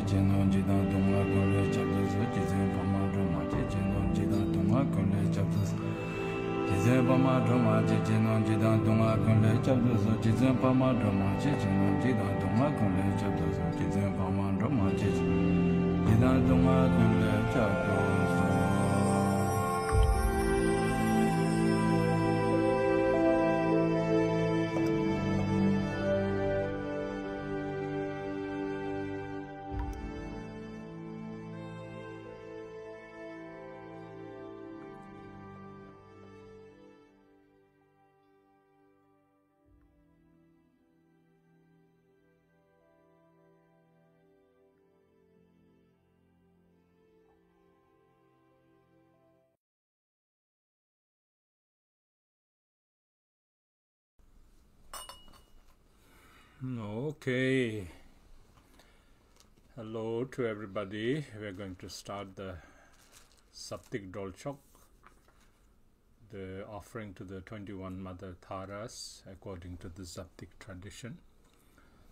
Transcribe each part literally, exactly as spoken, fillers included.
ཆེ་ཆེ་ནོ་འཇིགས་དང་སྡུག་བསྔལ་ཀུན་ལས་སྐྱབས་སུ་གསོལ། རྗེ་བཙུན་འཕགས་མ་སྒྲོལ་མ་ཆེ་ཆེ་ནོ་འཇིགས་དང་སྡུག་བསྔལ་ཀུན་ལས་སྐྱབས་སུ་གསོལ། རྗེ་བཙུན་འཕགས་མ་སྒྲོལ་མ་ཆེ་ཆེ་ནོ་འཇིགས་དང་སྡུག་བསྔལ་ཀུན་ལས་སྐྱབས་སུ་གསོལ། རྗེ་བཙུན་འཕགས་མ་སྒྲོལ་མ་ཆེ་ཆེ་ནོ་འཇིགས་དང་སྡུག་བསྔལ་ཀུན་ལས་སྐྱབས་སུ་གསོལ། རྗེ་བཙུན་འཕགས་མ་སྒྲོལ་མ་ཆེ་ཆེ་ནོ་འཇིགས་དང་སྡུག་བསྔལ་ཀུན་ལས་སྐྱབས་སུ་གསོལ། Okay. Hello to everybody. We're going to start the Saptik Dolchok, the offering to the twenty-one Mother Taras according to the Zaptic tradition.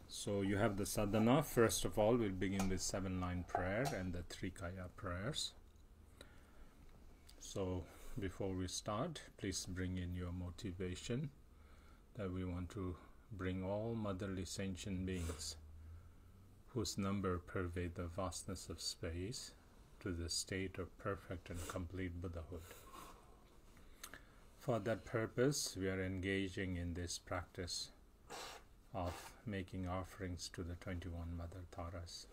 So you have the sadhana. First of all, we'll begin with seven line prayer and the three kaya prayers. So before we start, please bring in your motivation that we want to bring all motherly sentient beings whose number pervade the vastness of space to the state of perfect and complete Buddhahood. For that purpose, we are engaging in this practice of making offerings to the twenty-one Mother Taras.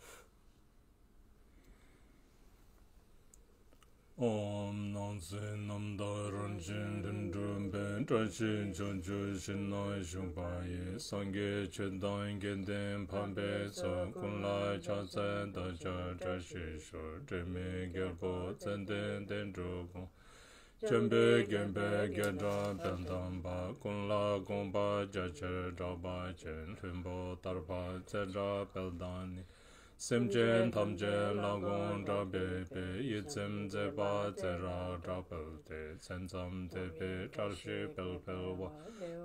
ཨོཾ། སྣང་སྲིད་རྣམ་དག་རང་བཞིན་ལྷུན་གྲུབ་པའི། བཀྲ་ཤིས་ཕྱོགས་བཅུར་ཞིང་རྣམ་བཞུགས་པ་ཡི། སངས་རྒྱས་ཆོས་དང་དགེ་འདུན་ཕམ་པའི་ཚོགས། ཀུན་ལ་ཕྱག་འཚལ་བདག་ཅག་བཀྲ་ཤིས་ཤོག། དྲི་མེད་རྒྱལ་པོ་ཙནྡན་དོན་གྲུབ་དགོངས། བྱམས་པས་བརྒྱན་པའི་རྒྱ་གྲགས་དཔལ་དམ་པ། ཀུན་ལ་དགོངས་པ་རྒྱ་ཆེར་བསྒྲགས་པ་ཅན། ལྷུན་པོ་ལྟར་འཕགས་ཙནྡྲ་དཔལ་དང་ནི། སེམས་ཅན་ཐམས་ཅད་ལ་དགོངས་དགྲ་འབེབས་པའི། ཡིད་སེམས་མཛེས་པ་ཙནྡྲ་གྲགས་དཔལ་དེ། མཚན་ཙམ་མཛེས་པའི་བཀྲ་ཤིས་དཔལ་འཕེལ་བ།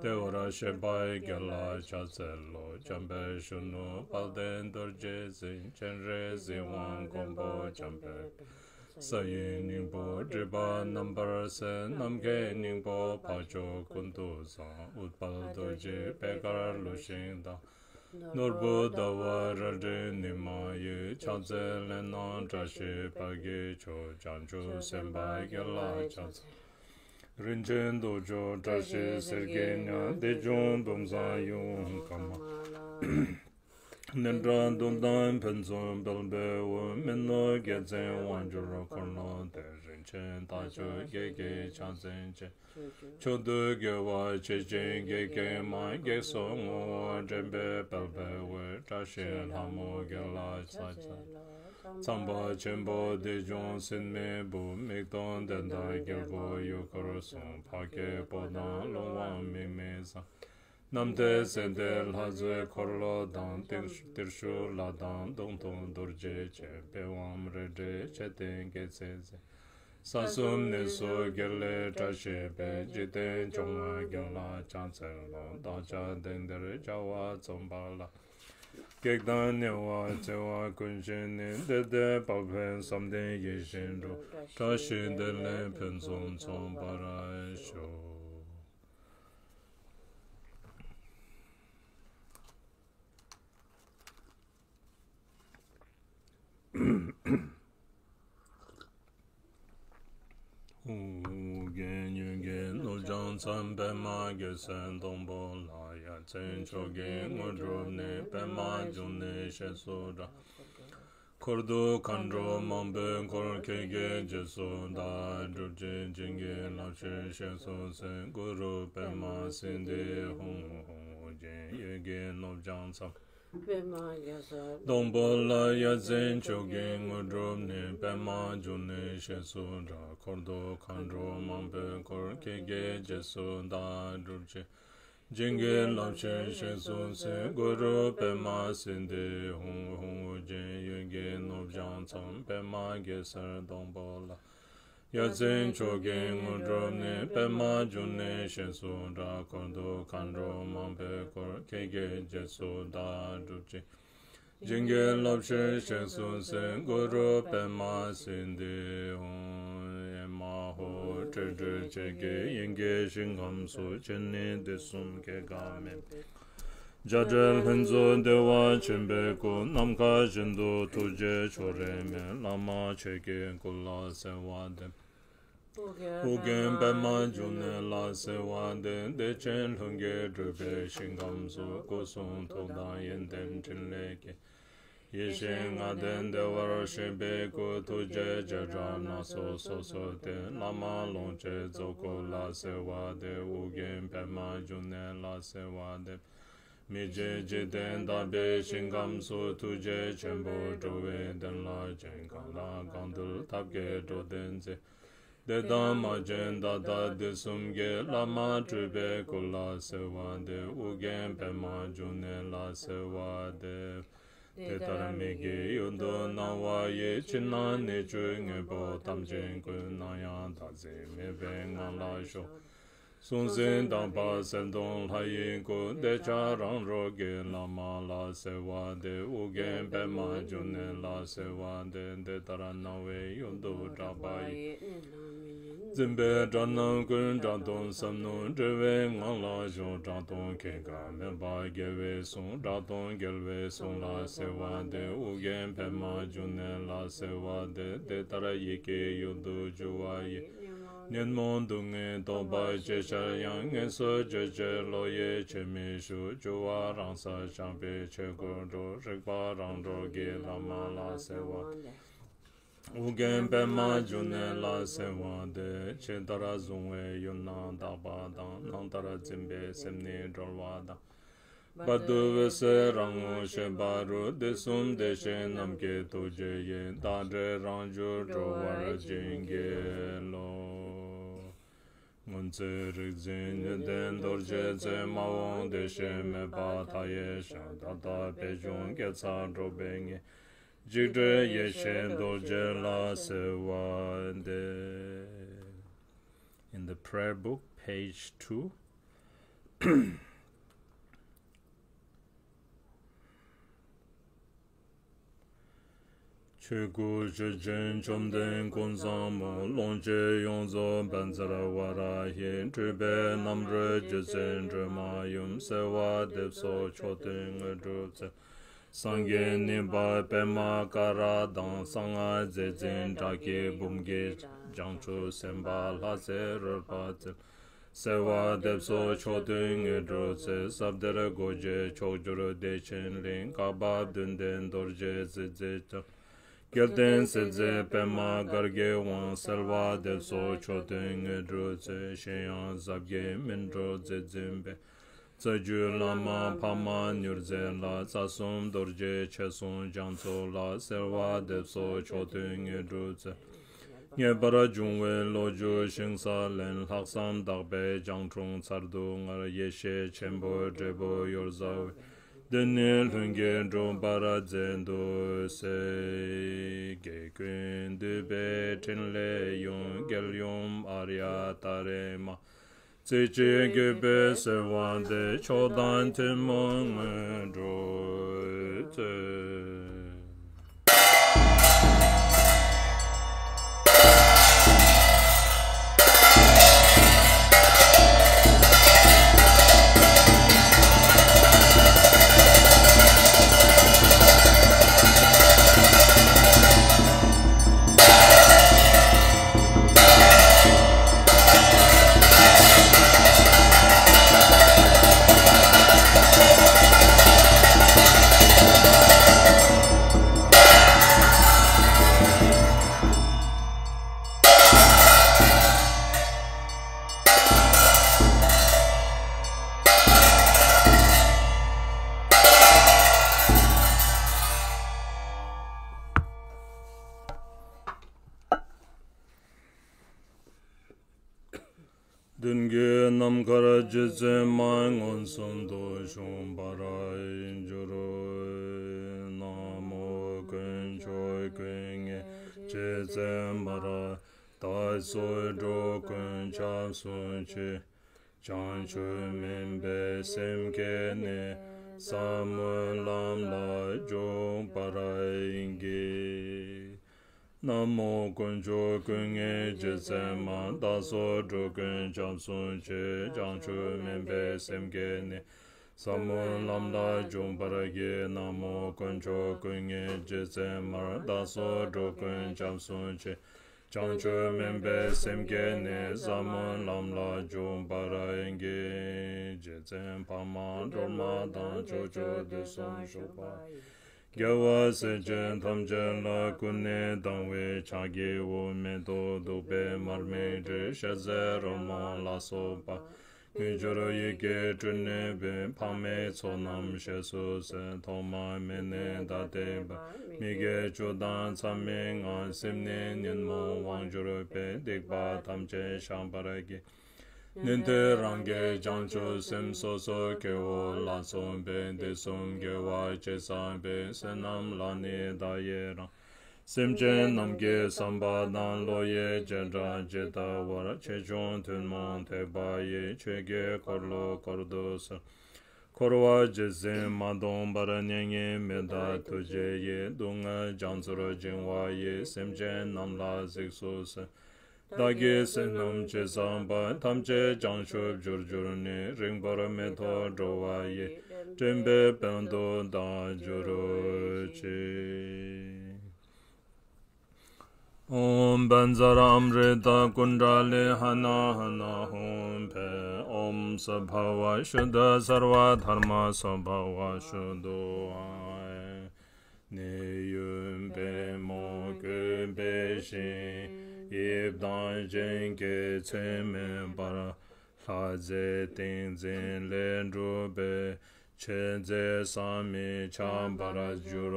བདེ་བར་གཤེགས་པའི་དགེ་ལ་ཕྱག་འཚལ་ལོ། འཇམ་དཔལ་གཞོན་ནུ་དཔལ་ལྡན་རྡོ་རྗེ་འཛིན། སྤྱན་རས་གཟིགས་དབང་མགོན་པོ་འཇམ་དཔལ། ས་ཡི་སྙིང་པོ་སྒྲིབ་པ་རྣམ་པར་སེལ། ནམ་མཁའི་སྙིང་པོ་འཕགས་མཆོག་ཀུན་ཏུ་བཟང་། ཨུཏྤལ་རྡོ་རྗེ་པད་དཀར་ལུས་ཤིང་དང་། ནོར་བུ་ཟླ་བ་རལ་གྲི་ཉི་མ་ཡི། ཕྱག་འཚལ་ལྷ་ནང་བཀྲ་ཤིས་དཔལ་གྱི་མཆོག། བྱང་ཆུབ་སེམས་དཔའི་དགེ་ལ་ཕྱག་འཚལ། རིན་ཆེན་གདུགས་མཆོག་བཀྲ་ཤིས་གསེར་གྱི་ཉ། ལྡེ་བྱང་འབུམ་ཚང་ཡུམ་ཀརྨ་ལ། ནཻ་རཉྫ་དུར་དང་ཕུན་ཚོགས་སྤེལ་པའི་དབུས། མི་ནོར་རྒྱལ་མཚན་དབང་སྒྱུར་འཁོར་ལོ་སྡེ། རིན་ཆེན་རྟ་མཆོག་བརྒྱད་ཀྱི་ཕྱག་མཚན་ཅན། མཆོག་ཏུ་དགེ་བ་ཆེ་ཆེན་བགེགས་ཀྱི་མ། བགེགས་སོགས་ངོ་བོ་འདྲེན་པའི་དཔལ་འཕེལ་བའི། བཀྲ་ཤིས་ལྷ་མོ་དགེ་ལ་ཕྱག་འཚལ་ལོ། ཚངས་པ་ཆེན་པོ་བདེ་སྐྱོང་སྲིན་མོའི་བུ། མིག་སྟོང་ལྡན་དང་རྒྱལ་པོ་ཡུལ་འཁོར་སྲུང་། འཕགས་སྐྱེས་པོ་དང་ཀླུ་དབང་མིག་མི་བཟང་། གནམ་ལྡན་སེ་བསྟན་ལྷ་མཛོད་འཁོར་ལོ་དང་། ཏིར་ཏིར་ཤུལ་ལྷ་དང་མདུང་ཐུང་རྡོ་རྗེ་ཅན། པི་ཝང་རལ་གྲི་མཆོད་རྟེན་རྒྱལ་མཚན་མཛེས། ས་གསུམ་གནས་སུ་དགེ་ལེགས་བཀྲ་ཤིས་པའི། འཇིག་རྟེན་སྐྱོང་བ་དགེ་ལ་ཕྱག་འཚལ་ལོ། བདག་ཅག་དེང་འདིར་བྱ་བ་རྩོམ་པ་ལ། བགེགས་དང་ཉེ་བར་འཚེ་བ་ཀུན་ཞི་ནས། བདེ་སྟོང་དཔལ་འཕེལ་བསམ་དོན་ཡིད་བཞིན་འགྲུབ། བཀྲ་ཤིས་བདེ་ལེགས་ཕུན་སུམ་ཚོགས་པར་ཤོག། ཨོ་རྒྱན་ཡོན་གྱི་ནོར་བྱང་མཚམས། པདྨ་གེ་སར་སྡོང་པོ་ལ། ཡ་མཚན་མཆོག་གི་དངོས་གྲུབ་ནི། པདྨ་འབྱུང་གནས་ཞེས་སུ་གྲགས། འཁོར་དུ་མཁའ་འགྲོ་མང་པོས་བསྐོར། ཁྱེད་ཀྱི་རྗེས་སུ་བདག་སྒྲུབ་ཀྱི། བྱིན་གྱིས་བརླབ་ཕྱིར་གཤེགས་སུ་གསོལ། གུ་རུ་པདྨ་སིདྡྷི་ཧཱུྃ། ཨོ་རྒྱན་ཡོན་གྱི་ནོར་བྱང་མཚམས། པདྨ་གེ་སར་སྡོང་པོ་ལ། ཡ་མཚན་མཆོག་གི་དངོས་གྲུབ་ནི། པདྨ་འབྱུང་གནས་ཞེས་སུ་གྲགས། འཁོར་དུ་མཁའ་འགྲོ་མང་པོས་བསྐོར། ཁྱེད་ཀྱི་རྗེས་སུ་བདག་སྒྲུབ་ཀྱི། བྱིན་གྱིས་བརླབ་ཕྱིར་གཤེགས་སུ་གསོལ། གུ་རུ་པདྨ་སིདྡྷི་ཧཱུྃ། ཨོ་རྒྱན་ཡོན་གྱི་ནོར་བྱང་མཚམས། པདྨ་གེ་སར་སྡོང་པོ་ལ། ཡ་མཚན་མཆོག་གི་དངོས་གྲུབ་ནི། པདྨ་འབྱུང་གནས་ཞེས་སུ་གྲགས། འཁོར་དུ་མཁའ་འགྲོ་མང་པོས་བསྐོར། ཁྱེད་ཀྱི་རྗེས་སུ་བདག་སྒྲུབ་ཀྱི། བྱིན་གྱིས་བརླབ་ཕྱིར་གཤེགས་སུ་གསོལ། གུ་རུ་པདྨ་སིདྡྷི་ཧཱུྃ། ཨེ་མ་ཧོ། སྤྲོས་བྲལ་ཆོས་ཀྱི་དབྱིངས་ཀྱི་ཞིང་ཁམས་སུ། ཕྱིར་ནི་དུས་གསུམ་སྐྱེ་འགག་མེད། བྱ་བྲལ་ལྷུན་རྫོགས་བདེ་བ་ཆེན་པོའི་སྐུ། ནམ་མཁའ་བཞིན་དུ་ཐུགས་རྗེ་ཕྱོགས་རིས་མེད། བླ་མ་ཆོས་ཀྱི་སྐུ་ལ་གསོལ་བ་འདེབས། ཨོ་རྒྱན་པདྨ་འབྱུང་གནས་ལ་གསོལ་བ་འདེབས། བདེ་ཆེན་ལྷུན་གྱིས་གྲུབ་པའི་ཞིང་ཁམས་སུ། སྐུ་གསུང་ཐུགས་དང་ཡོན་ཏན་ཕྲིན་ལས་ཀྱིས། ཡེ་ཤེས་ལྔ་ལྡན་བདེ་བར་གཤེགས་པའི་སྐུ། ཐུགས་རྗེའི་བྱེ་བྲག་སྣ་ཚོགས་སོ་སོར་བསྟན། བླ་མ་ལོངས་སྤྱོད་རྫོགས་སྐུ་ལ་གསོལ་བ་འདེབས། ཨོ་རྒྱན་པདྨ་འབྱུང་གནས་ལ་གསོལ་བ་འདེབས། མི་མཇེད་འཇིག་རྟེན་དག་པའི་ཞིང་ཁམས་སུ། ཐུགས་རྗེ་ཆེན་པོས་འགྲོ་བའི་དོན་ལ་བྱོན། གང་ལ་གང་འདུལ་ཐབས་མཁས་འགྲོ་དོན་མཛད། བདེ་དང་མ་བྱོན་ད་ལྟ་དུས་གསུམ་གྱི། བླ་མ་སྤྲུལ་པའི་སྐུ་ལ་གསོལ་བ་འདེབས། ཨོ་རྒྱན་པདྨ་འབྱུང་གནས་ལ་གསོལ་བ་འདེབས། དེ་ལྟར་མི་བསྐྱོད་ཡུལ་དུ་སྣང་བ་ཡི། ཕྱི་ནང་གནས་བཅུའི་དངོས་པོ་ཐམས་ཅད་ཀུན། སྣང་ཡང་བདག་འཛིན་མེད་པའི་ངང་ལ་ཞོག། གཟུང་འཛིན་དག་པ་གསལ་སྟོང་ལྷ་ཡི་སྐུ། བདེ་ཆེན་རང་གྲོལ་གྱི་བླ་མ་ལ་གསོལ་བ་འདེབས། ཨོ་རྒྱན་པདྨ་འབྱུང་གནས་ལ་གསོལ་བ་འདེབས། དེ་ལྟར་སྣང་བའི་ཡུལ་དུ་གྲགས་པ་ཡི། འཛིན་པའི་དགྲ་རྣམས་ཀུན་དགྲ་གདོན་བསམ་མནོ། བྲལ་བའི་ངང་ལ་ཞོག། གྲགས་སྟོང་སྐྱེ་འགག་མེད་པ་རྒྱལ་བའི་གསུང་། གྲགས་སྟོང་རྒྱལ་བའི་གསུང་ལ་གསོལ་བ་འདེབས། ཨོ་རྒྱན་པདྨ་འབྱུང་གནས་ལ་གསོལ་བ་འདེབས། དེ་ལྟར་ཡིད་ཀྱི་ཡུལ་དུ་གྱུར་པ་ཡི། ཉོན་མོངས་སྡུག་བསྔལ་རྟོག་པ་ཅི་ཤར་ཡང་། དངོས་སུ་བརྗོད་བྱའི་བློ་ཡིས་ཆེས་མི་ཞུགས། སྤྱོད་པ་རང་སར་སྦྱངས་པའི་ཆོས་སྐུར་གྲོལ། རིག་པ་རང་གྲོལ་གྱི་བླ་མ་ལ་གསོལ་བ། ཨོ་རྒྱན་པདྨ་འབྱུང་གནས་ལ་གསོལ་བ་འདེབས། ཕྱི་ལྟར་གཟུང་བའི་ཡུལ་རྣམས་དག་པ་དང་། ནང་ལྟར་འཛིན་པའི་སེམས་ནི་གྲོལ་བ་དང་། བར་དུ་འོད་གསལ་རང་ངོ་ཤེས་པ་རུ། དུས་གསུམ་བདེ་གཤེགས་རྣམས་ཀྱི་ཐུགས་རྗེ་ཡིས། བདག་འདྲའི་རང་རྒྱུད་སྒྲོལ་བར་བྱིན་གྱིས་རློབས། སྔོན་ཚེ་རིག་འཛིན་ནུས་ལྡན་རྡོ་རྗེ་རྩལ། མ་འོངས་བདེ་གཤེགས་མོས་པ་མཐའ་ཡས་ཤིང་། ད་ལྟ་པད་འབྱུང་སྐྱེད་ཚལ་འགྲོ་བའི་ངེས། འཇིགས་བྲལ་ཡེ་ཤེས་རྡོ་རྗེ་ལ་གསོལ་བ་འདེབས། In the prayer book, page two. ཆོས་སྐུ་ཆོས་ཅན་བཅོམ་ལྡན་ཀུན་བཟང་མོ། ལོངས་སྤྱོད་ཡོངས་རྫོགས་པཉྩ་ར་ཝཱ་ར་ཧི། སྤྲུལ་པའི་རྣམ་རོལ་རྗེ་བཙུན་སྒྲོལ་མ་ཡུམ། གསོལ་བ་འདེབས་སོ་མཆོག་ཐུན་དངོས་གྲུབ་སྩལ། སངས་རྒྱས་གཉིས་པ་པདྨ་ཀ་ར་དང་། གསང་སྔགས་རྗེ་བཙུན་བྲག་སྐྱེས་འབུམ་གྱི། བྱང་ཆུབ་སེམས་དཔའ་ལྷ་སྲས་རོལ་པ་རྩལ། གསོལ་བ་འདེབས་སོ་མཆོག་ཐུན་དངོས་གྲུབ་སྩལ། ཟབ་གཏེར་སྒོ་འབྱེད་མཆོག་གྱུར་བདེ་ཆེན་གླིང་། བཀའ་བབས་བདུད་འདུལ་རྡོ་རྗེ་རྩེ་རྩེ་རྐྱང་། སྐལ་ལྡན་སྲས་རྩེ་པདྨ་གར་གྱི་དབང་། གསོལ་བ་འདེབས་སོ་མཆོག་ཐུན་དངོས་གྲུབ་སྩལ། གཞན་ཡང་ཟབ་རྒྱས་སྨིན་གྲོལ་རྗེ་བཙུན་པས། རྩ་བརྒྱུད་བླ་མ་འཕགས་མ་མྱུར་མཛད་ལ། རྩ་གསུམ་རྡོ་རྗེ་ཆེ་གསུང་རྒྱ་མཚོ་ལ། གསོལ་བ་འདེབས་སོ་མཆོག་ཐུན་དངོས་གྲུབ་སྩལ། ངེས་པར་འབྱུང་བའི་ལོ་རྒྱུས་ཞིང་ས་ལེན། ལྷག་བསམ་དག་པས་སྤྱང་གྲུང་ཚར་དུ་དངར། ཡེ་ཤེས་ཆེན་པོའི་འབྲས་བུ་གཡུར་ཟ་བའི། དེ་ནི་ལྷུན་གྱིས་གྲུབ་པར་མཛད་དུ་གསོལ། རྒྱལ་ཀུན་འདུས་པའི་ཕྲིན་ལས་ཡུམ། རྒྱལ་ཡུམ་ཨཱརྱ་ཏཱ་རེ་མ། རྩེ་གཅིག་གུས་པས་གསོལ་བ་འདེབས། མཆོག་དང་ཐུན་མོང་དངོས་གྲུབ་སྩོལ། མདུན་གྱི་ནམ་མཁར་རྗེ་བཙུན་མ་མངོན་སུམ་དུ་བྱུང་བར་གྱུར། ན་མོ་དཀོན་མཆོག་ཀུན་དངོས་རྗེ་བཙུན་མར་དྭགས་སོགས་འགྲོ་ཀུན་སྐྱབས་སུ་མཆི། བྱང་ཆུབ་སྨིན་པའི་སེམས་བསྐྱེད་ནས། ཟབ་མོའི་ལམ་ལ་འཇུག་པར་བགྱི། ན་མོ་དཀོན་མཆོག་ཀུན་དངོས་རྗེ་བཙུན་མ། བདག་སོགས་འགྲོ་ཀུན་སྐྱབས་སུ་མཆི། བྱང་ཆུབ་སྨོན་པའི་སེམས་བསྐྱེད་ནས། ཟབ་མོའི་ལམ་ལ་འཇུག་པར་བགྱི། ན་མོ་དཀོན་མཆོག་ཀུན་དངོས་རྗེ་བཙུན་མ། བདག་སོགས་འགྲོ་ཀུན་སྐྱབས་སུ་མཆི། བྱང་ཆུབ་སྨོན་པའི་སེམས་བསྐྱེད་ནས། ཟབ་མོའི་ལམ་ལ་འཇུག་པར་བགྱི། རྗེ་བཙུན་འཕགས་མ་སྒྲོལ་མ་དང་། ཕྱོགས་བཅུ་དུས་གསུམ་བཞུགས་པ་ཡི། རྒྱལ་བ་སྲས་ཆེན་ཐམས་ཅད་ལ། ཀུན་ནས་དང་བའི་ཕྱག་བགྱིའོ། མེ་ཏོག་བདུག་སྤོས་མར་མེ་དྲི། ཞལ་ཟས་རོལ་མོ་ལ་སོགས་པ། དངོས་འབྱོར་ཡིད་ཀྱིས་སྤྲུལ་ནས་འབུལ། འཕགས་མའི་ཚོགས་རྣམས་བཞེས་སུ་གསོལ། ཐོག་མ་མེད་ནས་ད་ལྟའི་བར། མི་དགེ་བཅུ་དང་མཚམས་མེད་ལྔ། སེམས་ནི་ཉོན་མོངས་དབང་གྱུར་པས། སྡིག་པ་ཐམས་ཅད་བཤགས་པར་བགྱི། ནུས་མཐུ་རང་གིས་བྱང་ཆུབ་སེམས། སོ་སོར་ཁྱེར་བོ་ལ་སོགས་པའི། དུས་གསུམ་དགེ་བ་ཅི་བསགས་པའི། བསོད་ནམས་ལ་ནི་བདག་ཡི་རང་། སེམས་ཅན་རྣམས་ཀྱི་བསམ་པ་དང་། བློ་ཡི་བྱེ་བྲག་ཇི་ལྟ་བར། ཆེ་ཆུང་ཐུན་མོང་ཐེག་པ་ཡི། ཆོས་ཀྱི་འཁོར་ལོ་བསྐོར་དུ་གསོལ། འཁོར་བ་ཇི་སྲིད་མ་སྟོངས་བར། མྱ་ངན་མི་འདའ་ཐུགས་རྗེ་ཡིས། སྡུག་བསྔལ་རྒྱ་མཚོར་བྱིང་བ་ཡི། སེམས་ཅན་རྣམས་ལ་གཟིགས་སུ་གསོལ། བདག་གིས་བསོད་ནམས་ཅི་བསགས་པ། ཐམས་ཅད་བྱང་ཆུབ་རྒྱུར་གྱུར་ནས། རིང་པོར་མི་ཐོགས་འགྲོ་བ་ཡི། འདྲེན་པའི་དཔལ་དུ་བདག་གྱུར་ཅིག། ཨོཾ་བཛྲ་ཨ་མྲྀ་ཏ་ཀུཎྜ་ལི་ཧ་ན་ཧ་ན་ཧཱུྃ་ཕཊ། ཨོཾ་སྭ་བྷཱ་ཝ་ཤུདྡྷ་སརྦ་དྷརྨ་སྭ་བྷཱ་ཝ་ཤུདྡྷོ་ཨཱཿཧཱུྃ། ནད་ཡམས་པད་མོ་གོད་པའི་ཞིང་། དབྱིབས་དང་རྒྱན་གྱི་མཚོན་མེད་པར། ལྷ་རྫས་ཏིང་འཛིན་ལས་གྲུབ་པའི། མཆོད་རྫས་བསམ་མི་ཁྱབ་པར་འགྱུར།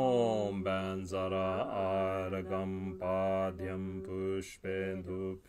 ཨོཾ་བཛྲ་ཨརྒྷཾ་པཱདྱཾ་པུཥྤེ་དྷཱུ་པེ་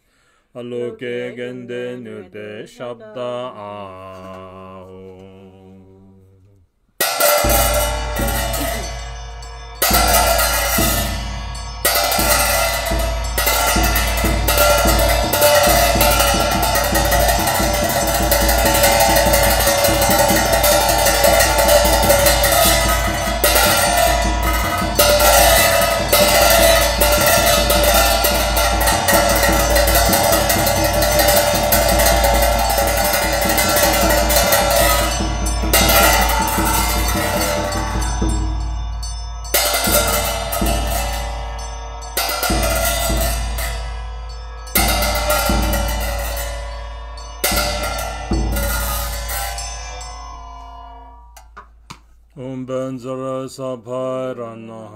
ཨ་ལོ་ཀེ་གནྡྷེ་ནུ་ཏེ་ཤབྡ་ཨཱཿཧཱུྃ། ཨོཾ་བཛྲ་སྭ་བྷཱ་རཏྣ་ཧ་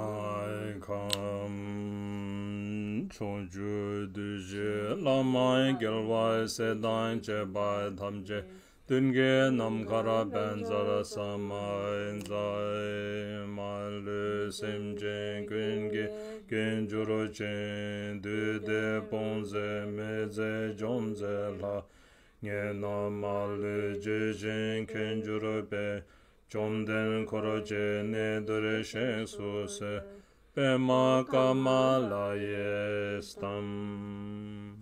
ཡེ་ཁཾ། ཕྱོགས་བཅུའི་བདུད་བཞི་ལྷ་མ་ཡིན་རྒྱལ་བ་སྲས་དང་བཅས་པ་ཐམས་ཅད། མདུན་གྱི་ནམ་མཁར་བཛྲ་ས་མ་ཡ་མཛད། མ་ལུས་སེམས་ཅན་ཀུན་གྱི་རྒྱན་གྱུར་ཅིང་། བདུད་སྡེ་དཔུང་བཙན་མི་བཟད་འཇོམས་མཛད་ལྷ། ངན་སྣང་མ་ལུས་ཇི་བཞིན་མཁྱེན་གྱུར་པའི། བཅོམ་ལྡན་འཁོར་བཅས་གནས་འདིར་གཤེགས་སུ་གསོལ། པདྨ་ཀ་མ་ལ་ཡི་སྟེང་།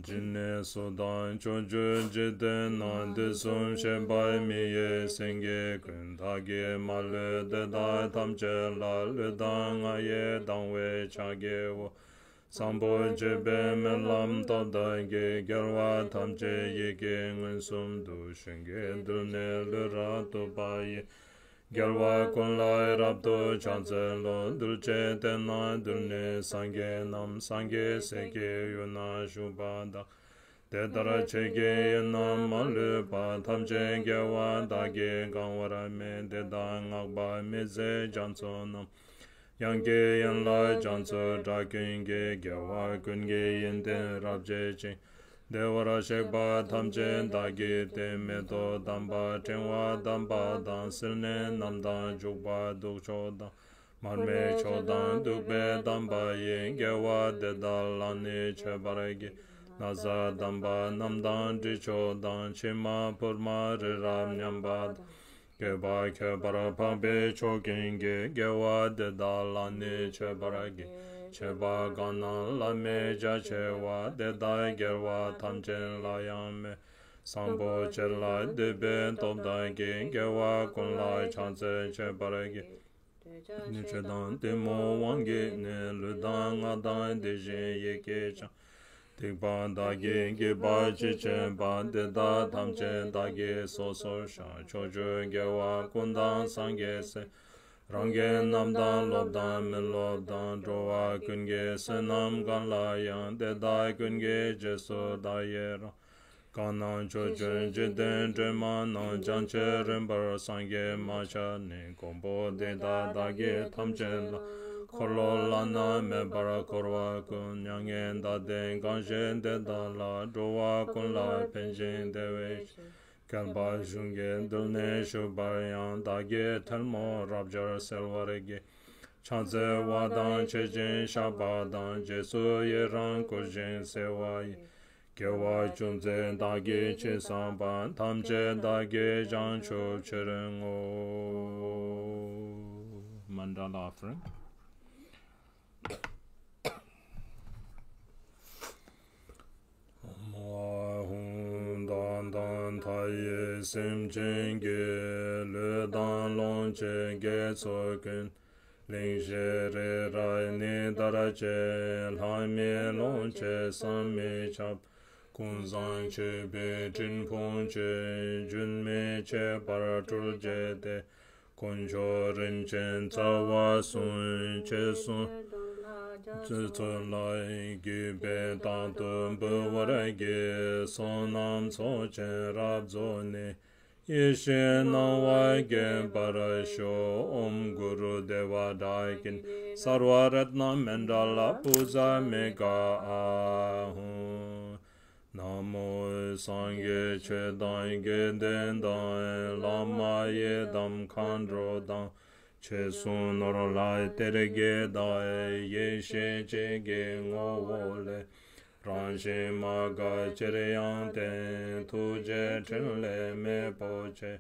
སྦྱིན་གནས་སུ་དང་ཕྱོགས་བཅུའི་འཇིག་རྟེན་ན། དུས་གསུམ་གཤེགས་པ་མི་ཡི་སེང་གེ་ཀུན། བདག་གིས་མ་ལུས་དེ་དག་ཐམས་ཅད་ལ། ལུས་དང་ངག་ཡིད་དང་བས་ཕྱག་བགྱིའོ། བཟང་པོ་སྤྱོད་པའི་སྨོན་ལམ་སྟོབས་དག་གིས། རྒྱལ་བ་ཐམས་ཅད་ཡིད་ཀྱིས་མངོན་སུམ་དུ། ཞིང་གི་རྡུལ་ནི་ལུས་རབ་གཏུབས་པ་ཡི། རྒྱལ་བ་ཀུན་ལ་རབ་ཏུ་ཕྱག་འཚལ་ལོ། རྡུལ་གཅིག་སྟེང་ན་རྡུལ་སྙེད་སངས་རྒྱས་རྣམས། སངས་རྒྱས་སྲས་ཀྱི་ཡུལ་ན་བཞུགས་པ་དག། དེ་ལྟར་ཁྱེད་ཀྱི་ཡིད་རྣམས་མ་ལུས་པ། ཐམས་ཅད་རྒྱལ་བ་དག་གིས་གང་བར་སྨྲས། དེ་དག་བསྔགས་པ་མི་ཟད་རྒྱ་མཚོ་རྣམས། དབྱངས་ཀྱི་ཡན་ལག་རྒྱ་མཚོའི་སྒྲ་ཀུན་གྱིས། རྒྱལ་བ་ཀུན་གྱི་ཡོན་ཏན་རབ་བརྗོད་ཅིང་། བདེ་བར་གཤེགས་པ་ཐམས་ཅད་བདག་གིས་བསྟེན། མེ་ཏོག་དམ་པ་ཕྲེང་བ་དམ་པ་དང་། བསིལ་ནི་རྣམས་དང་བྱུག་པ་གདུགས་མཆོག་དང་། མར་མེ་མཆོག་དང་བདུག་སྤོས་དམ་པ་ཡིས། དགེ་བ་འདི་དག་ལ་ནི་མཆོད་པར་བགྱི། ན་བཟའ་དམ་པ་རྣམས་དང་དྲི་མཆོག་དང་། མཆིལ་མ་ཕུར་མ་རི་རབ་མཉམ་པ་དང་། བསྐལ་པ་ཁྱད་པར་འཕགས་པའི་མཆོག་ཀུན་གྱིས། དགེ་བ་འདི་དག་ལ་ནི་མཆོད་པར་བགྱི། མཆོད་པ་གང་རྣམས་བླ་མེད་རྒྱ་ཆེ་བ། དེ་དག་རྒྱལ་བ་ཐམས་ཅད་ལ་ཡང་སྨོད། བཟང་པོ་ཆེ་ལ་འདུད་པའི་སྟོབས་དག་གིས། དགེ་བ་ཀུན་ལ་ཕྱག་འཚལ་མཆོད་པར་བགྱི། ནི་ཆོས་དང་གཏི་མུག་དབང་གིས་ནི། ལུས་དང་ངག་དང་དེ་བཞིན་ཡིད་ཀྱིས་ཀྱང་། སྡིག་པ་དག་གིས་བགྱིས་པ་ཅི་བྱས་པ། དེ་དག་ཐམས་ཅད་བདག་གིས་སོ་སོར་བཤགས། ཕྱོགས་བཅུའི་རྒྱལ་བ་ཀུན་དང་སངས་རྒྱས་སྲས། རང་གི་རྣམས་དང་སློབ་དང་མི་སློབ་དང་། འགྲོ་བ་ཀུན་གྱི་བསོད་ནམས་གང་ལ་ཡང་། དེ་དག་ཀུན་གྱི་རྗེས་སུ་བདག་ཡི་རང་། གང་རྣམས་ཕྱོགས་བཅུའི་འཇིག་རྟེན་སྒྲོན་མ་རྣམས། བྱང་ཆུབ་རིམ་པར་སངས་རྒྱས་མ་ཆགས་ནས། གོ་འཕང་དེ་དག་བདག་གིས་ཐམས་ཅད་བླངས། འཁོར་ལོ་བླ་ན་མེད་པར་བསྐོར་བ་ཀུན། མྱ་ངན་འདའ་སྟོན་གང་བཞེད་དེ་དག་ལ། འགྲོ་བ་ཀུན་ལ་ཕན་ཞིང་བདེ་བའི་ཕྱིར། བསྐལ་པ་གཞུང་གི་རྡུལ་ནས་ཞུགས་པར་ཡང་། བདག་གི་ཐལ་མོ་རབ་སྦྱར་སེལ་བར་བགྱི། ཕྱག་འཚལ་བ་དང་མཆོད་ཅིང་བཤགས་པ་དང་། རྗེས་སུ་ཡི་རང་བསྐུལ་ཞིང་གསོལ་བ་ཡི། དགེ་བ་ཅུང་ཟད་བདག་གིས་ཅི་བསགས་པ། ཐམས་ཅད་བདག་གིས་བྱང་ཆུབ་ཕྱིར་བསྔོ། Mandala offering. ཨོཾ་ཨཱཿཧཱུྃ། བདག་དང་མཐའ་ཡས་སེམས་ཅན་གྱི། ལུས་དང་ལོངས་སྤྱོད་དགེ་ཚོགས་ཀུན། གླིང་བཞི་རི་རབ་ཉི་ཟླར་བཅས། ལྷ་མིའི་ལོངས་སྤྱོད་བསམ་མི་ཁྱབ། ཀུན་བཟང་མཆོད་པའི་སྤྲིན་ཕུང་བཅས། རྒྱུན་མི་འཆད་པར་སྤྲུལ་བྱས་ཏེ། དཀོན་མཆོག་རིན་ཆེན་རྩ་བ་གསུམ། ཆོས་སྲུང་ཚོགས་ཚོགས་ལ། གུས་པས་རྟག་ཏུ་འབུལ་བར་བགྱི། བསོད་ནམས་ཚོགས་ཆེན་རབ་རྫོགས་ནས། ཡེ་ཤེས་སྣང་བ་རྒྱས་པར་ཤོག། ཨོཾ་གུ་རུ་དེ་བ་ཌཱ་ཀི་ཎི་སརྦ་རཏྣ་མཎྜལ་པུ་ཛ་མི་ག་ཨཱཿཧཱུྃ། ན་མོ་སངས་རྒྱས་ཆོས་དང་དགེ་འདུན་དང་། བླ་མ་ཡི་དམ་མཁའ་འགྲོ་དང་། ཆོས་སྲུང་ནོར་ལྷ་གཏེར་གྱི་བདག། ཡེ་ཤེས་སྤྱི་དཀྱིལ་ངོ་བོ་ལས། རང་བཞིན་མ་འགགས་ཅིར་ཡང་བརྟན། ཐུགས་རྗེའི་ཕྲིན་ལས་མེས་པོ་ཆེ།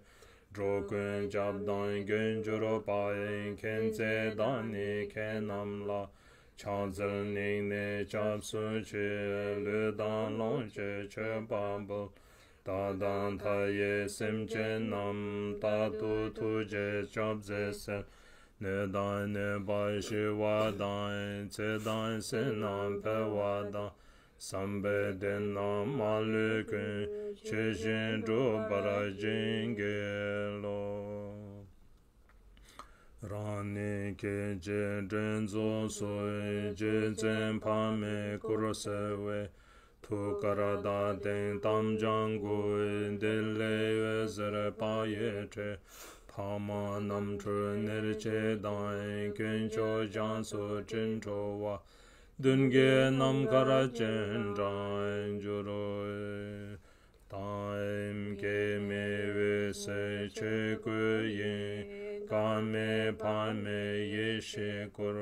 འགྲོ་ཀུན་སྐྱབས་དང་མགོན་གྱུར་པ་ཡི། མཁྱེན་བརྩེ་དང་ནི་མཁྱེན་རྣམས་ལ། ཕྱག་འཚལ་སྙིང་ནས་སྐྱབས་སུ་མཆི། ལུས་དང་ལོངས་སྤྱོད་མཆོད་པ་འབུལ། བདག་དང་མཐའ་ཡས་སེམས་ཅན་རྣམས། རྟག་ཏུ་ཐུགས་རྗེས་སྐྱབས་མཛད་གསོལ། གནོད་དང་གནོད་པ་ཞི་བ་དང་། ཚེ་དང་བསོད་ནམས་འཕེལ་བ་དང་། བསམ་པའི་དོན་རྣམས་མ་ལུས་ཀུན། ཇི་བཞིན་འགྲུབ་པར་བྱིན་གྱིས་རློབས། རང་ཉིད་སྐྱེ་མཆེད་དྲན་རྫོགས་སོ། རྗེ་བཙུན་འཕགས་མའི་སྐུར་གསལ་བའི། ཐུགས་ཀར་བདག་དང་དམ་བཅའ་བསྐུལ། ཏེ་ལེ་འོད་ཟེར་དཔག་ཡས་འཕྲོས། འཕགས་མ་རྣམ་འཕྲུལ་ཉེར་གཅིག་དང་། དཀོན་མཆོག་རྒྱ་མཚོ་སྤྲིན་འཕྲོ་བ། མདུན་བསྐྱེད་ནམ་མཁར་སྤྱན་དྲངས་གྱུར། དང་པོ་སྐྱེ་མེད་འོད་གསལ་ཆོས་སྐུ་ཡིན། འགག་མེད་འཕགས་མའི་ཡེ་ཤེས་སྐུར།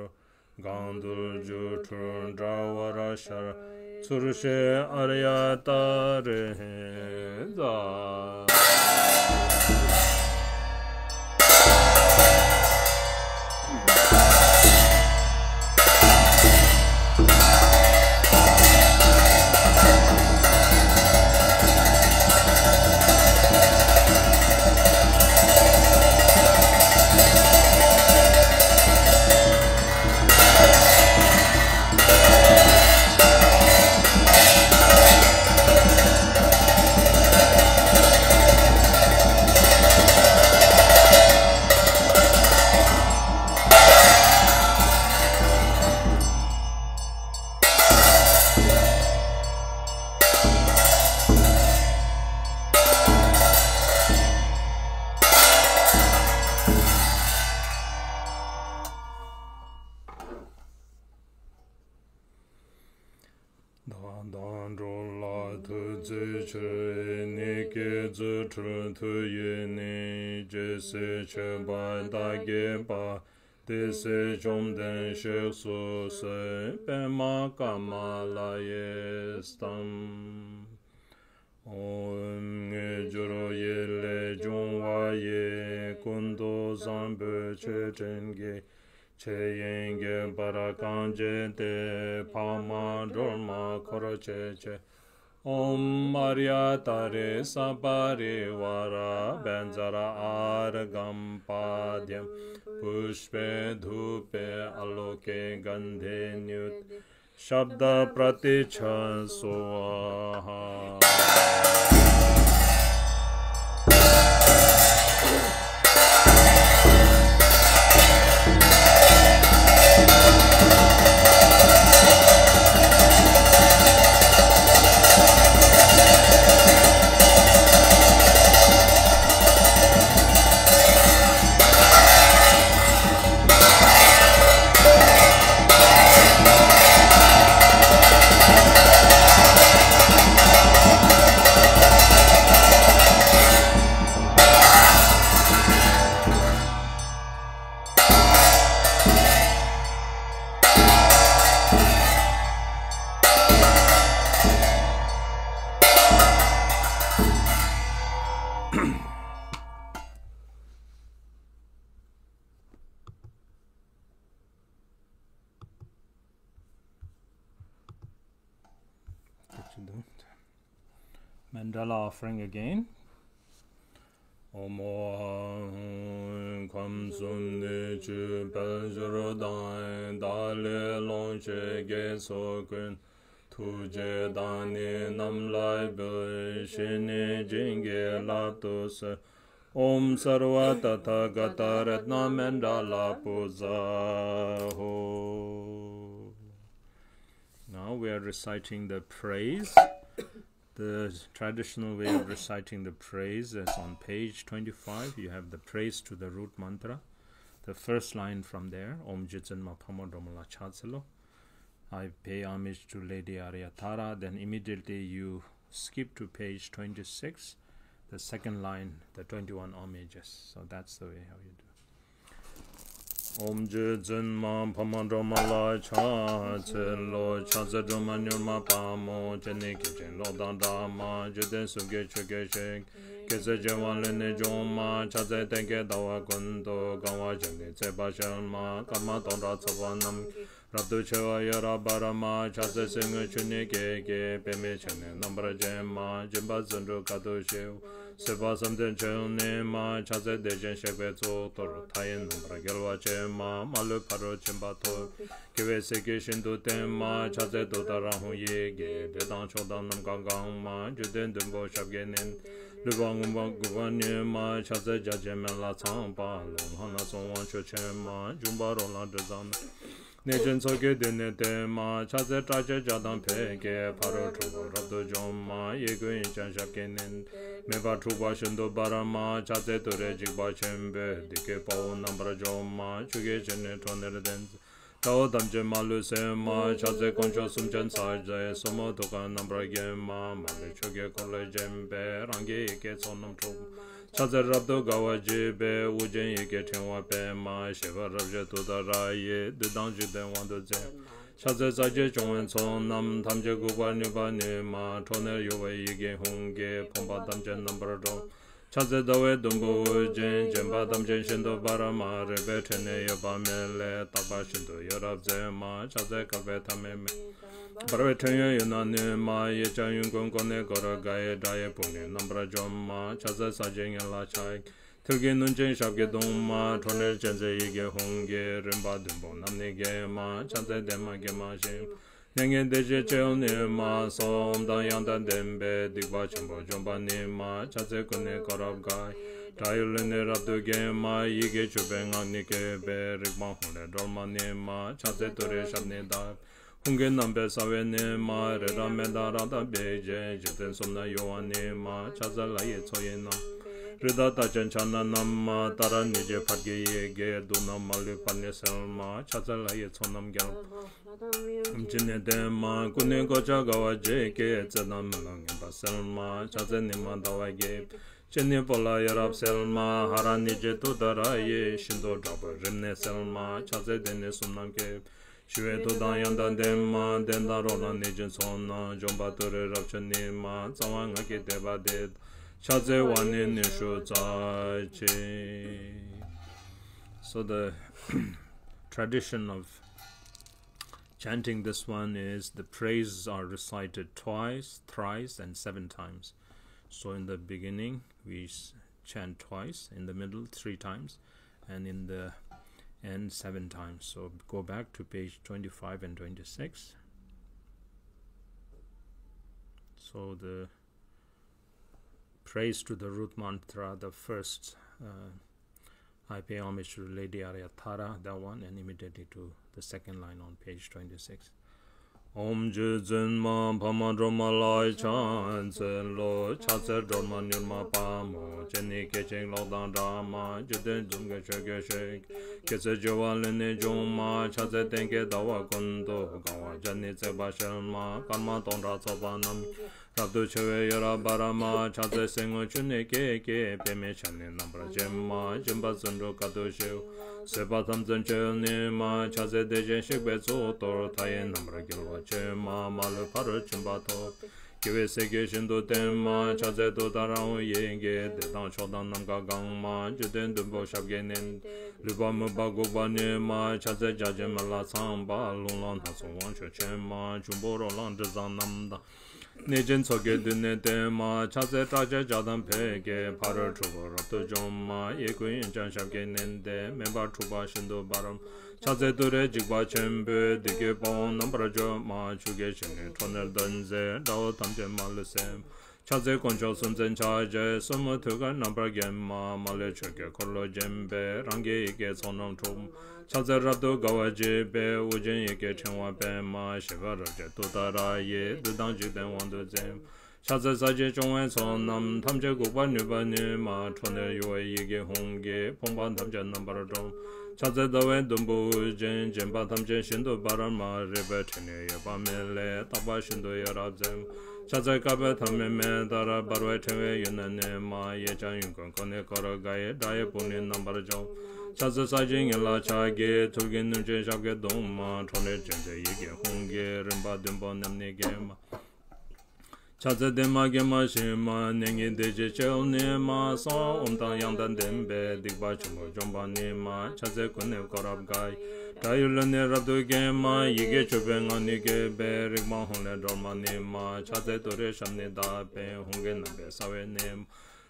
གང་འདུལ་སྒྱུ་འཕྲུལ་འདྲ་བར་ཤར། ཚུར་ཤེས་ཨཱརྱ་ཏཱ་རེ་ཛཿ། བདག་དང་འགྲོ་ལ་ཐུགས་བརྩེའི་ཕྱིར། ཉིད་ཀྱི་རྫུ་འཕྲུལ་མཐུ་ཡིས་ནི། ཇི་སྲིད་མཆོད་པར་བདག་བགྱིས་པ། དེ་སྲིད་བཅོམ་ལྡན་གཤེགས་སུ་གསོལ། པདྨ་ཀ་མ་ལ་ཡེ་སྟམ། ཨོཾ་དངོས་འབྱོར་ཡིད་ལས་བྱུང་བ་ཡི། ཀུན་ཏུ་བཟང་པོའི་མཆོད་སྤྲིན་གྱིས། ཆོས་དབྱིངས་ཁྱབ་པར་གང་བགྱིས་ཏེ། འཕགས་མ་སྒྲོལ་མ་འཁོར་བཅས་ཀྱི། ॐ आर्यातारे सपरिवार व्यञ्जर आर्घं पाद्यं पुष्पे धूपे आलोके गन्धे न्युते शब्द प्रतिच्छ स्वाहा। What you doing? Mandala offering again. ཨོམ་ཨོ་ཧོ། ཁམས་གསུམ་གནས་བཅུ་དཔལ་འབྱོར་དང་། བདག་ལས་ལོངས་སྤྱོད་དགེ་ཚོགས་ཀུན། ཐུགས་རྗེ་བདག་ནི་རྣམས་ལ་འབུལ། བཞེས་ནས་བྱིན་གྱིས་བརླབ་ཏུ་གསོལ། ཨོམ་སརྦ་ཏ་ཐཱ་ག་ཏ་རཏྣ་མཎྜལ་པུ་ཛ་ཧོ། Now we are reciting the praise. The traditional way of reciting the praise is on page twenty-five. You have the praise to the root mantra. The first line from there, ཨོམ་རྗེ་བཙུན་མ་འཕགས་མ་སྒྲོལ་མ་ལ་ཕྱག་འཚལ་ལོ། I pay homage to Lady Aryatara. Then immediately you skip to page twenty-six, the second line, the twenty-one homages. So that's the way how you do. ཨོམ་རྗེ་བཙུན་མ་འཕགས་མ་སྒྲོལ་མ་ལ་ཕྱག་འཚལ་ལོ། ཕྱག་འཚལ་སྒྲོལ་མ་མྱུར་མ་དཔའ་མོ། སྤྱན་ནི་སྐད་ཅིག་གློག་དང་འདྲ་མ། འཇིག་རྟེན་གསུམ་མཁྱེན་ཆོས་སྐྱེ་ཞིང་། སྐྱེ་ཚེ་བྱེ་བ་ལས་ནི་བྱུང་མ། ཕྱག་འཚལ་སྟེང་གི་ཟླ་བ་ཀུན་ཏུ། གང་བ་བཞིན་ནི་བརྩེགས་པ་ཞལ་མ། སྐར་མ་སྟོང་ཕྲག་ཚོགས་པ་རྣམས། རབ་ཏུ་ཕྱེ་བ་ཡ་རབ་འབར་མ། ཕྱག་འཚལ་གསེར་དངུལ་ཆུ་ནས་སྐྱེས་ཀྱི། པདྨས་ཕྱག་ནི་རྣམ་པར་བརྒྱན་མ། སྦྱིན་པ་བརྩོན་འགྲུས་དཀའ་ཐུབ་ཞི་བ། བཟོད་པ་བསམ་གཏན་ཆོས་ནི་མ། ཕྱག་འཚལ་བདེ་ཆེན་གཤེགས་པའི་གཙུག་ཏོར། མཐའ་ཡས་རྣམ་པར་རྒྱལ་བ་ཆེན་མ། མ་ལུས་ཕ་རོལ་ཕྱིན་པ་ཐོབ། དགེ་བའི་སྲས་ཀྱིས་ཤིན་ཏུ་བསྟེན་མ། ཕྱག་འཚལ་ཏུཏྟཱ་ར་ཧཱུྃ་ཡི་གེ། འདོད་དང་ཕྱོགས་དང་ནམ་མཁའ་གང་མ། འཇིག་རྟེན་བདུན་པོ་ཞབས་ཀྱིས་མནན། ལུས་པ་མངོན་པར་འགུགས་པར་ནུས་མ། ཕྱག་འཚལ་རྒྱ་ཆེན་མེ་ལྷ་ཚངས་པ་ལོ། ལྷ་སྣ་ཚོགས་དབང་ཕྱུག་ཆེན་མ། འབྱུང་པོ་རོ་ལངས་དྲི་བཟང་ནགས། གནོད་སྦྱིན་ཚོགས་ཀྱིས་མདུན་ནས་བསྟོད་མ། ཕྱག་འཚལ་ཀྲག་ཅན་བྱ་དང་ཕཊ་ཀྱིས། ཕ་རོལ་འཁྲུལ་པ་རབ་ཏུ་འཇོམས་མ། གཡས་བསྐུམ་གཡོན་བརྐྱང་ཞབས་ཀྱིས་མནན། མེ་འབར་འཁྲུགས་པ་ཤིན་ཏུ་འབར་མ། ཕྱག་འཚལ་ཏུ་རེ་འཇིགས་པ་ཆེན་པོས། བདུད་ཀྱི་དཔའ་བོ་རྣམ་པར་འཇོམས་མ། ཆུ་སྐྱེས་ཆུ་ནི་ཁྲོ་ནད་གདོན། དགྲ་བོ་ཐམས་ཅད་མ་ལུས་གསོད་མ། ཕྱག་འཚལ་དཀོན་མཆོག་གསུམ་མཚོན་ཕྱག་རྒྱའི། སོར་མོས་ཐུགས་ཀར་རྣམ་པར་བརྒྱན་མ། མ་ལུས་ཆུ་སྐྱེས་འཁོར་ལོས་བརྒྱན་པའི། རང་གི་ཡི་གེས་ཚོགས་རྣམས་འཁྲུགས། ཕྱག་འཚལ་རབ་ཏུ་དགའ་བ་བརྗིད་པའི། དབུ་རྒྱན་ཡི་གེས་ཕྲེང་བ་སྤེལ་མ། བཞད་པ་རབ་བཞད་ཏུཏྟཱ་ར་ཡིས། བདུད་དང་འཇིག་རྟེན་དབང་དུ་མཛད། ཕྱག་འཚལ་རྩ་བརྒྱད་སྐྱོང་བའི་ཚོགས་རྣམས། ཐམས་ཅད་འགུགས་པར་ནུས་པ་ནི་མ། ཁྲོ་ནད་གཡོ་བའི་ཡི་གེ་ཧཱུྃ་གིས། ཕོངས་པ་ཐམས་ཅད་རྣམ་པར་སྒྲོལ། ཕྱག་འཚལ་ཟླ་བའི་དུམ་བུས་དབུ་རྒྱན། བརྒྱན་པ་ཐམས་ཅད་ཤིན་ཏུ་འབར་མ། རེག་པས་ཕྲད་ནས་གཡོ་བ་མེད་ལས། རྟག་པ་ཤིན་ཏུ་ཡོངས་རབ་མཛད་མ། ཕྱག་འཚལ་བསྐལ་པའི་ཐ་མའི་མེ། འབར་བའི་ཁྲོད་ཡངས་གཡོ་ན་ནུས་མ། གཡས་བརྐྱང་གཡོན་བསྐུམ་ཀུན་ནས་བསྐོར་དགའི། དགྲ་ཡི་དཔུང་ནི་རྣམ་པར་འཇོམས་མ། ཕྱག་འཚལ་ས་བརྒྱད་ངན་ལ་ཕྱག་མཐིལ་གྱིས་བསྣུན་ཅིང་ཞབས་ཀྱིས་བརྡུང་མ། ཁྲོ་གཉེར་ཅན་མཛད་ཡི་གེ་ཧཱུྃ་གིས། རིམ་པ་བདུན་པོ་རྣམས་ནི་འགེམས་མ། ཕྱག་འཚལ་བདེ་མ་དགེ་མ་ཞི་བ། མྱ་ངན་འདས་ཞི་སྤྱི་ཡོངས་ནུས་མ་སོགས། ཨོཾ་དང་ཡང་དག་ལྡན་པས། སྡིག་པ་ཆེན་པོ་འཇོམས་པ་ནི་མ། ཕྱག་འཚལ་ཀུན་ནས་བསྐོར་རབ་དགའི། དགྲ་ཡི་ལུས་ནི་རབ་ཏུ་འགེམས་མ། ཡི་གེ་བཅུ་པའི་སྔགས་ནི་བཀོད་པས། རིག་པ་ཧཱུྃ་ལས་སྒྲོལ་མ་ནི་མ། ཕྱག་འཚལ་ཏུ་རེའི་ཞབས་ནི་བརྡབས། ཧཱུྃ་གི་རྣམ་པའི་ས་བོན་ནི་མ། རི་རབ་མེ་དང་རག་དང་བེག་ཅན། འཇིག་རྟེན་གསུམ་ན་གཡོ་བ་ནི་མ། ཕྱག་འཚལ་ལྷ་ཡི་ཚོགས་ཡི་རྣམ། རི་དྭགས་རྟགས་ཅན་ཕྱག་ན་བསྣམས་མ། ཏཱ་ར་ཎི་ཇི་ཕཊ་ཀྱི་ཡི་གེས། དུག་རྣམས་མ་ལུས་པ་ནི་སེལ་མ། ཕྱག་འཚལ་ལྷ་ཡི་ཚོགས་རྣམས་རྒྱལ། ཅི་ནས་བསྟན་མ། ཀུན་ནས་གོ་ཆ་དགའ་བ་བརྗིད་ཀྱིས། རྩེ་དང་མེ་ལོང་ངན་པ་སེལ་མ། ཕྱག་འཚལ་ནི་མ་ཟླ་བ་རྒྱས། སྤྱན་ནི་སྤོ་ལ་ཡ་རབས་སེལ་མ། ཧ་ར་ཎི་ཇི་ཏུཏྟཱ་ར་ཡིས། ཤིན་ཏུ་དྲག་པོའི་རིམས་ནད་སེལ་མ། ཕྱག་འཚལ་སྡེ་སྣོད་གསུམ་རྣམས་བསྐྱེད། ཞི་བའི་མཐུ་དང་ཡང་དག་ལྡན་མ། གདོན་དང་རོ་ལངས་གནོད་སྦྱིན་ཚོགས་རྣམས། འཇོམས་པ་ཏུ་རེ་རབ་མཆོག་ནི་མ། རྩ་བ་སྔགས་ཀྱི་བཟླས་པ་འདི། ཕྱག་འཚལ་བ་ནི་ནུས་ཤུགས་རྩ་ཆེ། So the tradition of Chanting this one is the praises are recited twice, thrice, and seven times. So in the beginning, we s- chant twice, in the middle, three times, and in the end, seven times. So go back to page twenty-five and twenty-six. So the praise to the root mantra, the first, uh, I pay homage to Lady Aryatara, that one, and immediately to the second line on page twenty-six. ཨོཾ་རྗེ་བཙུན་མ་འཕགས་མ་སྒྲོལ་མ་ལ་ཕྱག་འཚལ་ལོ། ཕྱག་འཚལ་སྒྲོལ་མ་མྱུར་མ་དཔའ་མོ། སྤྱན་ནི་སྐད་ཅིག་གློག་དང་འདྲ་མ། འཇིག་རྟེན་གསུམ་མགོན་ཆོས་སྐྱོང་ཞིང་། སྐྱེ་ཚེ་སྦྱོར་བ་ལས་ནི་འབྱུང་མ། ཕྱག་འཚལ་སྟེང་གི་ཟླ་བ་ཀུན་ཏུ་གང་བ་བརྒྱ་ནི་བརྩེགས་པ་ཞལ་མ། སྐར་མ་སྟོང་ཕྲག་ཚོགས་པ་རྣམས། རབ་ཏུ་ཕྱེ་བའི་ཡ་རབས་པ་ར་མ། ཕྱག་འཚལ་སེར་སྔོ་ཆུ་ནས་སྐྱེས་སྐྱེས། པདྨས་ཕྱག་ནི་རྣམ་པར་བརྒྱན་མ། སྦྱིན་པ་བརྩོན་འགྲུས་དཀའ་ཐུབ་ཞིའོ། བཟོད་པ་ཐམས་ཅད་མཆོད་ནི་མ། ཕྱག་འཚལ་བདེ་ཆེན་གཤེགས་པའི་གཙུག་ཏོར། མཐའ་ཡས་རྣམ་པར་རྒྱལ་བ་ཆེན་མ། མ་ལུས་ཕ་རོལ་ཕྱིན་པ་ཐོབ། རྒྱལ་བའི་སྲས་ཀྱིས་ཤིན་ཏུ་བསྟེན་མ། ཕྱག་འཚལ་ཏུཏྟཱ་ར་ཧཱུྃ་ཡི་གེ། བདེ་དང་མཆོག་དང་ནམ་མཁའ་གང་མ། འཇིག་རྟེན་བདུན་པོ་ཞབས་ཀྱིས་མནན། ལུས་པ་མུན་པ་འགུགས་པ་ནི་མ། ཕྱག་འཚལ་བརྒྱ་བྱིན་མི་ལ་ཚངས་པ། རླུང་ལྷ་སྣ་ཚོགས་དབང་ཕྱུག་ཆེན་མ། འབྱུང་པོ་རོ་ལངས་དྲི་བཟང་རྣམས་དང་། གནོད་སྦྱིན་ཚོགས་ཀྱིས་མདུན་ནས་བསྟེན་མ། ཕྱག་འཚལ་སྐྲག་བྱེད་བྱ་དང་བོད་ཀྱི། ཕ་རོལ་འཁྲུལ་པ་རབ་ཏུ་འཇོམས་མ། གཡས་བསྐུམ་གཡོན་བརྐྱང་ཞབས་ཀྱིས་མནན་ཏེ། མེ་འབར་འཁྲུགས་པ་ཤིན་ཏུ་འབར་མ། ཕྱག་འཚལ་ཏུ་རེ་འཇིགས་པ་ཆེན་པོས། བདུད་ཀྱི་དཔུང་རྣམ་པར་འཇོམས་མ། ཆུ་སྐྱེས་ཆུ་ནི་ཁྲོ་གཉེར་གདོན་བསལ། དགྲ་བོ་ཐམས་ཅད་མ་ལུས་སེལ་མ། ཕྱག་འཚལ་དཀོན་མཆོག་གསུམ་མཚོན་ཕྱག་རྒྱའི། སོར་མོས་ཐུགས་ཀར་རྣམ་པར་བརྒྱན་མ། མ་ལུས་ཆོས་ཀྱི་འཁོར་ལོས་བརྒྱན་པའི། རང་གི་ཡི་གེས་ཚོགས་རྣམས་འཁྲུགས། ཕྱག་འཚལ་རབ་ཏུ་དགའ་བ་བརྗིད་པའི། དབུ་རྒྱན་ཡི་གེ་ཕྲེང་བ་པདྨ། ཞི་བ་རབ་ཀྱི་ཏུཏྟཱ་ར་ཡིས། བདུད་དང་འཇིག་རྟེན་དབང་དུ་མཛད། ཕྱག་འཚལ་ས་གཞི་སྐྱོང་བའི་ཚོགས་རྣམས། ཐམས་ཅད་འགུགས་པར་ནུས་པ་ཉིད་མ། ཁྲོ་གཉེར་གཡོ་བའི་ཡི་གེ་ཧཱུྃ་གིས། ཕོངས་པ་ཐམས་ཅད་རྣམ་པར་སྒྲོལ། ཕྱག་འཚལ་ཟླ་བའི་དུམ་བུ་ཅན། སྦྱིན་པ་ཐམས་ཅད་ཤིན་ཏུ་འབར་མ། རིག་པའི་ཕྲེང་ནི་གཡོ་བ་མེད་ལས། རྟག་པར་ཤིན་ཏུ་གཡོ་རབ་མཛད། ཕྱག་འཚལ་བསྐལ་པའི་ཐ་མའི་མེ་ལྟར། འབར་བའི་ཕྲེང་བའི་གཡུལ་ན་གནས་མ། གཡས་བརྐྱང་གཡོན་བསྐུམ་ཀུན་ནས་བསྐོར་དགའི། དགྲ་ཡི་དཔུང་ནི་རྣམ་པར་འཇོམས། ཕྱག་འཚལ་ས་གཞིའི་ཉི་ལ་ཕྱག་གིས། ཐུལ་གྱིས་བསྣུན་ཅིང་ཞབས་ཀྱིས་བརྡུང་མ། ཁྲོ་གཉེར་ཅན་མཛད་ཡི་གེ་ཧཱུྃ་གིས། རིམ་པ་བདུན་པོ་རྣམས་ནི་འགེམས་མ། ཕྱག་འཚལ་བདེ་མ་དགེ་མ་ཞི་མ། གནས་ལྔའི་བདེ་གཤེགས་སྤྱི་ནི་མ། གསང་བ་ཨོཾ་དང་ཡང་དག་ལྡན་པས། སྡིག་པ་ཆེན་པོ་འཇོམས་པ་ནི་མ། ཕྱག་འཚལ་ཀུན་ནས་བསྐོར་རབ་དགའི། དགྲ་ཡི་ལུས་ནི་རབ་ཏུ་འགེམས་མ། ཡི་གེ་བཅུ་པའི་ངག་ནི་བཀོད་པའི། རེག་པ་ཧཱུྃ་ལས་སྒྲོལ་མ་ནི་མ། ཕྱག་འཚལ་ཏུ་རེའི་ཞབས་ནི་བརྡབས་པས། ཧཱུྃ་གི་རྣམ་པའི་ས་བོན་ནི་མ།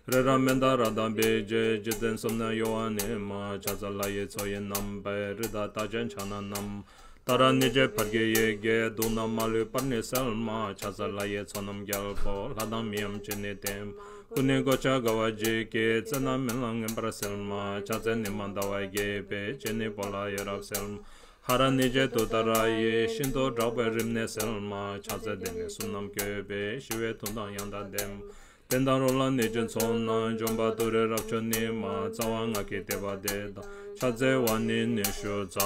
རི་རབ་མནྡ་ར་དང་བི་ཇི། འཇིག་རྟེན་གསུམ་ན་གཡོ་བ་ནི་མ། ཕྱག་འཚལ་ལྷ་ཡི་མཚོ་ཡི་རྣམ་པའི། རི་དྭགས་རྟགས་ཅན་ཕྱག་ན་བསྣམས། ཏཱ་ར་ནི་ཅན་བྷ་གའི་ཡི་གེས། དུག་རྣམས་མ་ལུས་པར་ནི་སེལ་མ། ཕྱག་འཚལ་ལྷ་ཡི་ཚོགས་རྣམས་རྒྱལ་པོ། ལྷ་དང་མིའམ་ཅི་ནས་བསྟེན། སྐུ་ནི་གོ་ཆ་དགའ་བ་བརྗིད་ཀྱིས། རྩེ་རྣམས་རྨི་ལམ་མངོན་པར་སེལ་མ། ཕྱག་འཚལ་ཉི་མ་ཟླ་བ་རྒྱས་པའི། སྤྱན་ནི་སྤོ་ལགས་གཡོ་རབ་སེལ་མ། ཧ་ར་ནི་ཅན་ཏུཏྟཱ་ར་ཡིས། ཤིན་ཏུ་དྲག་པོའི་རིམས་ནད་སེལ་མ། ཕྱག་འཚལ་སྡེ་སྣོད་གསུམ་རྣམས་བཀོད་པའི། ཞི་བའི་མཐུ་དང་ཡང་དག་ལྡན་མ། བསྟན་དང་རོ་ལངས་གནོད་སྦྱིན་ཚོགས་རྣམས་འཇོམས་པ། ཏུ་རེ་རབ་མཆོག་ནི་མ། རྩ་བ་སྔགས་ཀྱི་བཟླས་པ་འདི་དང་། ཕྱག་འཚལ་བ་ནི་ཉི་ཤུ་རྩ་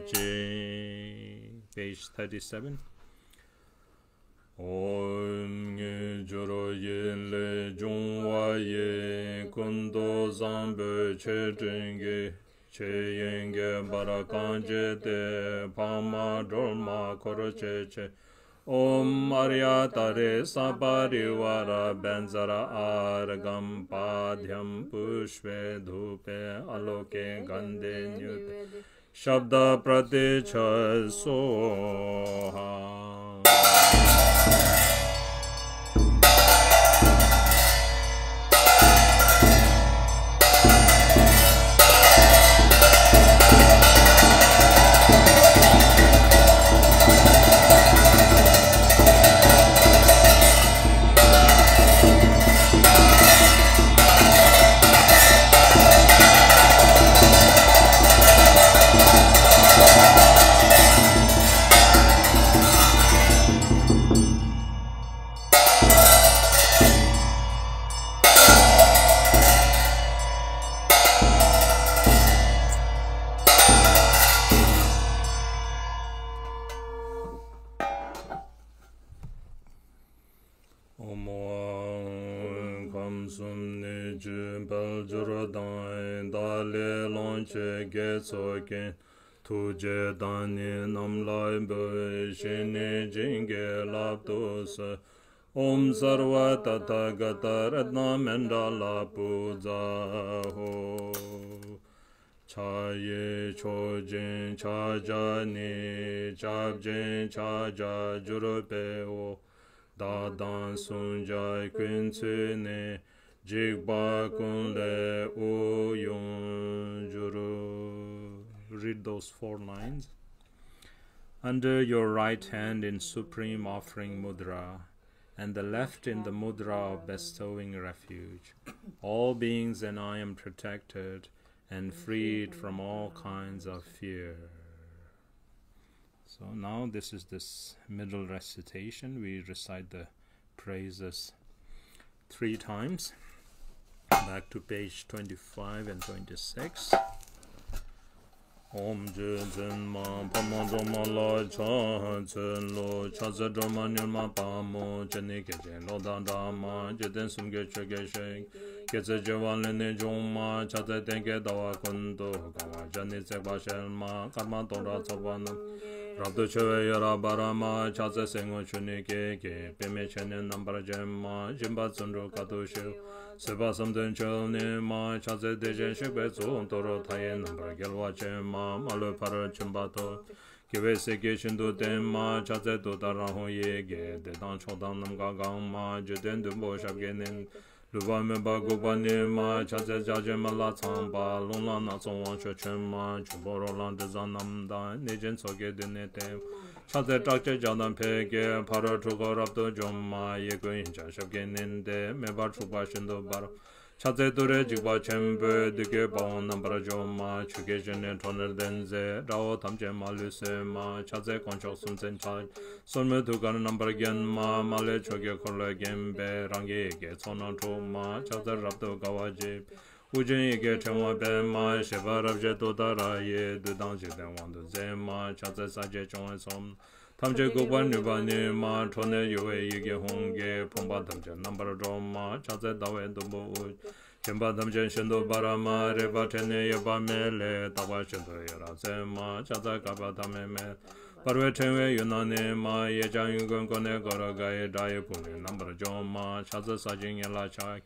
གཅིག Page thirty-seven. ཨོཾ་དངོས་འབྱོར་ཡིད་ལས་བྱུང་བ་ཡི། ཀུན་ཏུ་བཟང་པོའི་ཆོས་སྤྲིན་གྱིས། ཆོས་དབྱིངས་ཀྱི་བར་གང་བྱས་ཏེ། འཕགས་མ་སྒྲོལ་མ་འཁོར་བཅས་ཀྱི། ཨོཾ་ཨཱརྱ་ཏཱ་རེ་སརྦ་རི་ཝཱ་ར་བཛྲ་ཨཱརྠཾ་པཱདྱཾ་པུཥྤེ་དྷཱུ་པེ་ཨ་ལོ་ཀེ་གནྡྷེ་ཉུད་ཕཊ་ཤབྡ་པྲ་ཏཱིཙྪ་སྭཱ་ཧཱ། ཨོཾ། ཁམས་གསུམ་གནོད་སྦྱིན་དཔལ་འབྱོར་དང་། བདག་ལས་ལོངས་སྤྱོད་དགེ་ཚོགས་ཀུན། ཐུགས་རྗེས་བདག་ནི་རྣམས་ལ་འབུལ། བྱས་ནས་བྱིན་གྱིས་བརླབ་ཏུ་གསོལ། ཨོཾ་སརྦ་ཏ་ཐཱ་ག་ཏ་རཏྣ་མཎྜ་ལ་པུ་ཛ་ཧོ། ཕྱག་གཡས་མཆོག་སྦྱིན་ཕྱག་རྒྱ་ནི། སྐྱབས་སྦྱིན་ཕྱག་རྒྱ་བསྒྱུར་བའོ། བདག་དང་བསྲུང་བྱ་ཀུན་ཚུད་ནས། འཇིགས་པ་ཀུན་ལས་དབུགས་དབྱུང་གྱུར། Read those four lines. Under your right hand in supreme offering mudra, and the left in the mudra of bestowing refuge, all beings and I am protected and freed from all kinds of fear. So now this is this middle recitation. We recite the praises three times. Back to page twenty-five and twenty-six. ཨོཾ་རྗེ་བཙུན་མ་འཕགས་མ་སྒྲོལ་མ་ལ་ཕྱག་འཚལ་ལོ། ཕྱག་འཚལ་སྒྲོལ་མ་མྱུར་མ་དཔའ་མོ། སྤྱན་ནི་སྐད་ཅིག་གློག་དང་འདྲ་མ། འཇིག་རྟེན་གསུམ་མགོན་ཆུ་སྐྱེས་ཞིང་། སྐྱེད་ཚལ་བྱེ་བ་ལས་ནི་བྱུང་མ། ཕྱག་འཚལ་སྟེང་གི་ཟླ་བ་ཀུན་ཏུ། གང་བ་བརྒྱ་ནི་བརྩེགས་པ་ཞལ་མ། སྐར་མ་སྟོང་ཕྲག་ཚོགས་པ་རྣམས། རབ་ཏུ་ཕྱེ་བའི་ཡ་རབ་འབར་མ། ཕྱག་འཚལ་སེར་སྔོ་ཆུ་ནས་སྐྱེས་ཀྱི། པདྨས་ཕྱེ་ནས་རྣམ་པར་བརྒྱན་མ། སྦྱིན་པ་བརྩོན་འགྲུས་དཀའ་ཐུབ་ཞི། བཟོད་པ་བསམ་གཏན་ཆོས་ཉིད་མ། ཕྱག་འཚལ་བདེ་ཆེན་གཤེགས་པའི་གཙུག་ཏོར། མཐའ་ཡས་རྣམ་པར་རྒྱལ་བ་ཆེན་མ། མ་ལུས་ཕ་རོལ་ཕྱིན་པ་ཐོབ། དགེ་བའི་སྲས་ཀྱིས་ཤིན་ཏུ་བསྟེན་མ། ཕྱག་འཚལ་ཏུཏྟཱ་ར་ཧཱུྃ་ཡི་གེ། བདེ་དང་མཆོག་དང་ནམ་མཁའ་གང་མ། འཇིག་རྟེན་བདུན་པོ་ཞབས་ཀྱིས་མནན། ལུས་པ་མེད་པ་འགུགས་པ་ཉིད་མ། ཕྱག་འཚལ་བརྒྱ་བྱིན་མི་ལ་ཚངས་པ། རླུང་ལྷ་སྣ་ཚོགས་དབང་ཕྱུག་མཆོད་མ། འབྱུང་པོ་རོ་ལངས་དྲི་བཟང་རྣམས་དང་། གནོད་སྦྱིན་ཚོགས་ཀྱིས་མདུན་ནས་བསྟེན། ཕྱག་འཚལ་བྲག་ཅའི་ལྗགས་དང་ཕཊ་ཀྱིས། ཕ་རོལ་འཁྲུལ་འཁོར་རབ་ཏུ་འཇོམས་མ། གཡས་བསྐུམ་གཡོན་བརྐྱང་ཞབས་ཀྱིས་མནན་ཏེ། མེ་འབར་འཁྲུགས་པ་ཤིན་ཏུ་འབར། ཕྱག་འཚལ་ཏུ་རེའི་འཇིགས་པ་ཆེན་པོས། བདུད་ཀྱི་དཔའ་བོ་རྣམ་པར་འཇོམས་མ། ཆུ་སྐྱེས་ཞལ་ནི་ཁྲོ་ནད་ལྡན་མཛད། དགྲ་བོ་ཐམས་ཅད་མ་ལུས་གསོད་མ། ཕྱག་འཚལ་དཀོན་མཆོག་གསུམ་མཚན་ཕྱག་སོར་མོས་ཐུགས་ཀར་རྣམ་པར་བརྒྱན་མ། མ་ལུས་ཕྱོགས་ཀྱི་འཁོར་ལོས་བརྒྱན་པའི། རང་གི་ཡི་གེ་ཚོགས་རྣམས་འཁྲུགས་མ། ཕྱག་འཚལ་རབ་ཏུ་དགའ་བ་བརྗིད། དབུ་རྒྱན་ཡི་གེ་ཕྲེང་བ་སྤེལ་མ། བཞད་པ་རབ་བཞད་ཏུཏྟཱ་ར་ཡིས། བདུད་དང་འཇིག་རྟེན་དབང་དུ་མཛད་མ། ཕྱག་འཚལ་ས་གཞི་སྐྱོང་བའི་ཚོགས་ཐམས་ཅད་འགུགས་པར་ནུས་པ་ཉིད་མ། ཁྲོ་ནད་གཡོ་བའི་ཡི་གེ་ཧཱུྃ་གིས། ཕོངས་པ་ཐམས་ཅད་རྣམ་པར་སྒྲོལ་མ། ཕྱག་འཚལ་ཟླ་བའི་དུམ་བུ་དབུ། སྦྱིན་པ་ཐམས་ཅད་ཤིན་ཏུ་འབར་མ། རེག་པ་འཕྲལ་ནས་གཡོ་བ་མེད་ལས། དག་པ་ཤིན་ཏུ་ཡ་རབས་མཛད་མ། ཕྱག་འཚལ་བསྐལ་པ་ཐ་མའི་མེ། འབར་བའི་ཕྲེང་བའི་ཡུལ་ན་གནས་མ། གཡས་བརྐྱང་གཡོན་བསྐུམ་ཀུན་ནས་བསྐོར་དགའི། དགྲ་ཡི་དཔུང་ནི་རྣམ་པར་འཇོམས་མ། ཕྱག་འཚལ་ས་གཞིའི་ཉེ་ལ་ཕྱག་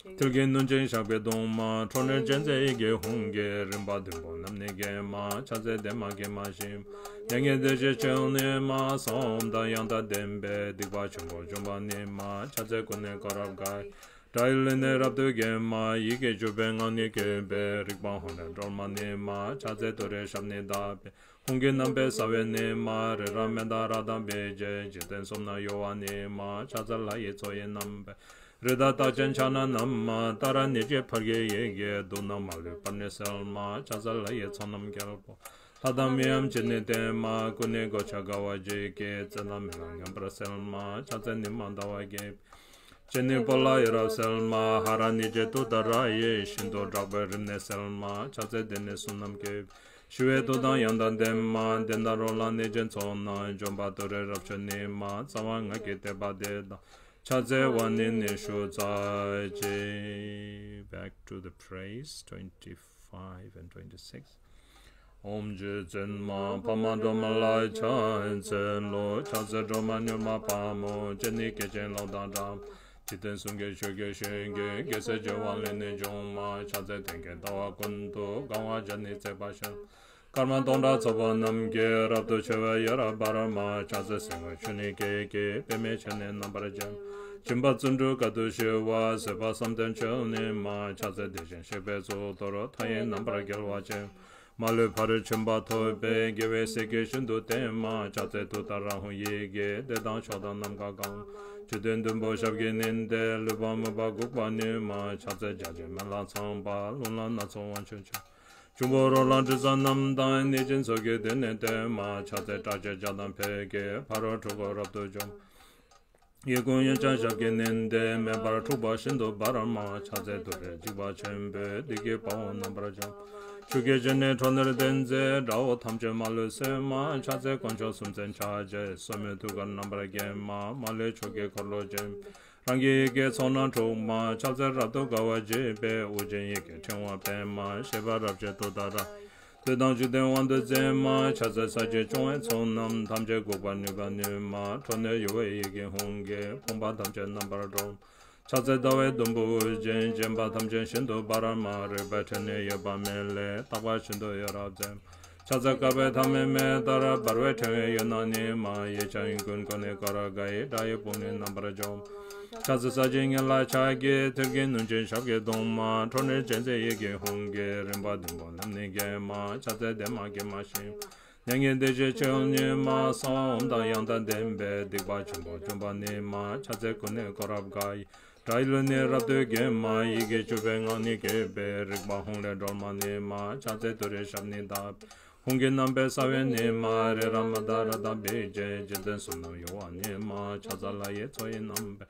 མཐིལ་གྱིས་བསྣུན་ཅིང་བཞག་པའི་གདུང་མ། ཁྲོ་གཉེར་ཅན་མཛད་ཡི་གེ་ཧཱུྃ་གིས། རིམ་པ་བདུན་པོ་རྣམས་ནི་འགེམས་མ། ཕྱག་འཚལ་བདེ་མ་དགེ་མ་ཞི་མ། མྱ་ངན་འདས་ཞི་སྤྱོད་ཡུལ་ནི་མ། གསང་བ་འམ་དང་ཡང་དག་ལྡན་པས། སྡིག་པ་ཆེན་པོ་འཇོམས་པ་ཉིད་མ། ཕྱག་འཚལ་ཀུན་ནས་བསྐོར་རབ་དགའི། དགྲ་ཡི་ལུས་ནི་རབ་ཏུ་འགེམས་མ། ཡི་གེ་བཅུ་པའི་ངག་ནི་བཀོད་པའི། རིག་པ་ཧཱུྃ་ལས་སྒྲོལ་མ་ཉིད་མ། ཕྱག་འཚལ་ཏུ་རེའི་ཞབས་ནི་བརྡབས་པས། ཧཱུྃ་གི་རྣམ་པས་ཟ་བའི་ནི་མ། རི་རབ་མན་དཱ་ར་དང་བི་ཛ། འཇིག་རྟེན་གསུམ་རྣམས་གཡོ་བ་ཉིད་མ། ཕྱག་འཚལ་ལྷ་ཡི་མཚོ་ཡི་རྣམ་པའི། རི་དྭགས་རྟགས་ཅན་ཕྱག་ན་བསྣམས་མ། ཏཱ་ར་ཎི་ཀྱི་ཕཊ་ཀྱི་ཡི་གེས། དུག་རྣམས་མ་ལུས་པར་ནི་སེལ་མ། ཕྱག་འཚལ་ལྷ་ཡི་ཚོགས་རྣམས་རྒྱལ་པོ། ལྷ་དང་མིའམ་ཅི་ནས་བསྟེན་མ། ཀུན་ནས་གོ་ཆ་དགའ་བ་བརྗིད་ཀྱིས། བཙན་དང་མི་ལ་ངན་པར་སེལ་མ། ཕྱག་འཚལ་ཉི་མ་ཟླ་བ་རྒྱས། སྤྱན་ནི་སྤོ་ལ་ཡ་རབས་སེལ་མ། ཧ་ར་ཎི་ཀྱི་ཏུཏྟཱ་ར་ཡིས། ཤིན་ཏུ་དྲག་པོའི་རིམས་ནད་སེལ་མ། ཕྱག་འཚལ་སྡེ་སྣོད་གསུམ་རྣམས་བསྐྱེད། ཞི་བའི་མཐུ་དང་ཡང་དག་ལྡན་མ། ལྡན་དང་རོ་ལངས་གནོད་སྦྱིན་ཚོགས་རྣམས། འཇོམས་པ་ཏུ་རེ་རབ་མཆོག་ཉིད་མ། རྩ་བ་སྔགས་ཀྱི་བསྟོད་པ་འདི་དང་། ཕྱག་འཚལ་བ་ནི་ཉི་ཤུ་རྩ་གཅིག Back to the praise twenty-five and twenty-six. ཨོཾ་རྗེ་བཙུན་མ་འཕགས་མ་སྒྲོལ་མ་ལ་ཕྱག་འཚལ་ལོ། ཕྱག་འཚལ་སྒྲོལ་མ་མྱུར་མ་དཔའ་མོ། སྤྱན་ནི་སྐད་ཅིག་གློག་དང་འདྲ། འཇིག་རྟེན་གསུམ་མགོན་ཆུ་སྐྱེས་ཞིང་གི། སྐྱེད་ཚལ་བྱེ་བ་ལས་ནི་བྱུང་མ། ཕྱག་འཚལ་སྟེང་གི་ཟླ་བ་ཀུན་ཏུ། གང་བ་བརྒྱ་ནི་བརྩེགས་པ་ཞལ། སྐར་མ་སྟོང་ཕྲག་ཚོགས་པ་རྣམས་ཀྱིས། རབ་ཏུ་ཕྱེ་བའི་ཡ་རབས་འབར་མ། ཕྱག་འཚལ་སེར་སྔོ་ཆུ་ནས་སྐྱེས་ཀྱི། པདྨས་ཕྱེ་ནས་རྣམ་པར་བརྒྱན། སྦྱིན་པ་བརྩོན་འགྲུས་དཀའ་ཐུབ་ཞི་བ། བཟོད་པ་བསམ་གཏན་ཆོས་ཉིད་མ། ཕྱག་འཚལ་བདེ་ཆེན་གཤེགས་པའི་གཙུག་ཏོར། མཐའ་ཡས་རྣམ་པར་རྒྱལ་བ་ཆེན། མ་ལུས་ཕ་རོལ་ཕྱིན་པ་ཐོབ་པའི། དགེ་བའི་སྲས་ཀྱིས་ཤིན་ཏུ་བསྟེན་མ། ཕྱག་འཚལ་ཏུཏྟཱ་ར་ཧཱུྃ་ཡི་གེ། བདེ་དང་མཆོག་དང་ནམ་མཁའ་གང་། འཇིག་རྟེན་བདུན་པོ་ཞབས་ཀྱིས་མནན་ཏེ། ལུས་པ་མེད་པ་འགུགས་པ་ཉིད་མ། ཕྱག་འཚལ་བརྒྱ་བྱིན་མི་ལ་ཚངས་པ། རླུང་ལྷ་སྣ་ཚོགས་དབང་ཕྱུག་མཆོད། འབྱུང་པོ་རོ་ལངས་དྲི་ཟ་རྣམས་དང་། གནོད་སྦྱིན་ཚོགས་ཀྱིས་མདུན་ནས་བསྟོད་མ། ཕྱག་འཚལ་བྲག་ཅའི་ལྗགས་དང་ཕཊ་ཀྱིས། ཕ་རོལ་འཁྲུལ་འཁོར་རབ་ཏུ་འཇོམས། གཡས་བསྐུམ་གཡོན་བརྐྱང་ཞབས་ཀྱིས་མནན་ཏེ། མེ་འབར་འཁྲུགས་པ་ཤིན་ཏུ་འབར་མ། ཕྱག་འཚལ་ཏུ་རེ་འཇིགས་པ་ཆེན་པོས། བདུད་ཀྱི་དཔའ་བོ་རྣམ་པར་འཇོམས། ཆུ་སྐྱེས་ཞལ་ནི་ཁྲོ་ནད་ལྡན་མཛད། དགྲ་བོ་ཐམས་ཅད་མ་ལུས་གསོད་མ། ཕྱག་འཚལ་དཀོན་མཆོག་གསུམ་མཚན་ཕྱག་རྒྱས། སོར་མོས་ཐུགས་ཀར་རྣམ་པར་བརྒྱན་མ། མ་ལུས་ཕྱོགས་ཀྱི་འཁོར་ལོས་བརྒྱན། རང་གི་ཡི་གེས་ཚོགས་རྣམས་འཁྲུགས་མ། ཕྱག་འཚལ་རབ་ཏུ་དགའ་བ་བརྗིད་པའི། དབུ་རྒྱན་ཡི་གེ་ཕྲེང་བ་སྤེལ་མ། བཞད་པ་རབ་བཞད་ཏུཏྟཱ་ར། བདུད་དང་འཇིག་རྟེན་དབང་དུ་མཛད་མ། ཕྱག་འཚལ་ས་གཞི་སྐྱོང་བའི་ཚོགས་རྣམས། ཐམས་ཅད་འགུགས་པར་ནུས་པ་ཉིད་མ། ཁྲོ་ནད་གཡོ་བའི་ཡི་གེ་ཧཱུྃ་གིས། ཕོངས་པ་ཐམས་ཅད་རྣམ་པར་སྒྲོལ། ཕྱག་འཚལ་ཟླ་བའི་དུམ་བུ་དབུ་ཅན། བྱམས་པ་ཐམས་ཅད་ཤིན་ཏུ་འབར་མ། རིག་པའི་ཕྲིན་ལས་གཡོ་བ་མེད་ལས། རྟག་པ་ཤིན་ཏུ་ཡོངས་རབ་མཛད། ཕྱག་འཚལ་བསྐལ་པའི་ཐ་མའི་མེ་ལྟར། འབར་བའི་ཕྲེང་བའི་གཡུལ་ན་ཉི་མ། ཡེ་ཤེས་དབྱིངས་ཀུན་ཀུན་ནས་བསྐོར་དགའི། དགྲ་ཡི་དཔུང་ནི་རྣམ་པར་འཇོམས། ཕྱག་འཚལ་ས་གཞི་ཉི་ལ་ཕྱག་རྒྱའི། ཐུལ་གྱིས་བསྣུན་ཅིང་ཞབས་ཀྱིས་བརྡུང་མ། ཁྲོ་གཉེར་ཅན་མཛད་ཡི་གེ་ཧཱུྃ་གིས། རིམ་པ་བདུན་པོ་རྣམས་ནི་འགེམས་མ། ཕྱག་འཚལ་བདེ་མ་དགེ་མ་ཞི་མ། མྱ་ངན་འདས་ཞི་མཆེ་བ་གཉིས་མ། གསང་བ་འོད་དང་དབྱངས་དང་ལྡན་པས། སྡིག་པ་ཆེན་པོ་འཇོམས་པ་ནི་མ། ཕྱག་འཚལ་ཀུན་ནས་བསྐོར་རབ་དགའི། དགྲ་ཡི་ལུས་ནི་རབ་ཏུ་འགེམས་མ། ཡི་གེ་བཅུ་པའི་ངག་ནི་བཀོད་པས། རིག་པ་ཧཱུྃ་ལས་སྒྲོལ་མ་ནི་མ། ཕྱག་འཚལ་ཏུ་རེའི་ཞབས་ནི་བརྡབས། ཧཱུྃ་གི་རྣམ་པའི་ས་བོན་ནི་མ། རི་རབ་མནྡ་ར་དང་བིག་ཅན། འཇིག་རྟེན་གསུམ་རྣམས་གཡོ་བ་ནི་མ། ཕྱག་འཚལ་ལྷ་ཡི་མཚོ་ཡི་རྣམ་པའི།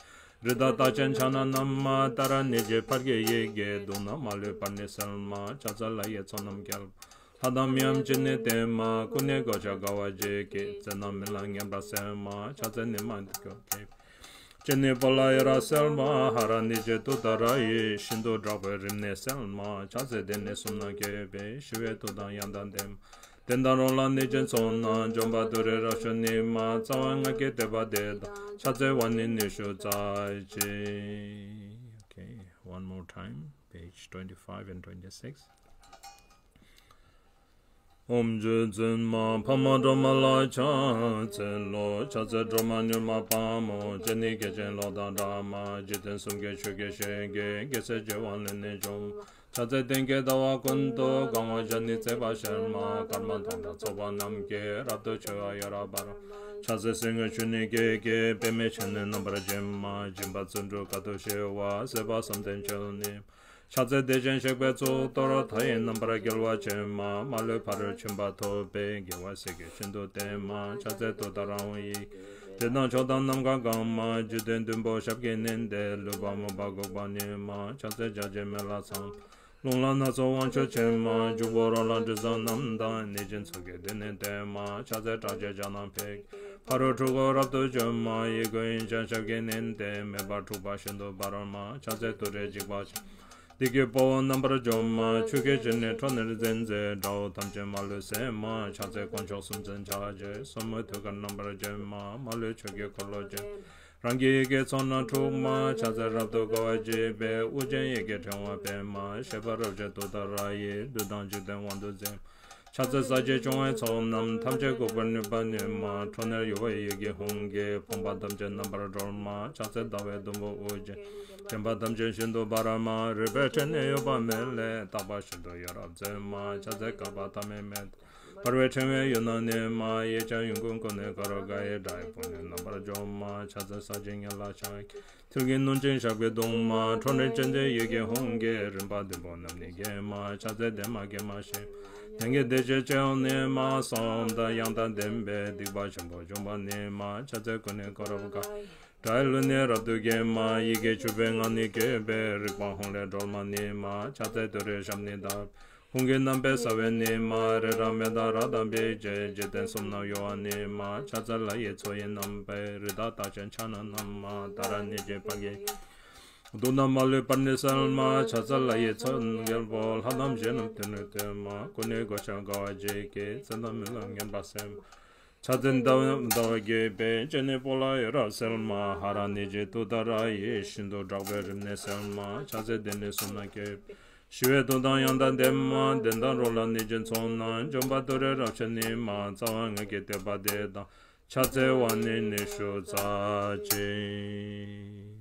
རི་དྭགས་རྟགས་ཅན་ཕྱག་ན་བསྣམས་མ། ཏཱ་ར་ཎི་ཅན་ཕཊ་ཀྱི་ཡི་གེས། དུག་རྣམས་མ་ལུས་པར་ནི་སེལ་མ། ཕྱག་འཚལ་ལྷ་ཡི་མཚོ་རྣམས་རྒྱལ་པོ། ལྷ་དང་མིའམ་ཅི་ནས་བསྟེན་མ། ཀུན་ནས་གོ་ཆ་དགའ་བ་བརྗིད་ཀྱིས། བཙན་དང་མི་ལ་ངན་པ་སེལ་མ། ཕྱག་འཚལ་ནི་མ་འདི་སྐྱོབ་མཁས། ཅི་ནས་སྤོ་ལགས་ཡི་རབ་སེལ་མ། ཧ་ར་ཎི་ཅན་ཏུཏྟཱ་ར་ཡིས། ཤིན་ཏུ་དྲག་པོའི་རིམས་ནད་སེལ་མ། ཕྱག་འཚལ་སྡེ་སྣོད་གསུམ་རྣམས་བཀོད་པས། ཞི་བའི་མཐུ་དང་དབྱངས་དང་ལྡན་མ། བདེན་དང་རོ་ལངས་གནོད་སྦྱིན་ཚོགས་རྣམས། འཇོམས་པ་ཏུ་རེ་རབ་མཆོག་ནི་མ། རྩ་བ་ལྔ་བསྐྱེད་བཟླས་པ་འདི་དང་། ཕྱག་འཚལ་བ་ནི་ཉི་ཤུ་རྩ་གཅིག Okay, one more time, page twenty-five and twenty-six. ཨོཾ་རྗེ་བཙུན་མ་འཕགས་མ་སྒྲོལ་མ་ལ་ཕྱག་འཚལ་ལོ། ཕྱག་འཚལ་སྒྲོལ་མ་མྱུར་མ་དཔའ་མོ། སྤྱན་ནི་བརྒྱ་བྱིན་གློག་དང་འདྲ་མ། འཇིག་རྟེན་གསུམ་མགོན་ཆུ་སྐྱེས་ཞལ་གྱི། རྒྱལ་སྲས་ཀྱི་དབང་ལུས་ནི་འཇོམས། ཕྱག་འཚལ་སྟེང་གི་ཟླ་བ་ཀུན་ཏུ། གང་བ་བཞི་ནི་བརྩེགས་པ་ཤར་མ། སྐར་མ་མཐོང་དང་ཚོགས་པ་རྣམས་ཀྱིས། རབ་ཏུ་ཕྱུག་པ་ཡོངས་རབ་འབར། ཕྱག་འཚལ་སེར་སྔོ་ཆུ་ནས་སྐྱེས་ཀྱི། པདྨས་ཕྱག་ནི་རྣམ་པར་བརྒྱན་མ། སྦྱིན་པ་བརྩོན་འགྲུས་དཀའ་ཐུབ་ཞི་བ། བཟོད་པ་བསམ་གཏན་ཆོས་ནི། ཕྱག་འཚལ་བདེ་ཆེན་གཤེགས་པའི་གཙུག་ཏོར། མཐའ་ཡས་རྣམ་པར་རྒྱལ་བ་ཆེན་མ། མ་ལུས་ཕ་རོལ་ཕྱིན་པ་ཐོབ་པའི། རྒྱལ་བ་སྲས་ཀྱིས་ཤིན་ཏུ་བསྟེན་མ། ཕྱག་འཚལ་ཏུཏྟཱ་ར་ཧཱུྃ་ཡི། དྲི་དང་མཆོག་དང་ནམ་མཁའ་གང་མ། བརྒྱུད་ལྡན་བདུན་པོ་ཞབས་ཀྱིས་མནན་ཏེ། ལུས་པ་མུན་པ་འགུགས་པ་ནི་མ། ཕྱག་འཚལ་འཇའ་ཆེན་མེ་ལྷ་ཚངས། རླུང་ལྷ་སྣ་ཚོགས་དབང་ཕྱུག་ཆེན་མ། འཇུག་པོ་རོ་ལངས་དྲི་བཟང་རྣམས་དང་། གནོད་སྦྱིན་ཚོགས་ཀྱིས་སྡེ་སྣོད་བསྟེན་མ། ཕྱག་འཚལ་ཁྲག་ཆེན་ཕྱག་ན་ཕེབས། ཕ་རོལ་འཁྲུལ་འཁོར་རབ་ཏུ་འཇོམས་མ། ཡི་གེ་དབྱིངས་ཀྱང་ཞབས་ཀྱིས་མནན་ཏེ། མེ་འབར་འཁྲུགས་པ་ཤིན་ཏུ་འབར་མ། ཕྱག་འཚལ་ཏུ་རེ་འཇིགས་པ་ཆེན། བདུད་ཀྱི་དཔའ་བོ་རྣམ་པར་འཇོམས་མ། ཆུ་སྐྱེས་ཆུ་ནི་ཁྲོ་ནད་མཛད་མཛད། དགྲ་བོ་ཐམས་ཅད་མ་ལུས་སེལ་མ། ཕྱག་འཚལ་དཀོན་མཆོག་གསུམ་མཚོན་ཕྱག་རྒྱའི། སོར་མོས་ཐུགས་ཀར་རྣམ་པར་བརྒྱན་མ། མ་ལུས་ཆོས་ཀྱི་འཁོར་ལོ་བརྒྱན། རང་གི་ཡི་གེས་ཚོགས་རྣམས་འཁྲུགས་མ། ཕྱག་འཚལ་རབ་ཏུ་དགའ་བ་བརྗིད་པའི། དབུ་ཅན་ཡི་གེས་ཕྲེང་བ་སྤེལ་མ། བཞད་པ་རབ་བཞད་ཏུཏྟཱ་ར་ཡིས། བདུད་དང་འཇིག་རྟེན་དབང་དུ་མཛད། ཕྱག་འཚལ་ས་གཞིའི་འབྱུང་བའི་ཚོགས་རྣམས། ཐམས་ཅད་འགུགས་པར་ནུས་པ་ནི་མ། ཁྲོ་གཉེར་གཡོ་བའི་ཡི་གེ་ཧཱུྃ་གིས། ཕོངས་པ་ཐམས་ཅད་རྣམ་པར་སྒྲོལ་མ། ཕྱག་འཚལ་ཟླ་བའི་དུམ་བུ་དབུ་ཅན། བྱམས་པ་ཐམས་ཅད་ཤིན་ཏུ་འབར་མ། རིག་པའི་ཕྲིན་ལས་གཡོ་བ་མེད་ལས། རྟག་པ་ཤིན་ཏུ་ཡོངས་རབ་མཛད་མ། ཕྱག་འཚལ་བསྐལ་པ་ཐ་མའི་མེ། འབར་བའི་ཕྲེང་བའི་གཡུལ་ན་ནི་མ། ཡེ་ཤེས་དབྱིངས་ཀུན་ཀུན་ནས་བསྐོར་དགའི། དགྲ་ཡི་དཔུང་ནི་རྣམ་པར་འཇོམས་མ། ཕྱག་འཚལ་ས་གཞིའི་ཉི་ལ་ཕྱག་རྒྱའི། ཐུལ་གྱིས་བསྣུན་ཅིང་ཞབས་ཀྱིས་བརྡུང་མ། ཁྲོ་གཉེར་ཅན་མཛད་ཡི་གེ་ཧཱུྃ་གིས། རིམ་པ་བདུན་པོ་རྣམས་ནི་འགེམས་མ། ཕྱག་འཚལ་བདེ་མ་དགེ་མ་ཞི་མ། མྱ་ངན་འདས་ཞི་མཆེ་བ་གཉིས་མ། གསང་བ་འོད་དང་དབྱངས་དང་ལྡན་པས། སྡིག་པ་ཆེན་པོ་འཇོམས་པ་ནི་མ། ཕྱག་འཚལ་ཀུན་ནས་བསྐོར་རབ་དགའ། དགྲ་ཡི་ལུས་ནི་རབ་ཏུ་འགེམས་མ། ཡི་གེ་བཅུ་པའི་ངག་ནི་བཀོད་པས། རིག་པ་ཧཱུྃ་ལས་སྒྲོལ་མ་ནི་མ། ཕྱག་འཚལ་ཏུ་རེའི་ཞབས་ནི་བརྡབས། ཧཱུྃ་གི་རྣམ་པའི་ས་བོན་ནི་མ། རི་རབ་མནྡ་ར་དང་བིག་ཅན། འཇིག་རྟེན་གསུམ་རྣམས་གཡོ་བ་ནི་མ། ཕྱག་འཚལ་ལྷ་ཡི་མཚོ་ཡི་རྣམ་པའི། རི་དྭགས་རྟགས་ཅན་ཕྱག་ན་བསྣམས་མ། ཏཱ་ར་ཎི་ཅན་ཕཊ་ཀྱི། དུག་རྣམས་མ་ལུས་པར་ནི་སེལ་མ། ཕྱག་འཚལ་ལྷ་ཡི་མཚོ་རྒྱལ་པོ། ལྷ་རྣམས་ཞལ་རྣམས་མཐིལ་ནི་བཏོན་མ། ཀུན་ནས་གོ་ཆ་དགའ་བ་བརྗིད་ཀྱིས། བཙན་དང་མི་ལ་ངན་པ་སེལ་མ། ཕྱག་འཚལ་ཟླ་བ་ཟླ་བ་བརྒྱད་པའི། སྤྱན་ནི་སྤོ་ལགས་ཡི་རབ་སེལ་མ། ཧ་ར་ཎི་ཅན་ཏུཏྟཱ་ར་ཡིས། ཤིན་ཏུ་དྲག་པོའི་རིམས་ནད་སེལ་མ། ཕྱག་འཚལ་སྡེ་སྣོད་གསུམ་རྣམས་བཀོད། ཞི་བའི་མཐུ་དང་དབྱངས་དང་ལྡན་མ། བདེན་དང་རོ་ལངས་གནོད་སྦྱིན་ཚོགས་རྣམས། འཇོམས་པ་ཏུ་རེ་རབ་མཆོག་ནི་མ། རྩ་བ་ལྔ་བསྐྱེད་བཟླས་པ་འདི་དང་། ཕྱག་འཚལ་བ་ནི་ཉི་ཤུ་རྩ་གཅིག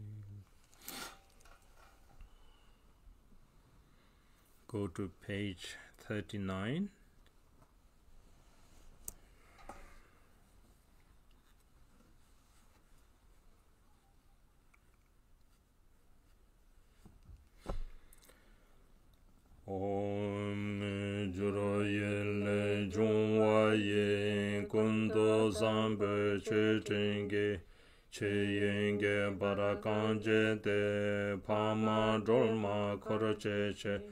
Go to page thirty-nine. ཨོཾ་སྒྱུ་རུ་ཡི་ལས་བྱུང་བ་ཡི། ཀུན་ཏུ་བཟང་པོའི་མཆོད་སྤྲིན་གྱིས། ཆོས་དབྱིངས་ཀྱི་བར་གང་བརྒྱན་ཏེ། འཕགས་མ་སྒྲོལ་མ་འཁོར་བཅས་ཀྱིས།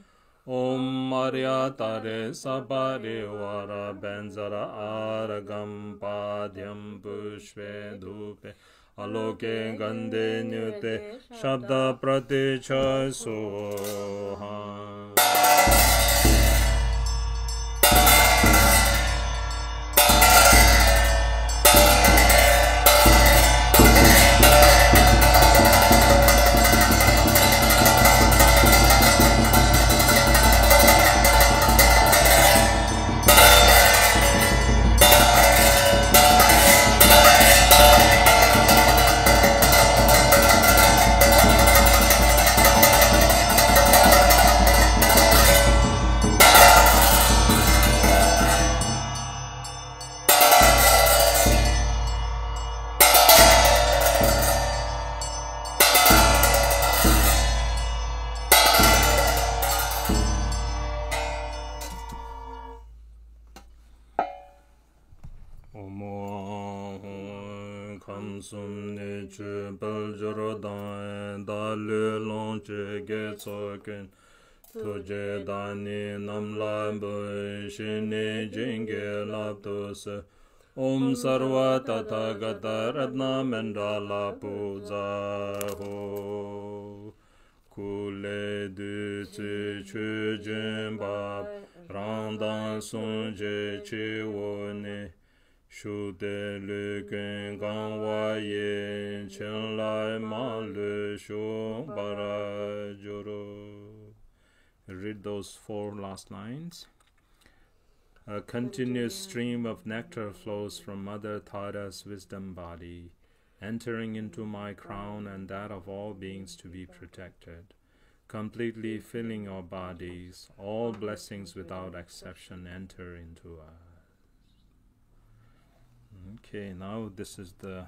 ཨོཾ་ཨཱརྱ་ཏཱ་རེ་སརྦ་རི་ཝཱ་ར་བཛྲ་ཨཱ་ར་གམ་པཱ་དྱཾ་པུཥྤེ་དྷཱུ་པེ་ཨ་ལོ་ཀེ་གནྡྷེ་ནུ་ཏེ་ཤབྡ་པྲ་ཏཱིཙྪ་སྭཱ་ཧཱ། གསུམ་ནི་ཆོས་འཕེལ་འགྱུར་དང་། བདག་བློས་བླངས་ཀྱི་དགེ་ཚོགས་ཀུན། ཐུགས་རྗེའི་བདག་ཉིད་རྣམས་ལ་འབུལ། བཞེས་ནས་བྱིན་གྱིས་བརླབ་ཏུ་གསོལ། ཨོཾ་སརྦ་ཏ་ཐཱ་ག་ཏ་རཏྣ་མཎྜལ་པུ་ཛ་ཧོ། སྐུ་ལས་བདུད་རྩི་ཆོས་སྦྱིན་འབབ། རང་དང་གསུམ་གྱི་སྤྱི་བོ་ནས། ཞུགས་ཏེ་ལུས་ཀུན་གང་བ་ཡི། བྱིན་རླབས་མ་ལུས་ཞུགས་པར་གྱུར། Read those four last lines. A continuous stream of nectar flows from Mother Tara's wisdom body, entering into my crown and that of all beings to be protected, completely filling our bodies. All blessings without exception enter into us. Okay, now this is the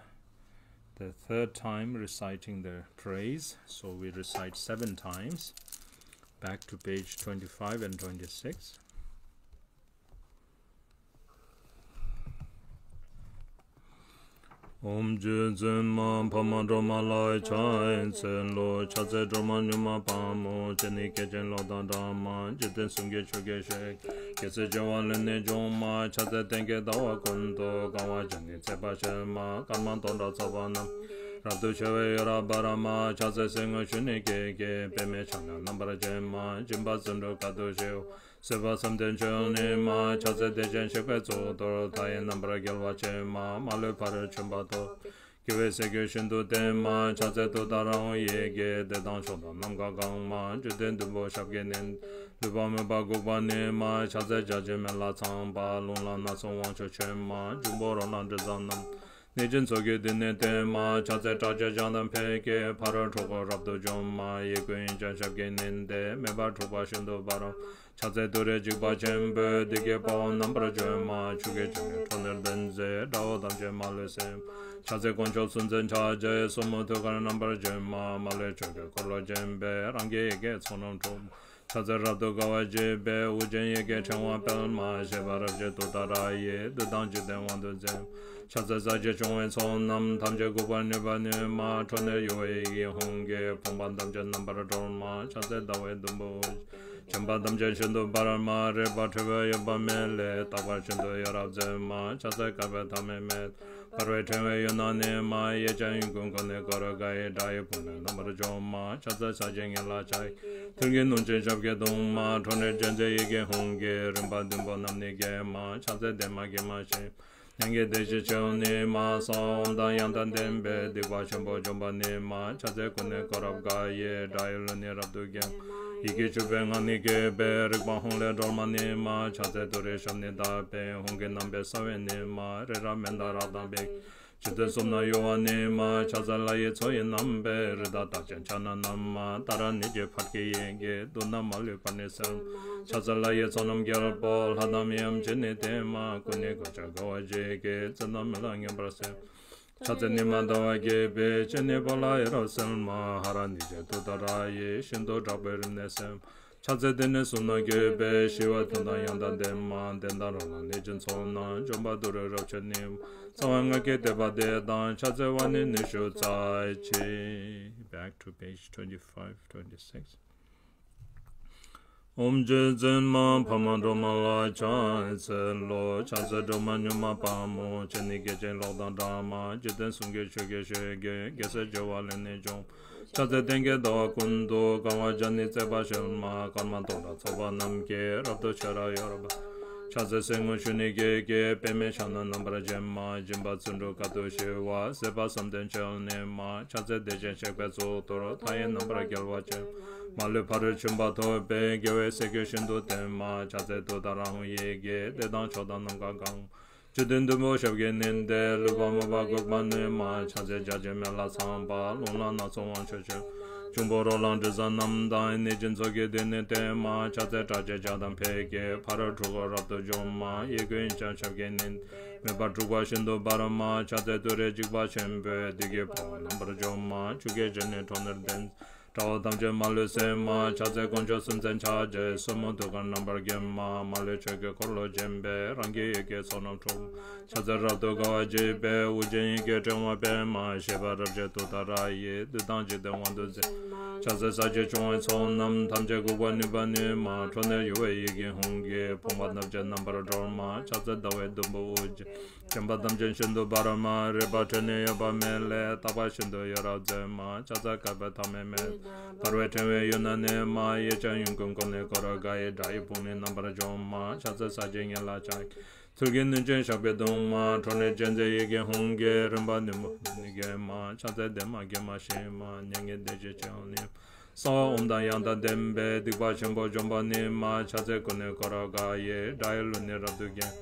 the third time reciting the praise. So we recite seven times. Back to page twenty-five and twenty-six. ཨོཾ་རྗེ་བཙུན་མ་འཕགས་མ་སྒྲོལ་མ་ལ་ཕྱག་འཚལ་ལོ། ཕྱག་འཚལ་སྒྲོལ་མ་མྱུར་མ་དཔའ་མོ། སྤྱན་ནི་སྐད་ཅིག་གློག་དང་འདྲ་མ། འཇིག་རྟེན་གསུམ་མགོན་ཆུ་སྐྱེས་ཞལ། རྒྱལ་སྲས་བྱེ་བ་ལས་ནི་བྱུང་མ། ཕྱག་འཚལ་སྟེང་གི་ཟླ་བ་ཀུན་ཏུ། གང་བ་བརྒྱ་ནི་བརྩེགས་པར་བྱེད་མ། སྐར་མ་སྟོང་ཕྲག་ཚོགས་པ་རྣམས། རབ་ཏུ་ཕྱེ་བའི་ཡོན་རབ་འབར་མ། ཕྱག་འཚལ་གསེར་དངུལ་ཆུ་ནས་སྐྱེས་ཀྱི། པདྨས་ཕྱག་ན་རྣམ་པར་བརྒྱན་མ། སྦྱིན་པ་བརྩོན་འགྲུས་དཀའ་ཐུབ་ཞི་བ། བཟོད་པ་བསམ་གཏན་ཆོས་དབྱིངས་ནས་མ། ཕྱག་འཚལ་བདེ་ཆེན་གཤེགས་པའི་གཙུག་ཏོར། མཐའ་ཡས་རྣམ་པར་རྒྱལ་བ་ཆེན་མ། མ་ལུས་ཕ་རོལ་ཕྱིན་པ་ཐོབ། དགེ་བའི་སེམས་ཀྱིས་ཤིན་ཏུ་བརྟན་མ། ཕྱག་འཚལ་ཏུཏྟཱ་ར་ཧཱུྃ་ཡི་གེ། བདེ་དང་མཆོག་དང་ནམ་མཁའ་གང་མ། འཇིག་རྟེན་བདུན་པོ་ཞབས་ཀྱིས་མནན། ལུས་པ་མོས་པ་འགུགས་པ་ནི་མ། ཕྱག་འཚལ་བརྒྱ་བྱིན་མེ་ལྷ་ཚངས་པ། རླུང་ལྷ་སྣ་ཚོགས་དབང་ཕྱུག་ཆེན་མ། འབྱུང་པོ་རོ་ལངས་དྲི་ཟ་རྣམས། གནོད་སྦྱིན་ཚོགས་ཀྱིས་འདི་ནི་བསྟོད་མ། ཕྱག་འཚལ་བྲག་ཅའི་ལྗང་ཐང་ཕཊ་ཀྱི། ཕ་རོལ་འཁྲུལ་འཁོར་རབ་ཏུ་འཇོམས་མ། གཡས་བསྐུམ་གཡོན་བརྐྱང་ཞབས་ཀྱིས་མནན་ཏེ། མེ་འབར་འཁྲུགས་པ་ཤིན་ཏུ་འབར། ཕྱག་འཚལ་ཏུ་རེ་འཇིགས་པ་ཆེན་པོས། བདུད་ཀྱི་དཔའ་བོ་རྣམ་པར་འཇོམས་མ། ཆུ་སྐྱེས་ཆུ་ནི་ཁྲོ་གཉེར་ལྡན་མཛད། དགྲ་བོ་ཐམས་ཅད་མ་ལུས་སེལ། ཕྱག་འཚལ་དཀོན་མཆོག་གསུམ་མཚོན་ཕྱག་རྒྱའི། སོར་མོས་ཐུགས་ཀར་རྣམ་པར་བརྒྱན་མ། མ་ལུས་ཕྱོགས་ཀྱི་འཁོར་ལོས་བརྒྱན་པའི། རང་གི་ཡི་གེས་ཚོགས་རྣམས་འགྲུབ། ཕྱག་འཚལ་རབ་ཏུ་དགའ་བ་བརྗིད་པའི། དབུ་ཅན་ཡི་གེས་ཕྲེང་བ་སྤེལ་མ། བཞད་པ་རབ་བཞད་ཏུཏྟཱ་ར་ཡིས། བདུད་དང་འཇིག་རྟེན་དབང་དུ་མཛད། ཕྱག་འཚལ་ས་གཞི་སྐྱོང་བའི་ཚོགས་རྣམས། ཐམས་ཅད་འགུགས་པར་ནུས་པ་ནུས་མ། ཁྲོ་གཉེར་གཡོ་བའི་ཡི་གེ་ཧཱུྃ་གིས། ཕོངས་པ་ཐམས་ཅད་རྣམ་པར་སྒྲོལ་མ། ཕྱག་འཚལ་ཟླ་བའི་དུམ་བུ། བྱམས་པ་ཐམས་ཅད་ཤིན་ཏུ་འབར་མ། རེག་པ་འཁྲུལ་པའི་གཡོ་བ་མེད་ལས། རྟག་པར་ཤིན་ཏུ་ཡོན་རབ་མཛད་མ། ཕྱག་འཚལ་བསྐལ་པའི་ཐ་མལ་མེད། འབར་བའི་ཕྲེང་བའི་གཡུལ་ན་གནས་མ། གཡས་བརྐྱང་གཡོན་བསྐུམ་ཀུན་ནས་བསྐོར་དགའི། དགྲ་ཡི་དཔུང་ནི་རྣམ་པར་འཇོམས་མ། ཕྱག་འཚལ་ཕྱག་རྒྱའི་ངེས་ལ་ཕྱག་མཐིལ་གྱིས་བསྣུན་ཅིང་ཞབས་ཀྱིས་བརྡུང་མ། ཁྲོ་གཉེར་ཅན་མཛད་ཡི་གེ་ཧཱུྃ་གིས། རིམ་པ་བདུན་པོ་རྣམས་ནི་འགེམས་མ། ཕྱག་འཚལ་བདེ་མ་དགེ་མ་ཞི། མྱང་འགྱེད་བདེ་གཤེགས་ཆོས་དབྱིངས་ནས་མ། གསང་བ་འོག་མིན་ཡང་དག་ལྡན་པའི། སྡིག་པ་ཆེན་པོ་འཇོམས་པ་ནི་མ། ཕྱག་འཚལ་ཀུན་ནས་བསྐོར་རབ་དགའ་ཡི། དགྲ་ཡི་ལུས་ནི་རབ་ཏུ་འགེམས། ཡི་གེ་བཅུ་པའི་ངག་ནི་བསྐྱེད་པའི། རིག་པ་ཧཱུྃ་ལས་སྒྲོལ་མ་ནི་མ། ཕྱག་འཚལ་ཏུ་རེའི་ཞབས་ནི་བརྡབས་པའི། ཧཱུྃ་གི་རྣམ་པའི་ས་བོན་ནི་མ། རི་རབ་མན་དཱ་ར་དང་བེ། འཇིག་རྟེན་གསུམ་རྣམས་གཡོ་བ་ནི་མ། ཕྱག་འཚལ་ལྷ་ཡི་མཚོ་ཡི་རྣམ་པའི། རི་དྭགས་རྟགས་ཅན་ཕྱག་ན་བསྣམས་མ། ཏཱ་ར་གནས་ཀྱི་ཕཊ་ཀྱི་ཡི་གེས། བདུད་རྣམས་མ་ལུས་པར་ནི་སེལ། ཕྱག་འཚལ་ལྷ་ཡི་ཚོགས་རྣམས་རྒྱལ་པོ། ལྷ་དང་མིའམ་ཅི་ནས་བསྟེན་མ། ཀུན་ནས་གོ་ཆ་དགའ་བ་བརྗིད་ཀྱིས། བརྩེ་དང་མོས་ལ་མངོན་པར་གསོལ། ཕྱག་འཚལ་ཉི་མ་ཟླ་བ་རྒྱས་པའི། སྤྱན་ནི་སྤོས་ལ་ཡ་རབས་གསལ་མ། ཧ་ར་གནས་ཅན་ཏུཏྟཱ་ར་ཡིས། ཤིན་ཏུ་དྲག་པོའི་རིམས་ནད་སེལ། ཕྱག་འཚལ་ཏདྱ་ཐཱ་གསུམ་རྣམས་བསྐྱེད་པའི། ཞི་བ་ཐུན་དང་ཡང་དག་ལྡན་མ། བདེན་དང་རང་སྣང་གནོད་སྦྱིན་ཚོགས་རྣམས། འཇོམས་པ་ཏུ་རེ་རབ་མཆོག་ནི། རྩ་བ་ལྔ་བསྐྱེད་བཟླས་པ་འདི་དང་། ཕྱག་འཚལ་བ་ནི་ཉི་ཤུ་རྩ་གཅིག Back to page twenty-five, twenty-six. ཨོཾ་རྗེ་བཙུན་མ་འཕགས་མ་སྒྲོལ་མ་ལ་ཕྱག་འཚལ་ལོ། ཕྱག་འཚལ་སྒྲོལ་མ་མྱུར་མ་དཔའ་མོ། སྤྱན་ནི་སྐད་ཅིག་གློག་དང་འདྲ་མ། འཇིག་རྟེན་གསུམ་མགོན་ཆུ་སྐྱེས་ཞལ་གྱི། རྒྱལ་སྲས་བྱེ་བ་ལས་ནི་བྱུང་། ཕྱག་འཚལ་སྟེང་གི་ཟླ་བ་ཀུན་ཏུ། གང་བ་བརྒྱ་ནི་བརྩེགས་པར་བྱེད་མ། སྐར་མ་སྟོང་ཕྲག་ཚོགས་པ་རྣམས་ཀྱིས། རབ་ཏུ་ཕྱེ་རབ་ཡོན་རབ་འབར། ཕྱག་འཚལ་གསེར་དངུལ་ཆུ་ནས་སྐྱེས་ཀྱི། པདྨས་ཕྱག་ན་རྣམ་པར་བརྒྱན་མ། སྦྱིན་པ་བརྩོན་འགྲུས་དཀའ་ཐུབ་ཞི་བ། བཟོད་པ་བསམ་གཏན་ཆོས་དབྱིངས་ནས་མ། ཕྱག་འཚལ་བདེ་ཆེན་གཤེགས་པའི་གཙུག་ཏོར། མཐའ་ཡས་རྣམ་པར་རྒྱལ་བ་ཆེན། མ་ལུས་ཕ་རོལ་ཕྱིན་པ་ཐོབ་པའི། དགེ་བའི་སེམས་ཀྱིས་ཤིན་ཏུ་བརྟན་མ། ཕྱག་འཚལ་ཏུཏྟཱ་ར་ཧཱུྃ་ཡི་གེ། བདེ་དང་མཆོག་དང་ནམ་མཁའ་གང་། འཇིག་རྟེན་བདུན་པོ་ཞབས་ཀྱིས་མནན་ཏེ། ལུས་པ་མོས་པ་འགུགས་པར་ནུས་མ། ཕྱག་འཚལ་བརྒྱ་བྱིན་མེ་ལྷ་ཚངས་པ། རླུང་ལྷ་སྣ་ཚོགས་དབང་ཕྱུག་ཆེན། འབྱུང་པོ་རོ་ལངས་དྲི་ཟ་རྣམས་དང་། གནོད་སྦྱིན་ཚོགས་ཀྱིས་འདི་ནི་བསྟོད་མ། ཕྱག་འཚལ་བྲག་ཅའི་ལྗགས་དང་ཕཊ་ཀྱི། ཕ་རོལ་འཁྲུལ་འཁོར་རབ་ཏུ་འཇོམས་མ། གཡས་བསྐུམ་གཡོན་བརྐྱང་ཞབས་ཀྱིས་མནན། མེ་འབར་འཁྲུགས་པ་ཤིན་ཏུ་འབར་མ། ཕྱག་འཚལ་ཏུ་རེ་འཇིགས་པ་ཆེན་པོས། བདུད་ཀྱི་དཔའ་བོ་རྣམ་པར་འཇོམས་མ། ཆུ་སྐྱེས་ཆུ་ནི་ཁྲོ་གཉེར་ལྡན། དགྲ་བོ་ཐམས་ཅད་མ་ལུས་གསོད་མ། ཕྱག་འཚལ་དཀོན་མཆོག་སུམ་རྩེན་ཕྱག་རྒྱའི། སོར་མོས་ཐུགས་ཀར་རྣམ་པར་བརྒྱན་མ། མ་ལུས་ཆོས་ཀྱི་འཁོར་ལོས་བརྒྱན་པའི། རང་གི་ཡི་གེས་ཚོགས་རྣམས་འགྲུབ་མ། ཕྱག་འཚལ་རབ་ཏུ་དགའ་བ་བརྗིད་པའི། དབུ་རྒྱན་ཡི་གེས་ཕྲེང་བ་སྤེལ་མ། བཞད་པ་རབ་བརྒྱས་ཏུཏྟཱ་ར་ཡིས། བདུད་དང་འཇིག་རྟེན་དབང་དུ་མཛད། ཕྱག་འཚལ་ས་གཞི་སྐྱོང་བའི་ཚོགས་རྣམས། ཐམས་ཅད་འགུགས་པ་ནུས་པ་ཉིད་མ། ཁྲོ་གཉེར་གཡོ་བའི་ཡི་གེ་ཧཱུྃ་གིས། ཕོངས་པ་ཐམས་ཅད་རྣམ་པར་སྒྲོལ་མ། ཕྱག་འཚལ་ཟླ་བའི་དུམ་བུས་དབུ་རྒྱན། བརྒྱན་པ་ཐམས་ཅད་ཤིན་ཏུ་འབར་མ། རིག་པ་ཕྲད་ནས་གཡོ་བ་མེད་ལས། དག་པ་ཤིན་ཏུ་ཡོངས་རབ་མཛད་མ། ཕྱག་འཚལ་བསྐལ་པའི་ཐ་མའི་མེ་ཏོག་འབར་བའི་ཕྲེང་བའི་ཡུལ་ན་གནས་མ། གཡས་བརྐྱང་གཡོན་བསྐུམ་ཀུན་ནས་བསྐོར་དགའི། དགྲ་ཡི་དཔུང་ནི་རྣམ་པར་འཇོམས་མ། ཕྱག་འཚལ་ས་གཞིའི་ཉི་ལ་ཕྱག་གི། ཐུགས་ཀྱི་ནུས་ཅན་ཞགས་པའི་གདུང་མ། ཁྲོ་གཉེར་ཅན་མཛད་ཡི་གེ་ཧཱུྃ་གིས། རིམ་པ་བདུན་པོ་ནི་བརྒྱན་མ། ཕྱག་འཚལ་བདེ་མ་དགེ་མ་ཞི་མ། མྱ་ངན་འདས་ཞི་སྤྱི་དབང་ནི། གསང་བ་ཨོཾ་དང་ཡང་དག་ལྡན་པས། སྡིག་པ་ཆེན་པོ་འཇོམས་པ་ནི་མ། ཕྱག་འཚལ་ཀུན་ནས་བསྐོར་དགའ་ཡི། དགྲ་ཡི་གླུ་ནི་རབ་ཏུ་བརྒྱན།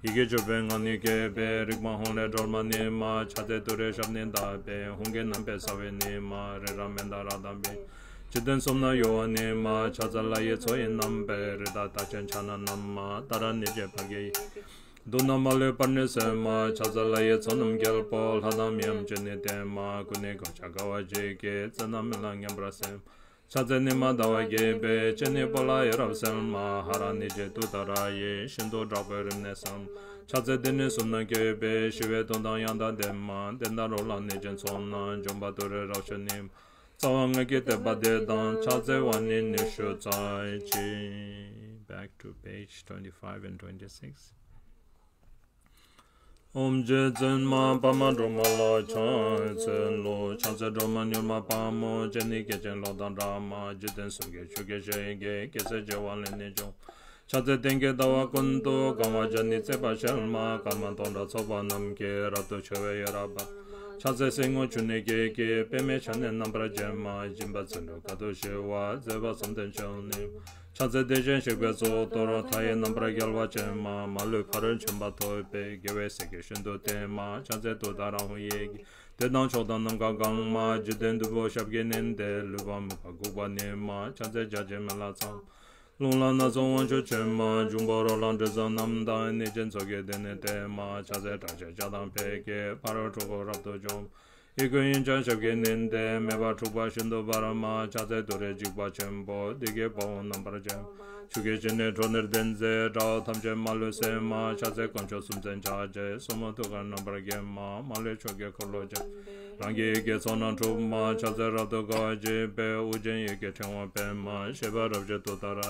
ཡི་གེ་བཅུ་པའི་ངག་ནི་བཀོད་པས། རིག་པ་ཧཱུྃ་ལས་སྒྲོལ་མ་ནི་མ། ཕྱག་འཚལ་ཏུ་རེའི་ཞབས་ནི་བརྡབས་པས། ཧཱུྃ་གི་རྣམ་པས་ཟ་བ་ནི་མ། རི་རབ་མནྡ་ར་དང་བི། འཇིག་རྟེན་གསུམ་རྣམས་གཡོ་བ་ནི་མ། ཕྱག་འཚལ་ལྷ་ཡི་མཚོ་ཡི་རྣམ་པས། རི་དྭགས་རྟགས་ཅན་ཕྱག་ན་བསྣམས་མ། ཏཱ་ར་གཉིས་བརྗོད་ཕཊ་ཀྱི་ཡི། དུག་རྣམས་མ་ལུས་པར་ནི་སེལ་མ། ཕྱག་འཚལ་ལྷ་ཡི་ཚོགས་རྣམས་རྒྱལ་པོ། ལྷ་དང་མིའམ་ཅི་ནས་བསྟེན་མ། ཀུན་ནས་གོ་ཆ་དགའ་བ་བརྗིད་ཀྱིས། བཙན་དང་མི་ལ་ངན་པར་སེལ་མ། ཕྱག་འཚལ་ནི་མ་ཟླ་བ་རྒྱས་པའི། སྤྱན་ནི་སྤོ་ལ་ཡོངས་རབ་གསལ་མ། ཧ་ར་གཉིས་བརྗོད་ཏུཏྟཱ་ར་ཡིས། ཤིན་ཏུ་དྲག་པོའི་རིམས་ནད་སེལ་མ། ཕྱག་འཚལ་སྡེ་སྣོད་གསུམ་རྣམས་བཀོད་པས། ཞི་བའི་དོན་དང་ཡང་དག་ལྡན་མ། བདེ་དང་རོ་ལངས་གནོད་སྦྱིན་ཚོགས་རྣམས། འཇོམས་པ་ཏུ་རེ་རབ་མཆོག་ནི་མ། རྩ་བ་སྔགས་ཀྱི་བསྟོད་པ་འདི་དང་། ཕྱག་འཚལ་བ་ནི་ཉི་ཤུ་རྩ་གཅིག། Back to page twenty-five and twenty-six. ཨོཾ་རྗེ་བཙུན་མ་འཕགས་མ་སྒྲོལ་མ་ལ་ཕྱག་འཚལ་ལོ། ཕྱག་འཚལ་སྒྲོལ་མ་མྱུར་མ་དཔའ་མོ། སྤྱན་ནི་སྐད་ཅིག་གློག་དང་འདྲ་མ། འཇིག་རྟེན་གསུམ་གྱི་ཆུ་སྐྱེས་ཞལ་གྱི། རྒྱལ་སྲས་བྱེ་བ་ལས་ནི་བྱུང་། ཕྱག་འཚལ་སྟེང་གི་ཟླ་བ་ཀུན་ཏུ། གང་བ་བརྒྱ་ནི་བརྩེགས་པ་བྱེད་མ། སྐར་མ་སྟོང་ཕྲག་ཚོགས་པ་རྣམས་ཀྱིས། རབ་ཏུ་འཕྱོ་བའི་ཡོངས་རབ་འབར། ཕྱག་འཚལ་སེར་སྔོ་ཆུ་ནས་སྐྱེས་ཀྱི། པདྨས་ཕྱག་ནི་རྣམ་པར་བརྒྱན་མ། སྦྱིན་པ་བརྩོན་འགྲུས་དཀའ་ཐུབ་ཞི་བ། མཛད་པ་བསམ་གཏན་མཆོག་ནི། ཕྱག་འཚལ་བདེ་ཆེན་གཤེགས་པའི་གཙུག་ཏོར། མཐའ་ཡས་རྣམ་པར་རྒྱལ་བ་ཆེན་མ། མ་ལུས་ཕ་རོལ་ཕྱིན་པ་ཐོབ་པའི། རྒྱལ་བའི་སྲས་ཀྱིས་ཤིན་ཏུ་བསྟེན་མ། ཕྱག་འཚལ་ཏུཏྟཱ་ར་ཧཱུྃ་ཡི་གེས། བདེ་དང་མཆོག་དང་ནམ་མཁའ་གང་མ། འཇིག་རྟེན་བདུན་པོ་ཞབས་ཀྱིས་མནན་ཏེ། ལུས་པ་མུན་པ་འགུགས་པ་ནི་མ། ཕྱག་འཚལ་བརྒྱ་བྱིན་མེ་ལྷ་ཚངས། རླུང་ལྷ་སྣ་ཚོགས་དབང་ཕྱུག་ཆེན་མ། འབྱུང་པོ་རོ་ལངས་དྲི་བཟང་རྣམས་དང་། གནོད་སྦྱིན་ཚོགས་ཀྱིས་འདི་ནི་བསྟེན་མ། ཕྱག་འཚལ་དྲག་ཤུལ་ལྕགས་དང་ཕཊ་ཀྱིས། ཕ་རོལ་འཁྲུལ་འཁོར་རབ་ཏུ་འཇོམས། ཡི་གུ་དབྱིངས་ཕྱུག་ཞབས་ཀྱིས་མནན་ཏེ། མེ་འབར་འཁྲུགས་པ་ཤིན་ཏུ་འབར་མ། ཕྱག་འཚལ་ཏུ་རེ་འཇིགས་པ་ཆེན་པོ། བདེ་དགེ་དཔའ་བོ་རྣམ་པར་བརྒྱན། ཆུ་སྐྱེས་སྤྱན་ནི་ཁྲོ་གཉེར་ལྡན་མཛད། དགྲ་བོ་ཐམས་ཅད་མ་ལུས་གསོད་མ། ཕྱག་འཚལ་དཀོན་མཆོག་སུམ་རྩེན་ཕྱག་རྒྱའི། སོར་མོས་ཐུགས་ཀར་རྣམ་པར་བརྒྱན་མ། མ་ལུས་ཆོས་ཀྱི་འཁོར་ལོས་བརྒྱན། རང་གི་ཡི་གེས་ཚོགས་རྣམས་འགྲུབ་མ། ཕྱག་འཚལ་རབ་ཏུ་དགའ་བ་བརྗིད་པའི། དབུ་རྒྱན་ཡི་གེས་ཕྲེང་བ་སྤེལ་མ། བཞད་པ་རབ་བརྒྱས་ཏུཏྟཱ་ར།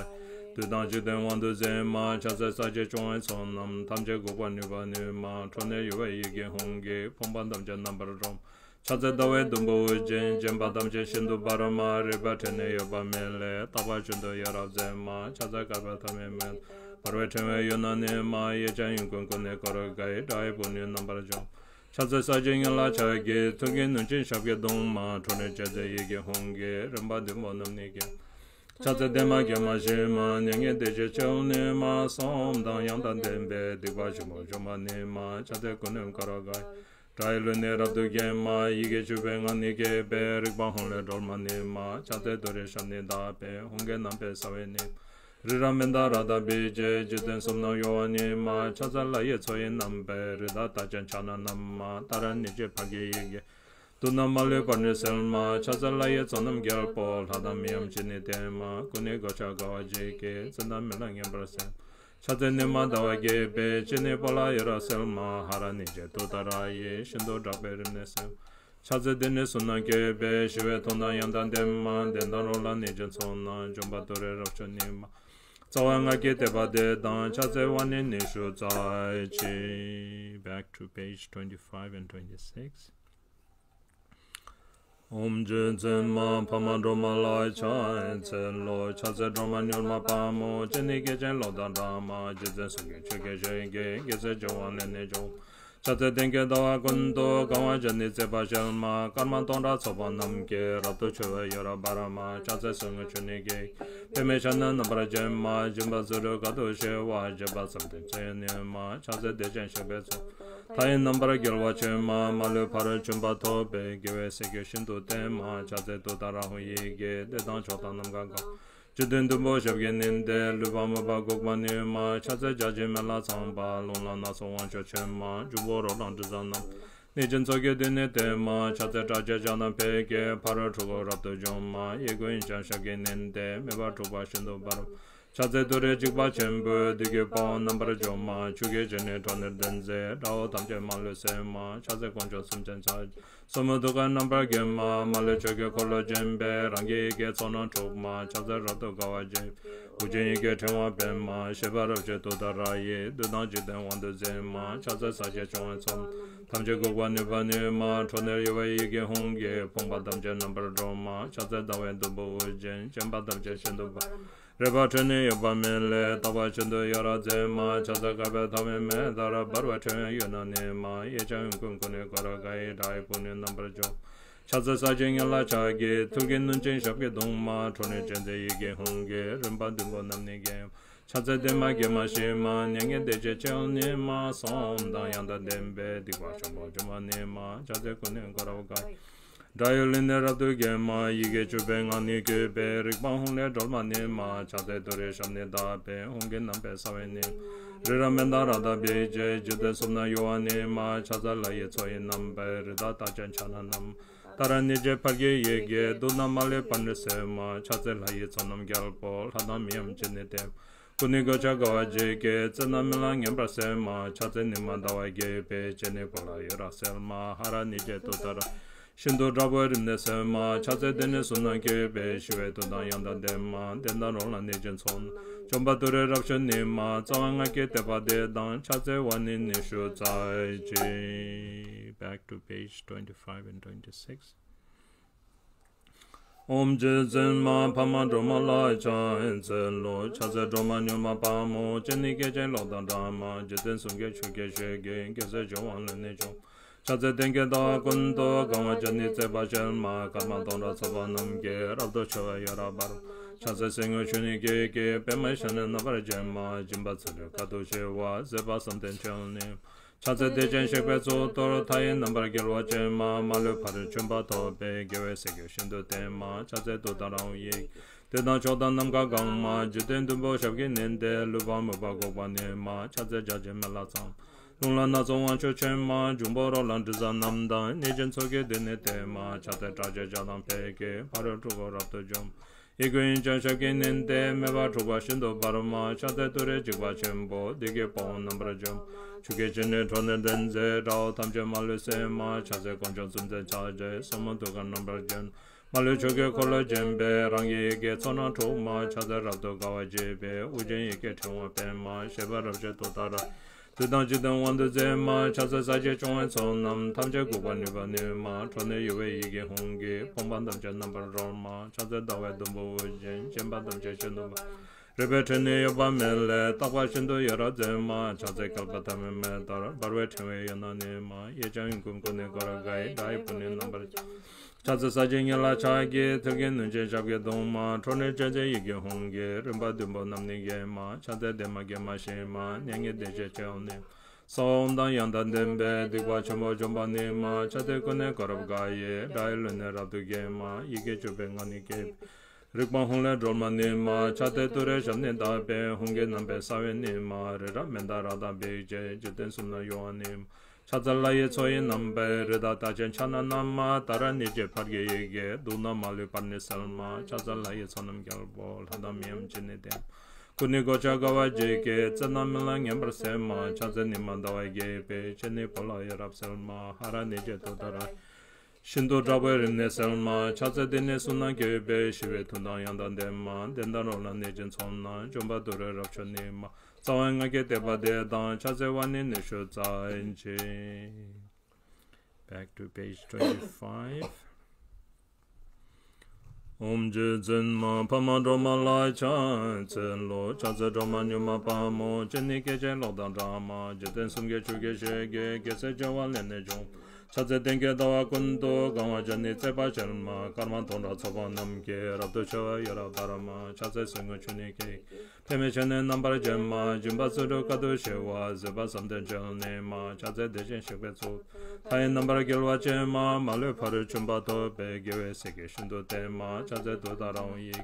བདུད་དང་འཇིག་རྟེན་དབང་དུ་མཛད་མ། ཕྱག་འཚལ་ས་གཞི་སྐྱོང་བའི་ཚོགས་རྣམས། ཐམས་ཅད་འགུགས་པ་ནུས་པ་ཉིད་མ། ཁྲོ་གཉེར་གཡོ་བའི་ཡི་གེ་ཧཱུྃ་གིས། ཕོངས་པ་ཐམས་ཅད་རྣམ་པར་སྒྲོལ། ཕྱག་འཚལ་ཟླ་བའི་དུམ་བུས་དབུ་རྒྱན། བརྒྱན་པ་ཐམས་ཅད་ཤིན་ཏུ་འབར་མ། རིག་པ་ཕྲད་ནས་གཡོ་བ་མེད་ལས། དག་པ་ཤིན་ཏུ་ཡོངས་རབ་མཛད་མ། ཕྱག་འཚལ་བསྐལ་པའི་ཐ་མའི་མེ་ཏོག་འབར་བའི་ཕྲེང་བའི་ཡུལ་ན་གནས་མ། གཡས་བརྐྱང་གཡོན་བསྐུམ་ཀུན་ནས་བསྐོར་དགའི། དགྲ་ཡི་དཔུང་ནི་རྣམ་པར་འཇོམས། ཕྱག་འཚལ་ས་གཞིའི་ཉི་ལ་ཕྱག་གི། ཐུགས་ཀྱི་ནུས་ཅན་ཞབས་ཀྱི་གདུང་མ། ཁྲོ་གཉེར་ཅན་མཛད་ཡི་གེ་ཧཱུྃ་གིས། རིམ་པ་བདུན་པོ་རྣམས་ནི་བརྒྱན། ཕྱག་འཚལ་བདེ་མ་དགེ་མ་ཞི་མ། མྱ་ངན་འདས་ཞི་སྤྱི་དབང་ནི་མ། གསང་བ་ཨོཾ་དང་ཡང་དག་ལྡན་པས། སྡིག་པ་ཆེན་པོ་འཇོམས་པ་ནི་མ། ཕྱག་འཚལ་ཀུན་ནས་བསྐོར་དགའི། དགྲ་ཡི་གླུ་ནི་རབ་ཏུ་བརྒྱན་མ། ཡི་གེ་བཅུ་པའི་ངག་ནི་བཀོད་པས། རིག་པ་ཧཱུྃ་ལས་སྒྲོལ་མ་ནི་མ། ཕྱག་འཚལ་ཏུ་རེའི་ཞབས་ནི་བརྡབས་པས། ཧཱུྃ་གི་རྣམ་པས་ཟ་བ་ནི། རི་རབ་མནྡ་ར་དང་བི་ཅི། འཇིག་རྟེན་གསུམ་རྣམས་གཡོ་བ་ནི་མ། ཕྱག་འཚལ་ལྷ་ཡི་མཚོ་ཡི་རྣམ་པས། རི་དྭགས་རྟགས་ཅན་ཕྱག་ན་བསྣམས་མ། ཏཱ་ར་གཉིས་བརྗོད་ཕཊ་ཀྱི་ཡི་གེས། དུག་རྣམས་མ་ལུས་པར་ནི་སེལ་མ། ཕྱག་འཚལ་ལྷ་ཡི་ཚོགས་རྣམས་རྒྱལ་པོ། ལྷ་དང་མིའམ་ཅི་ནས་བསྟེན་མ། ཀུན་ནས་གོ་ཆ་དགའ་བ་བརྗིད་ཀྱིས། བཙན་དང་མི་ལ་ངན་པར་སེལ། ཕྱག་འཚལ་ནི་མ་ཟླ་བ་རྒྱས་པའི། སྤྱན་ནི་སྤོ་ལ་ཡོངས་རབ་གསལ་མ། ཧ་ར་གཉིས་བརྗོད་ཏུཏྟཱ་ར་ཡིས། ཤིན་ཏུ་དྲག་པོའི་རིམས་ནད་སེལ། ཕྱག་འཚལ་སྡེ་སྣོད་གསུམ་རྣམས་བཀོད་པས། ཞི་བའི་དོན་དང་ཡང་དག་ལྡན་མ། བདེ་དང་རོ་ལངས་གནོད་སྦྱིན་ཚོགས་རྣམས། འཇོམས་པ་ཏུ་རེ་རབ་མཆོག་ནི་མ། རྩ་བ་སྔགས་ཀྱི་བསྟོད་པ་འདི་དང་། ཕྱག་འཚལ་བ་ནི་ཉི་ཤུ་རྩ་གཅིག། Back to page twenty-five and twenty-six. ཨོཾ་རྗེ་བཙུན་མ་འཕགས་མ་སྒྲོལ་མ་ལ་ཕྱག་འཚལ་ལོ། ཕྱག་འཚལ་སྒྲོལ་མ་མྱུར་མ་དཔའ་མོ། སྤྱན་ནི་སྐད་ཅིག་གློག་དང་འདྲ་མ། འཇིག་རྟེན་གསུམ་མགོན་ཆུ་སྐྱེས་ཞལ་གྱི། རྒྱལ་སྲས་བྱེ་བ་ལས་ནི་བྱུང་། ཕྱག་འཚལ་སྟེང་གི་ཟླ་བ་ཀུན་ཏུ། གང་བ་བརྒྱ་ནི་བརྩེགས་པ་བྱེད་མ། སྐར་མ་སྟོང་ཕྲག་ཚོགས་པ་རྣམས་ཀྱིས། རབ་ཏུ་འཕྱོ་བའི་ཡོངས་རབ་འབར་མ། ཕྱག་འཚལ་སེར་སྔོ་ཆུ་ནས་སྐྱེས། པདྨས་ཕྱག་ན་རྣམ་པར་བརྒྱན་མ། སྦྱིན་པ་བརྩོན་འགྲུས་དཀའ་ཐུབ་ཞི་བ། བཞད་པ་བསམ་གཏན་མཆོག་ནི་མ། ཕྱག་འཚལ་བདེ་ཆེན་གཤེགས་པའི་གཙུག། མཐའ་ཡས་རྣམ་པར་རྒྱལ་བ་ཆེན་མ། མ་ལུས་ཕ་རོལ་ཕྱིན་པ་ཐོབ་པའི། རྒྱལ་བའི་སྲས་ཀྱིས་ཤིན་ཏུ་བསྟེན་མ། ཕྱག་འཚལ་ཏུཏྟཱ་ར་ཧཱུྃ་ཡི་གེས། བདེ་དང་མཆོག་དང་ནམ་མཁའ་གང་། འཇིག་རྟེན་བདུན་པོ་ཞབས་ཀྱིས་མནན་ཏེ། ལུས་པ་མུན་པ་འགུགས་པ་ནུས་མ། ཕྱག་འཚལ་བརྒྱ་བྱིན་མེ་ལྷ་ཚངས་པ། རླུང་ལྷ་སྣ་ཚོགས་དབང་ཕྱུག་ཆེན་མ། འབྱུང་པོ་རོ་ལངས་དྲི་བཟང་རྣམས། གནས་ཆེན་མཚོ་སྐྱེས་མདུན་ནས་བསྟོད་མ། ཕྱག་འཚལ་དྲག་ཅན་ཕྱག་ན་འཕེལ་གྱི། ཕ་རོལ་འཁྲུལ་འཁོར་རབ་ཏུ་འཇོམས་མ། གཡས་བསྐུམ་གཡོན་བརྐྱང་ཞབས་ཀྱིས་མནན་ཏེ། མོས་པ་འཁྲུགས་པ་ཤིན་ཏུ་འབར། ཕྱག་འཚལ་ཏུ་རེ་འཇིགས་པ་ཆེན་པོས། བདུད་ཀྱི་དཔའ་བོ་རྣམ་པར་འཇོམས་མ། ཆུ་སྐྱེས་སྤྱན་ནི་ཁྲོ་གཉེར་ལྡན་མཛད། དགྲ་བོ་ཐམས་ཅད་མ་ལུས་གསོད་མ། ཕྱག་འཚལ་དཀོན་མཆོག་གསུམ་མཚོན་ཕྱག་རྒྱའི། སོར་མོས་ཐུགས་ཀར་རྣམ་པར་བརྒྱན་མ། མ་ལུས་ཆོས་ཀྱི་འཁོར་ལོས་བརྒྱན་པའི། རང་གི་ཡི་གེ་ཚོགས་རྣམས་འཁྲུགས་མ། ཕྱག་འཚལ་རབ་ཏུ་དགའ་བ་རྒྱས། དབུ་ཅན་ཡི་གེ་ཕྲེང་བ་སྤེལ་མ། བཞད་པ་རབ་བཞད་ཏུཏྟཱ་ར་ཡིས། བདུད་དང་འཇིག་རྟེན་དབང་དུ་མཛད་མ། ཕྱག་འཚལ་ས་གཞི་སྐྱོང་བའི་ཚོགས་ཐམས་ཅད་འགུགས་པར་ནུས་པ་ནུས་མ། ཁྲོ་གཉེར་གཡོ་བའི་ཡི་གེ་ཧཱུྃ་གིས། ཕོངས་པ་ཐམས་ཅད་རྣམ་པར་སྒྲོལ་མ། ཕྱག་འཚལ་ཟླ་བའི་དུམ་བུ་དབུ་ཅན། བཅོམ་པ་ཐམས་ཅད་ཤིན་ཏུ་འབར། རལ་པ་ཁྲོད་ནས་གཡོ་བ་མེ་ལས། དག་པ་ཤིན་ཏུ་གཡོ་བར་མཛད་མ། ཕྱག་འཚལ་བསྐལ་པའི་ཐ་མའི་མེ་ལྟར། འབར་བའི་ཕྲེང་བའི་གཡུལ་ན་གནས་མ། གཡས་བརྐྱང་གཡོན་བསྐུམ་ཀུན་ནས་བསྐོར་དགའི། དགྲ་ཡི་དཔུང་ནི་རྣམ་པར་འཇོམས། ཕྱག་འཚལ་ས་གཞིའི་ངོས་ལ་ཕྱག་གི། ཐུར་གྱིས་བསྣུན་ཅིང་ཞབས་ཀྱིས་བརྡུང་མ། ཁྲོ་གཉེར་ཅན་མཛད་ཡི་གེ་ཧཱུྃ་གིས། རིམ་པ་བདུན་པོ་རྣམས་ནི་འགེམས། ཕྱག་འཚལ་བདེ་མ་དགེ་མ་ཞི་མ། མྱ་ངན་འདས་ཞི་སྤྱན་འོད་ནུས་མ། གསང་བ་ཨོཾ་དང་ཡང་དག་ལྡན་པས། སྡིག་པ་ཆེན་པོ་འཇོམས་པ་ནུས་མ། ཕྱག་འཚལ་ཀུན་ནས་བསྐོར་དགའི། དགྲ་ཡི་ལུས་ནི་རབ་ཏུ་འགེམས་མ། ཡི་གེ་བཅུ་པའི་ངག་ནི་བཀོད་པས། རིག་པ་ཧཱུྃ་ལས་སྒྲོལ་མ་ནུས་མ། ཕྱག་འཚལ་ཏུ་རེའི་ཞབས་ནི་བརྡབས་པས། ཧཱུྃ་གི་རྣམ་པའི་ས་བོན་ནི། རི་རབ་མནྡ་ར་དང་བིང་ཅའི། འཇིག་རྟེན་གསུམ་རྣམས་གཡོ་བ་ནུས་མ། ཕྱག་འཚལ་ལྷ་ཡི་མཚོ་ཡི་རྣམ་པའི། རི་དྭགས་རྟགས་ཅན་ཕྱག་ན་བསྣམས། ཏཱ་ར་ཎི་བཅས་ཕཊ་ཀྱི་ཡི་གེས། བདུད་རྣམས་མ་ལུས་པར་ནི་སེལ་མ། ཕྱག་འཚལ་ལྷ་ཡི་ཚོགས་རྣམས་རྒྱལ་པོ། ལྷ་དང་མིའམ་ཅི་ནས་བསྟེན། སྐུ་ནི་གོ་ཆ་དགའ་བ་བརྗིད་ཀྱིས། རྩེ་རྣམས་རྨི་ལམ་ངན་པར་སེལ་མ། ཕྱག་འཚལ་ནུས་མ་ཟླ་བ་རྒྱས་པའི། སྤྱན་ནི་བོད་ལ་ཡོད་རབ་གསལ་མ། ཧ་ར་ཎི་བཅས་ཏུཏྟཱ་ར། ཤིན་ཏུ་དྲག་པོའི་རིམས་ནད་སེལ་མ། ཕྱག་འཚལ་བདེ་གནས་གསུམ་རྣམས་བཀོད་པས། ཞི་བའི་མཐུ་དང་ཡང་དག་ལྡན་མ། བདེ་དང་རོ་ལངས་གནས་ཆེན་མཚོ་རྣམས། འཇོམས་པ་ཏུ་རེ་རབ་མཆོག་ནུས་མ། རྩ་བ་སྔགས་ཀྱི་བསྟོད་པ་འདི་དང་། ཕྱག་འཚལ་བ་ནི་ཉི་ཤུ་རྩ་གཅིག Back to page twenty-five and twenty-six. ཨོཾ་རྗེ་བཙུན་མ་འཕགས་མ་སྒྲོལ་མ་ལ་ཕྱག་འཚལ་ལོ། ཕྱག་འཚལ་སྒྲོལ་མ་མྱུར་མ་དཔའ་མོ། སྤྱན་ནི་སྐད་ཅིག་གློག་དང་འདྲ་མ། འཇིག་རྟེན་གསུམ་མགོན་ཆུ་སྐྱེས་ཞལ་གྱི། རྒྱལ་སྲས་འབྱུང་བ་ལས་ནི་བྱུང་། ཕྱག་འཚལ་སྟེང་གི་ཟླ་བ་ཀུན་ཏུ། གང་བ་བརྒྱ་ནི་བརྩེགས་པ་བྱེད་མ། སྐར་མ་སྟོང་ཕྲག་ཚོགས་པ་རྣམས་ཀྱིས། རབ་ཏུ་ཕྱེ་བ་ཡོད་རབ་འབར། ཕྱག་འཚལ་གསེར་དངུལ་ཆུ་ནས་སྐྱེས་ཀྱི། པདྨའི་ཞལ་ནི་རྣམ་པར་བརྒྱན་མ། སྦྱིན་པ་ཚུལ་ཁྲིམས་དཀའ་ཐུབ་ཞི་བ། བཟོད་པ་བསམ་གཏན་ཆོས་ཉིད། ཕྱག་འཚལ་བདེ་ཆེན་གཤེགས་པའི་གཙུག་ཏོར། མཐའ་ཡས་རྣམ་པར་རྒྱལ་བ་ཅན་མ། མ་ལུས་ཕ་རོལ་ཕྱིན་པ་ཐོབ་པའི། རྒྱལ་བའི་སྲས་ཀྱིས་ཤིན་ཏུ་བསྟེན་མ། ཕྱག་འཚལ་ཏུཏྟཱ་ར་ཧཱུྃ་ཡིག་བདེ་དང་མཆོག་དང་ནམ་མཁའ་གང་མ། འཇིག་རྟེན་བདུན་པོ་ཞབས་ཀྱིས་མནན་ཏེ། ལུས་པ་མོས་པ་འགུགས་པ་ནུས་མ། ཕྱག་འཚལ་བརྒྱ་བྱིན་མེ་ལྷ་ཚངས། རླུང་ལྷ་སྣ་ཚོགས་དབང་ཕྱུག་ཆེན་མ། འབྱུང་པོ་རོ་ལངས་དྲི་ཟ་རྣམས་དང་། གནས་ཆེན་མཚོ་སྐྱེས་མདུན་ནས་བསྟོད་མ། ཕྱག་འཚལ་དྲག་ཅན་ཕྱག་ན་འཕེལ་གྱི། ཕ་རོལ་འཁྲུལ་འཁོར་རབ་ཏུ་འཇོམས། གཡས་བསྐུམ་གཡོན་བརྐྱང་ཞབས་ཀྱིས་མནན་ཏེ། མོས་པ་འཁྲུགས་པ་ཤིན་ཏུ་འབར་མ། ཕྱག་འཚལ་ཏུ་རེ་འཇིགས་པ་ཆེན་པོ། བདུད་ཀྱི་དཔའ་བོ་རྣམ་པར་འཇོམས། ཆུ་སྐྱེས་སྤྱན་ནི་ཁྲོ་གཉེར་ལྡན་མཛད། དགྲ་བོ་ཐམས་ཅད་མ་ལུས་གསོད་མ། ཕྱག་འཚལ་དཀོན་མཆོག་གསུམ་མཚོན་ཕྱག་རྒྱའི། སོར་མོས་ཐུགས་ཀར་རྣམ་པར་བརྒྱན། མ་ལུས་ཆོས་ཀྱི་འཁོར་ལོས་བརྒྱན་པའི། རང་གི་ཡི་གེ་ཚོགས་རྣམས་འཁྲུགས་མ། ཕྱག་འཚལ་རབ་ཏུ་དགའ་བ་བརྗིད་པའི། དབུ་ཅན་ཡི་གེ་ཕྲེང་བ་སྤེལ་མ། བཞད་པ་རབ་བཞད་ཏུཏྟཱ་ར། བདུད་དང་འཇིག་རྟེན་དབང་དུ་མཛད་མ། ཕྱག་འཚལ་ས་གཞིའི་སྐྱོང་བའི་ཚོགས་རྣམས། ཐམས་ཅད་འགུགས་པར་ནུས་པ་ནུས་མ། ཁྲོ་གཉེར་གཡོ་བའི་ཡི་གེ་ཧཱུྃ་གིས། ཕོངས་པ་ཐམས་ཅད་རྣམ་པར་སྒྲོལ་མ། ཕྱག་འཚལ་ཟླ་བའི་དུམ་བུ་དབུ་ཅན། བཅོམ་པ་ཐམས་ཅད་ཤིན་ཏུ་འབར། རལ་པའི་ཁྲོད་ནས་གཡོ་བ་མེ་ལས། དག་པ་ཤིན་ཏུ་གཡོ་བར་མཛད་མ། ཕྱག་འཚལ་བསྐལ་པ་ཐ་མའི་མེ་ལྟར། འབར་བའི་ཕྲེང་བའི་གཡུལ་ན་གནས་མ། གཡས་བརྐྱང་གཡོན་བསྐུམ་ཀུན་ནས་བསྐོར་དགའི། དགྲ་ཡི་དཔུང་ནི་རྣམ་པར། ཕྱག་འཚལ་ས་གཞིའི་ངོས་ལ་ཕྱག་གི། ཐུར་གྱིས་བསྣུན་ཅིང་ཞབས་ཀྱིས་བརྡུང་མ། ཁྲོ་གཉེར་ཅན་མཛད་ཡི་གེ་ཧཱུྃ་གིས། རིམ་པ་བདུན་པོ་རྣམས་ནི་འགེམས་མ། ཕྱག་འཚལ་བདེ་མ་དགེ་མ་ཞི་མ། མྱ་ངན་འདས་ཞི་སྤྱན་འོད་ནུས། གསང་བ་ཨོཾ་དང་ཡང་དག་ལྡན་པས། སྡིག་པ་ཆེན་པོ་འཇོམས་པ་ནུས་མ། ཕྱག་འཚལ་ཀུན་ནས་བསྐོར་དགའ་ཡི། དགྲ་ཡི་ལུས་ནི་རབ་ཏུ་འགེམས་མ། ཡི་གེ་བཅུ་པའི་ངག་ནི་བཀོད། རིག་པ་ཧཱུྃ་ལས་སྒྲོལ་མ་ནུས་མ། ཕྱག་འཚལ་ཏུ་རེའི་ཞབས་ནི་བརྡབས་པས། ཧཱུྃ་གི་རྣམ་པའི་ས་བོན་ནུས་མ། རི་རབ་མནྡ་ར་དང་བིང་ཅའི། འཇིག་རྟེན་གསུམ་རྣམས་གཡོ་བ་ནུས་མ། ཕྱག་འཚལ་ལྷ་ཡི་མཚོ་ཡི་རྣམ་པའི། རི་དྭགས་རྟགས་ཅན་ཕྱག་ན་བསྣམས་མ། ཏཱ་ར་ཎི་བཅས་ཕཊ་ཀྱི་ཡི་གེས། བདུད་རྣམས་མ་ལུས་པར་ནི་སེལ་མ། ཕྱག་འཚལ་ལྷ་ཡི་ཚོགས་རྣམས་རྒྱལ་པོ། ལྷ་དང་མིའམ་ཅི་ནས་བསྟེན། སྐུ་ནི་གོ་ཆ་དགའ་བ་བརྗིད་ཀྱིས། རྩེ་རྣམས་རྨི་ལམ་ངན་པར་སེལ་མ། ཕྱག་འཚལ་ནུས་མ་ཟླ་བ་རྒྱས་པའི། སྤྱན་ནི་བོད་ལ་ཡོད་རབ་གསལ་མ། ཧ་ར་ཎི་བཅས་ཏུཏྟཱ་ར། ཤིན་ཏུ་དྲག་པོའི་རིམས་ནད་སེལ་མ། ཕྱག་འཚལ་བདེ་གནས་གསུམ་རྣམས་བཀོད་པའི། ཞི་བའི་མཐུ་དང་ཡང་དག་ལྡན་མ། བདེ་དང་རོ་ལངས་གནས་ཆེན་མཚོ་རྣམས། འཇོམས་པ་ཏུ་རེ་རབ་མཆོག་ནུས་མ། རྩ་བ་སྔགས་ཀྱི་བསྟོད་པ་འདི་དང་། ཕྱག་འཚལ་བ་ནི་ཉི་ཤུ་རྩ་གཅིག Back to page twenty-five. ཨོཾ་རྗེ་བཙུན་མ་འཕགས་མ་སྒྲོལ་མ་ལ་ཕྱག་འཚལ་ལོ། ཕྱག་འཚལ་སྒྲོལ་མ་མྱུར་མ་དཔའ་མོ། སྤྱན་ནི་སྐད་ཅིག་གློག་དང་འདྲ་མ། འཇིག་རྟེན་གསུམ་མགོན་ཆུ་སྐྱེས་ཞལ་གྱི། རྒྱལ་སྲས་འབྱུང་བ་ལས་ནི་བྱུང་། ཕྱག་འཚལ་སྟེང་གི་ཟླ་བ་ཀུན་ཏུ། གང་བ་བརྒྱ་ནི་བརྩེགས་པ་བྱེད་མ། སྐར་མ་སྟོང་ཕྲག་ཚོགས་པ་རྣམས་ཀྱིས། རབ་ཏུ་ཕྱེ་བ་ཡོད་རབ་འབར་མ། ཕྱག་འཚལ་གསེར་དངུལ་ཆུ་ནས་སྐྱེས། པདྨའི་ཞལ་ནི་རྣམ་པར་བརྒྱན་མ། སྦྱིན་པ་ཚུལ་ཁྲིམས་དཀའ་ཐུབ་ཞི་བ། བཟོད་པ་བསམ་གཏན་ཆོས་ཉིད་མ། ཕྱག་འཚལ་བདེ་ཆེན་གཤེགས་པའི་གཙུག། མཐའ་ཡས་རྣམ་པར་རྒྱལ་བ་ཆེན་མ། མ་ལུས་ཕ་རོལ་ཕྱིན་པ་ཐོབ་པའི། རྒྱལ་བའི་སྲས་ཀྱིས་ཤིན་ཏུ་བསྟེན་མ། ཕྱག་འཚལ་ཏུཏྟཱ་ར་ཧཱུྃ་ཡིག་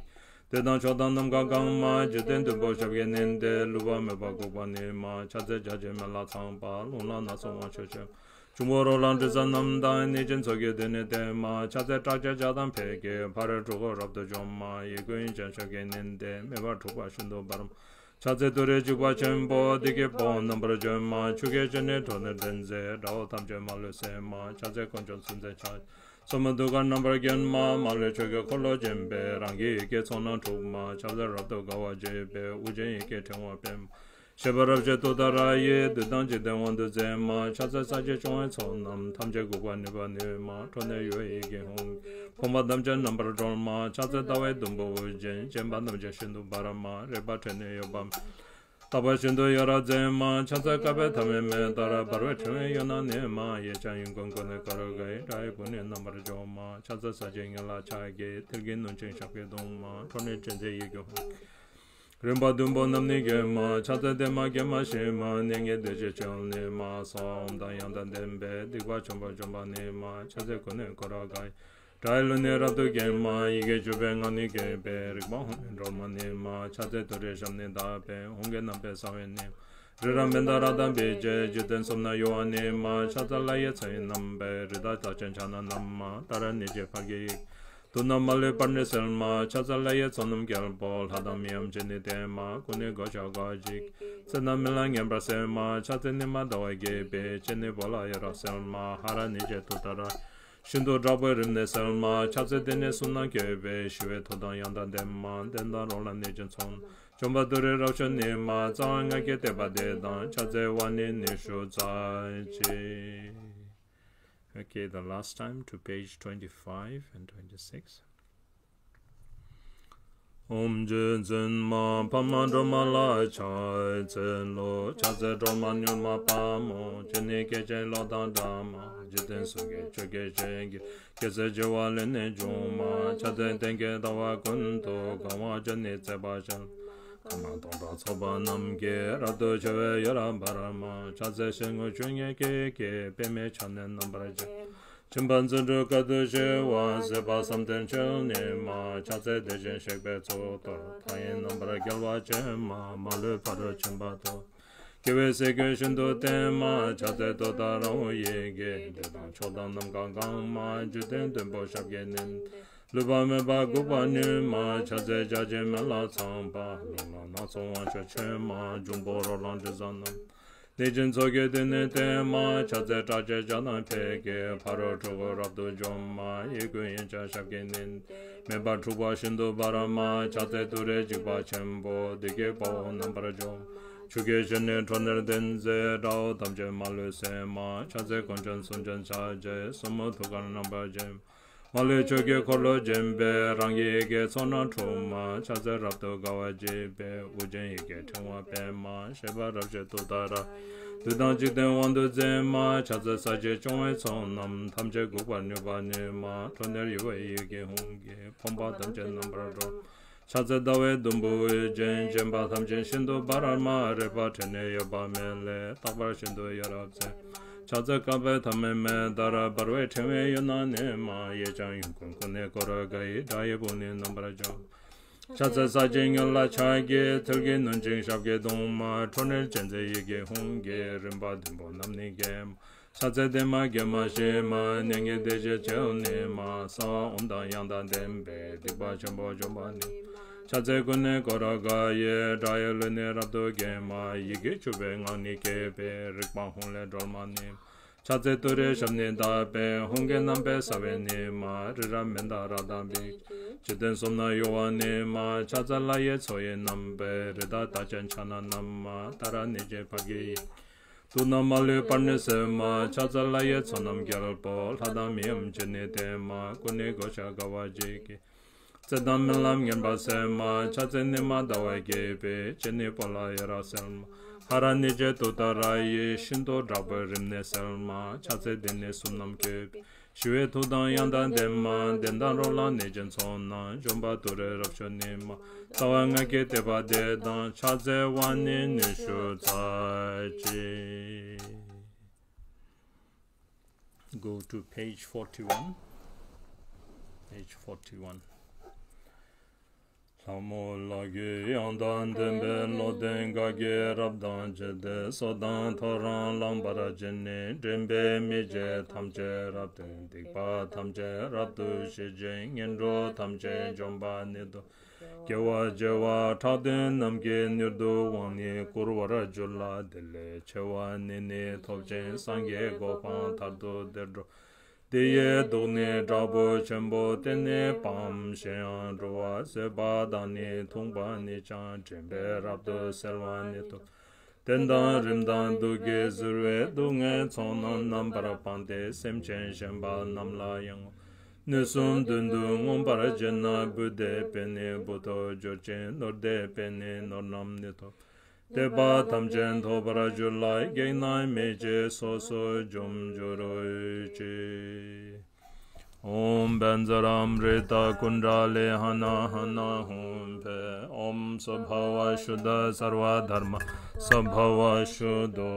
བདེ་དང་མཆོག་དང་ནམ་མཁའ་གང་མ། འཇིག་རྟེན་བདུན་པོ་ཞབས་ཀྱིས་མནན་ཏེ། ལུས་པ་མོས་པ་འགུགས་པ་ནུས་མ། ཕྱག་འཚལ་བརྒྱ་བྱིན་མེ་ལྷ་ཚངས་པ། རླུང་ལྷ་སྣ་ཚོགས་དབང་ཕྱུག་ཆེན། འབྱུང་པོ་རོ་ལངས་དྲི་ཟ་རྣམས་དང་། གནོད་སྦྱིན་ཚོགས་ཀྱིས་དེ་ནི་བསྟེན་མ། ཕྱག་འཚལ་སྐྲག་བྱེད་ལྕགས་དང་ཕཊ་ཀྱིས། ཕ་རོལ་འཁྲུལ་འཁོར་རབ་ཏུ་འཇོམས་མ། ཡིད་ཀུན་ཡེངས་བྱ་ཞབས་ཀྱིས་མནན་ཏེ། མེ་འབར་འཁྲུགས་པ་ཤིན་ཏུ་འབར་མ། ཕྱག་འཚལ་ཏུ་རེའི་འཇིགས་པ་ཆེན་པོ། བདུད་ཀྱི་དཔའ་བོ་རྣམ་པར་འཇོམས་མ། ཆུ་སྐྱེས་ཆུ་ནི་ཁྲོ་གཉེར་ལྡན་མཛད། དགྲ་བོ་ཐམས་ཅད་མ་ལུས་གསོད་མ། ཕྱག་འཚལ་དཀོན་མཆོག་གསུམ་མཚོན་ཕྱག་རྒྱའི། སོར་མོས་ཐུགས་ཀར་རྣམ་པར་བརྒྱན་མ། མ་ལུས་ཆོས་ཀྱི་འཁོར་ལོ་བརྒྱན་པའི། རང་གི་ཡི་གེའི་ཚོགས་རྣམས་འཁྲུགས་མ། ཕྱག་འཚལ་རབ་ཏུ་དགའ་བ་བརྗིད་པའི། དབུ་ཅན་ཡི་གེའི་ཕྲེང་བ་སྤེལ་མ། བཞད་པ་རབ་བཞད་ཏུཏྟཱ་ར་ཡིས། བདུད་དང་འཇིག་རྟེན་དབང་དུ་མཛད་མ། ཕྱག་འཚལ་ས་གཞིའི་སྐྱོང་བའི་ཚོགས་རྣམས། ཐམས་ཅད་འགུགས་པར་ནུས་པ་ནུས་མ། ཁྲོ་གཉེར་ཡུ་བའི་ཡི་གེ་ཧཱུྃ་གིས། ཕོངས་པ་ཐམས་ཅད་རྣམ་པར་སྒྲོལ་མ། ཕྱག་འཚལ་ཟླ་བའི་དུམ་བུ་དབུ་ཅན། བརྒྱན་པ་ཐམས་ཅད་ཤིན་ཏུ་འབར་མ། རེག་པ་འཕྲལ་ནས་གཡོ་བ་མེད། རྟག་པ་ཤིན་ཏུ་ཡོངས་བརྗིད་མ། ཕྱག་འཚལ་བསྐལ་པའི་ཐ་མའི་མེ་ལྟར། འབར་བའི་ཕྲེང་བའི་གཡོན་ན་གནས་མ། གཡས་བརྐྱང་གཡོན་བསྐུམ་ཀུན་ནས་བསྐོར་དགའི། དགྲ་ཡི་དཔུང་ནི་རྣམ་པར་འཇོམས་མ། ཕྱག་འཚལ་ས་གཞིའི་ངོས་ལ་ཕྱག་གི། མཐིལ་གྱིས་བསྣུན་ཅིང་ཞབས་ཀྱིས་བརྡུང་མ། ཁྲོ་གཉེར་ཅན་མཛད་ཡི་གེ་ཧཱུྃ་གིས། རིམ་པ་བདུན་པོ་རྣམས་ནི་འགེམས་མ། ཕྱག་འཚལ་བདེ་མ་དགེ་མ་ཞི་མ། གནོད་བགྱིའི་སྡེ་བཞི་བཅོམ་ནི་མ། གསང་བ་འོག་མིན་དང་ཡང་དག་ལྡན་པའི། སྡིག་པ་ཆེན་པོ་འཇོམས་པ་ནི་མ། ཕྱག་འཚལ་ཀུན་ནས་བསྐོར་དགའི། དགྲ་ཡི་ལུས་ནི་རབ་ཏུ་འགེམས་མ། ཡི་གེ་བཅུ་པའི་ངག་ནི་བསྐྱེད་པའི། རིག་པ་ཧཱུྃ་ལས་སྒྲོལ་མ་ནི་མ། ཕྱག་འཚལ་ཏུ་རེའི་ཞབས་ནི་བརྡབས་པའི། ཧཱུྃ་གི་རྣམ་པའི་ས་བོན་ནི། རི་རབ་མནྡ་ར་དང་བི་ཅའི། འཇིག་རྟེན་གསུམ་རྣམས་གཡོ་བ་ནི་མ། ཕྱག་འཚལ་ལྷ་ཡི་ཚོགས་ཡི་རྣམ་པའི། རི་དྭགས་རྟགས་ཅན་ཕྱག་ན་བསྣམས་མ། ཏཱ་ར་གནོད་བྱེད་ཕཊ་ཀྱི་ཡི་གེས། དུག་རྣམས་མ་ལུས་པར་ནི་སེལ་མ། ཕྱག་འཚལ་ལྷ་ཡི་ཚོགས་རྣམས་རྒྱལ་པོ། ལྷ་དང་མིའམ་ཅི་ནས་བསྟེན་མ། སྐུ་ནི་གོ་ཆ་དགའ་བ་བརྗིད་ཀྱིས། ཚེ་དང་རྨི་ལམ་ངན་པ་སེལ་མ། ཕྱག་འཚལ་ནི་མ་ཟླ་བ་རྒྱས་པའི། སྤྱན་ནི་སྤོ་ལ་ཡ་རབས་སེལ་མ། ཧ་ར་གནོད་བྱེད་ཏུཏྟཱ་ར། ཤིན་ཏུ་དྲག་པོས་རིམས་ནད་སེལ་མ། ཕྱག་འཚལ་སྡེ་སྣོད་གསུམ་རྣམས་བསྐྱོད་པའི། ཞི་བའི་མཐུ་དང་ཡང་དག་ལྡན་མ། བདེན་དང་རོ་ལངས་གནོད་སྦྱིན་ཚོགས། འཇོམས་པ་ཏུ་རེ་རབ་མཆོག་ནི་མ། རྩ་བ་སྔགས་ཀྱི་བསྟོད་པ་འདི་དང་། ཕྱག་འཚལ་བ་ནི་ཉི་ཤུ་རྩ་གཅིག Okay, the last time to page twenty-five and twenty-six. ཨོཾ་རྗེ་བཙུན་མ་འཕགས་མ་སྒྲོལ་མ་ལ་ཕྱག་འཚལ་ལོ། ཕྱག་འཚལ་སྒྲོལ་མ་མྱུར་མ་དཔའ་མོ། སྤྱན་ནི་སྐད་ཅིག་གློག་དང་འདྲ་མ། འཇིག་རྟེན་གསུམ་མགོན་ཆུ་སྐྱེས་ཅན་གྱི། རྒྱལ་སྲས་བྱེ་བ་ལས་ནི་བྱུང་མ། ཕྱག་འཚལ་སྟོན་ཀའི་ཟླ་བ་ཀུན་ཏུ། གང་བ་བརྒྱ་ནི་བརྩེགས་པར་ཤར། མཁའ་འགྲོ་སྟོང་ཕྲག་ཚོགས་པ་རྣམས་ཀྱིས། རབ་ཏུ་ཕྱུ་པའི་ཡ་རབས་འབར་མ། ཕྱག་འཚལ་ཞལ་སྔོ་ཆུ་སྙན་སྐད་ཀྱིས། པདྨས་ཕྱག་ནི་རྣམ་པར་བརྒྱན། སྦྱིན་པ་རྫུ་འཕྲུལ་དཀའ་ཐུབ་ཞི་བ། བཟོད་པ་བསམ་གཏན་ཆོས་ཉིད་མ། ཕྱག་འཚལ་དེ་བཞིན་གཤེགས་པའི་གཙུག་ཏོར། མཐའ་ཡས་རྣམ་པར་རྒྱལ་བ་ཅན་མ། མ་ལུས་ཕ་རོལ་ཕྱིན་པ་དང་། དགེ་བའི་སྲས་ཀུན་ཤིན་ཏུ་བསྟེན་མ། ཕྱག་འཚལ་ཏུཏྟཱ་ར་ཧཱུྃ་ཡི་གེས། འདོད་དང་ཕྱོགས་དང་ནམ་མཁའ་གང་མ། འཇིག་རྟེན་བདུན་པོ་ཞབས་ཀྱིས་མནན། ལུས་པ་མེད་པར་འགུགས་པར་ནུས་མ། ཕྱག་འཚལ་བརྒྱ་བྱིན་མེ་ལྷ་ཚངས་པ། རླུང་ལྷ་སྣ་ཚོགས་དབང་ཕྱུག་མཆོད་མ། འབྱུང་པོ་རོ་ལངས་དྲི་ཟ་རྣམས། གནོད་སྦྱིན་ཚོགས་ཀྱིས་དེ་ནི་བསྟེན་མ། ཕྱག་འཚལ་སྐྲག་བྱེད་ལྕགས་དང་ཕཊ་ཀྱིས། ཕ་རོལ་འཁྲུལ་འཁོར་རབ་ཏུ་འཇོམས་མ། ཡིད་ཀུན་ཡེངས་བྱ་ཞབས་ཀྱིས་མནན། མེ་འབར་འཁྲུགས་པ་ཤིན་ཏུ་འབར་མ། ཕྱག་འཚལ་ཏུ་རེའི་འཇིགས་པ་ཆེན་པོ། བདུད་ཀྱི་དཔའ་བོ་རྣམ་པར་འཇོམས། ཆུ་སྐྱེས་ཆུ་ནི་ཁྲོ་གཉེར་ལྡན་མཛད། དགྲ་བོ་ཐམས་ཅད་མ་ལུས་གསོད་མ། ཕྱག་འཚལ་དཀོན་མཆོག་གསུམ་མཚོན་ཕྱག་རྒྱའི། སོར་མོས་ཐུགས་ཀར་རྣམ་པར་བརྒྱན། མ་ལུས་ཆོས་ཀྱི་འཁོར་ལོས་བརྒྱན་པའི། རང་གི་ཡི་གེའི་ཚོགས་རྣམས་འཁྲུགས་མ། ཕྱག་འཚལ་རབ་ཏུ་དགའ་བ་བརྗིད་པའི། དབུ་ཅན་ཡི་གེའི་ཕྲེང་བ་སྤེལ་མ། བཞད་པ་རབ་བཞད་ཏུཏྟཱ་ར། བདུད་དང་འཇིག་རྟེན་དབང་དུ་མཛད་མ། ཕྱག་འཚལ་ས་གཞིའི་སྐྱོང་བའི་ཚོགས་རྣམས། ཐམས་ཅད་འགུགས་པར་ནུས་པ་ནུས་མ། ཁྲོ་གཉེར་ཡུ་བའི་ཡི་གེ་ཧཱུྃ་གིས། ཕོངས་པ་ཐམས་ཅད་རྣམ་པར་སྒྲོལ། ཕྱག་འཚལ་ཟླ་བའི་དུམ་བུ་དབུ་ཅན། བརྒྱན་པ་ཐམས་ཅད་ཤིན་ཏུ་འབར་མ། རེག་པ་འཕྲལ་ནས་གཡོ་བ་མེད་ལས། རྟག་པར་ཤིན་ཏུ་ཡ་རབས་མཛད། ཕྱག་འཚལ་བསྐལ་པའི་ཐ་མའི་མེ་ལྟར། འབར་བའི་ཕྲེང་བའི་གཡོན་ན་གནས་མ། གཡས་བརྐྱང་གཡོན་བསྐུམ་ཀུན་ནས་བསྐོར་དགའི། དགྲ་ཡི་དཔུང་ནི་རྣམ་པར་འཇོམས། ཕྱག་འཚལ་ས་གཞིའི་ངོས་ལ་ཕྱག་གི། མཐིལ་གྱིས་བསྣུན་ཅིང་ཞབས་ཀྱིས་བརྡུང་མ། ཁྲོ་གཉེར་ཅན་མཛད་ཡི་གེ་ཧཱུྃ་གིས། རིམ་པ་བདུན་པོ་རྣམས་ནི་འགེམས། ཕྱག་འཚལ་བདེ་མ་དགེ་མ་ཞི་མ། གནོད་བགྱིའི་སྡེ་བཞི་བཅོམ་ནི་མ། གསང་བ་འོག་མིན་དང་ཡང་དག་ལྡན་པའི། སྡིག་པ་ཆེན་པོ་འཇོམས་པ་ནི། ཕྱག་འཚལ་ཀུན་ནས་བསྐོར་དགའི། དགྲ་ཡི་ལུས་ནི་རབ་ཏུ་འགེམས་མ། ཡི་གེ་བཅུ་པའི་ངག་ནི་བསྐྱེད་པའི། རིག་པ་ཧཱུྃ་ལས་སྒྲོལ་མ་ནི། ཕྱག་འཚལ་ཏུ་རེའི་ཞབས་ནི་བརྡབས་པའི། ཧཱུྃ་གི་རྣམ་པའི་ས་བོན་ནི་མ། རི་རབ་མནྡ་ར་དང་བི། འཇིག་རྟེན་གསུམ་རྣམས་གཡོ་བ་ནི་མ། ཕྱག་འཚལ་ལྷ་ཡི་ཚོགས་ཡི་རྣམ་པའི། རི་དྭགས་རྟགས་ཅན་ཕྱག་ན་བསྣམས་མ། ཏཱ་ར་གནོད་བྱེད་ཕཊ་ཀྱི་ཡི། དུག་རྣམས་མ་ལུས་པར་ནི་སེལ་མ། ཕྱག་འཚལ་ལྷ་ཡི་ཚོགས་རྣམས་རྒྱལ་པོ། ལྷ་དང་མིའམ་ཅི་ནས་བསྟེན་མ། སྐུ་ནི་གོ་ཆ་དགའ་བ་བརྗིད་ཀྱིས། ཚེ་དང་རྨི་ལམ་ངན་པ་སེལ་མ། ཕྱག་འཚལ་ནི་མ་ཟླ་བ་རྒྱས་པའི། སྤྱན་ནི་སྤོ་ལ་ཡ་རབས་སེལ་མ། ཧ་ར་གནོད་བྱེད་ཏུཏྟཱ་ར་ཡིས། ཤིན་ཏུ་དྲག་པོས་རིམས་ནད་སེལ་མ། ཕྱག་འཚལ་སྡེ་སྣོད་གསུམ་རྣམས་བསྐྱོད་པའི། ཞི་བའི་མཐུ་དང་ཡང་དག་ལྡན་མ། བདེན་དང་རོ་ལངས་གནོད་སྦྱིན་ཚོགས་རྣམས། འཇོམས་པ་ཏུ་རེ་རབ་མཆོག་ནི་མ། རྩ་བ་སྔགས་ཀྱི་བསྟོད་པ་འདི་དང་། ཕྱག་འཚལ་བ་ནི་ཉི་ཤུ་རྩ་གཅིག Go to page forty-one. Page forty-one. ལྷ་མོ་ལ་གུས་ཡང་དག་ལྡན་པའི་བློ་ལྡན་དགའ་བགྱིད་རབ་དང་བཅས་ཏེ། སོ་དང་ཐོ་རངས་ལངས་པར་བྱས་ནས། འདྲེན་པའི་མི་མཇེད་ཐམས་ཅད་རབ་སྟོན། སྡིག་པ་ཐམས་ཅད་རབ་ཏུ་ཞི་ཞིང་། ངན་འགྲོ་ཐམས་ཅད་འཇོམས་པ་ཉིད་དོ། དགེ་བ་བྱེ་བ་ཕྲག་བདུན་རྣམས་ཀྱིས། མྱུར་དུ་དབང་ནི་བསྐུར་བར་འགྱུར་ལ། དེ་ལས་ཆེ་བ་ནི་ནི་ཐོབ་ཅིང་། སངས་རྒྱས་གོ་འཕང་མཐར་ཐུག་དེར་འགྲོ། དེ་ཡི་དུག་ནི་དྲག་པོ་ཆེན་པོ། དེ་ནི་སྤངས་ཤིང་འགྲོ་བ་ཟད་པ་དང་ནི། འཐུངས་པ་ནི་ཀྱང་དྲན་པས་རབ་ཏུ་སེལ་བ་ཉིད་དོ། གདོན་དང་རིམས་དང་དུག་གིས་གཟིར་བའི། སྡུག་བསྔལ་ཚོགས་རྣམས་རྣམ་པར་སྤངས་ཏེ། སེམས་ཅན་གཞན་པ་རྣམས་ལ་ཡང་། མངོན་སུམ་མདུན་དུ་མངོན་པར་བྱས་ན། བུ་འདོད་པས་ནི་བུ་ཐོབ་འགྱུར་ཅིང་། ནོར་འདོད་པས་ནི་ནོར་རྣམས་ནི་ཐོབ། འདོད་པ་ཐམས་ཅད་ཐོབ་པར་འགྱུར་ལ། བགེགས་རྣམས་མི་བྱེད་སོ་སོར་འཇོམས་འགྱུར་ཅིག། ཨོཾ་བཛྲ་ཨམྲི་ཏ་ཀུཎྜ་ལི་ཧ་ན་ཧ་ན་ཧཱུྃ་ཕཊ། ཨོཾ་སྭ་བྷཱ་ཝ་ཤུདྡྷ་སརྦ་དྷརྨ་སྭ་བྷཱ་ཝ་ཤུདྡྷོ་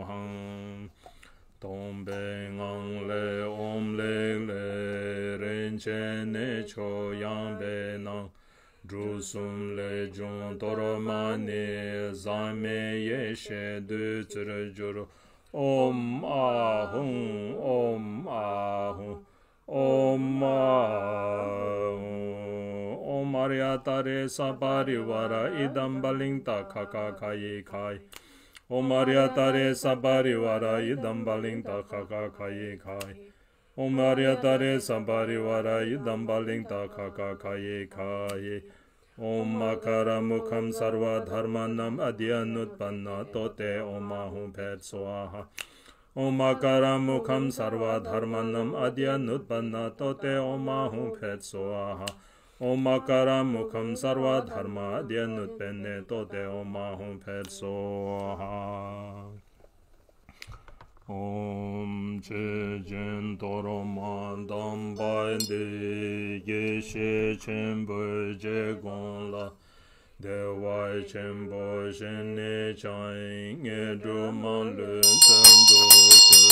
ཧཾ། སྟོང་པའི་ངང་ལས་ཨོཾ་ལེགས་ལས། རིན་ཆེན་གནས་མཆོག་ཡངས་པའི་ནང་། འབྲུ་གསུམ་ལས་བྱུང་གཏོར་མ་ནི། ཟག་མེད་ཡེ་ཤེས་བདུད་རྩིར་གྱུར། ཨོཾ་ཨཱཿཧཱུྃ། ཨོཾ་ཨཱཿཧཱུྃ། ཨོཾ་ཨཱཿཧཱུྃ། ཨོཾ་ཨཱརྱ་ཏཱ་རེ་སབ་པ་རི་ཝཱ་ར་ཨི་དམ་བ་ལིང་ཏ་ཁ་ཁ་ཁ་ཡེ་ཁ་ཡེ། ཨོཾ་ཨཱརྱ་ཏཱ་རེ་སབ་པ་རི་ཝཱ་ར་ཨི་དམ་བ་ལིང་ཏ་ཁ་ཁ་ཁ་ཡེ་ཁ་ཡེ། ཨོཾ་ཨཱརྱ་ཏཱ་རེ་སབ་པ་རི་ཝཱ་ར་ཨི་དམ་བ་ལིང་ཏ་ཁ་ཁ་ཁ་ཡེ་ཁ་ཡེ། ཨོཾ་མ་ཀ་ར་མུ་ཁཾ་སརྦ་དྷརྨ་ནཾ་ཨ་དྷྱ་ནུཏྤ་ན་ཏོ་ཏེ་ཨོཾ་ཨཱཿཧཱུྃ་ཕཊ་སྭཱ་ཧཱ། ཨོཾ་མ་ཀ་ར་མུ་ཁཾ་སརྦ་དྷརྨ་ནཾ་ཨ་དྷྱ་ནུཏྤ་ན་ཏོ་ཏེ་ཨོཾ་ཨཱཿཧཱུྃ་ཕཊ་སྭཱ་ཧཱ། ཨོཾ་མ་ཀ་ར་མུ་ཁཾ་སརྦ་དྷརྨ་ཨ་དྷྱ་ནུཏྤ་ནེ་ཏོ་ཏེ་ཨོཾ་ཨཱཿཧཱུྃ་ཕཊ་སྭཱ་ཧཱ། ཨོཾ་ཆོས་ཀྱི་གཏོར་མ་དམ་པ་འདི། དགེ་བཤེས་ཆེན་པོའི་རྗེས་དགོངས་ལ། བདེ་བ་ཆེན་པོ་བཞེས་ནས་ཀྱང་། ངན་འགྲོ་མ་ལུས་བཙན་དུ་གསོལ།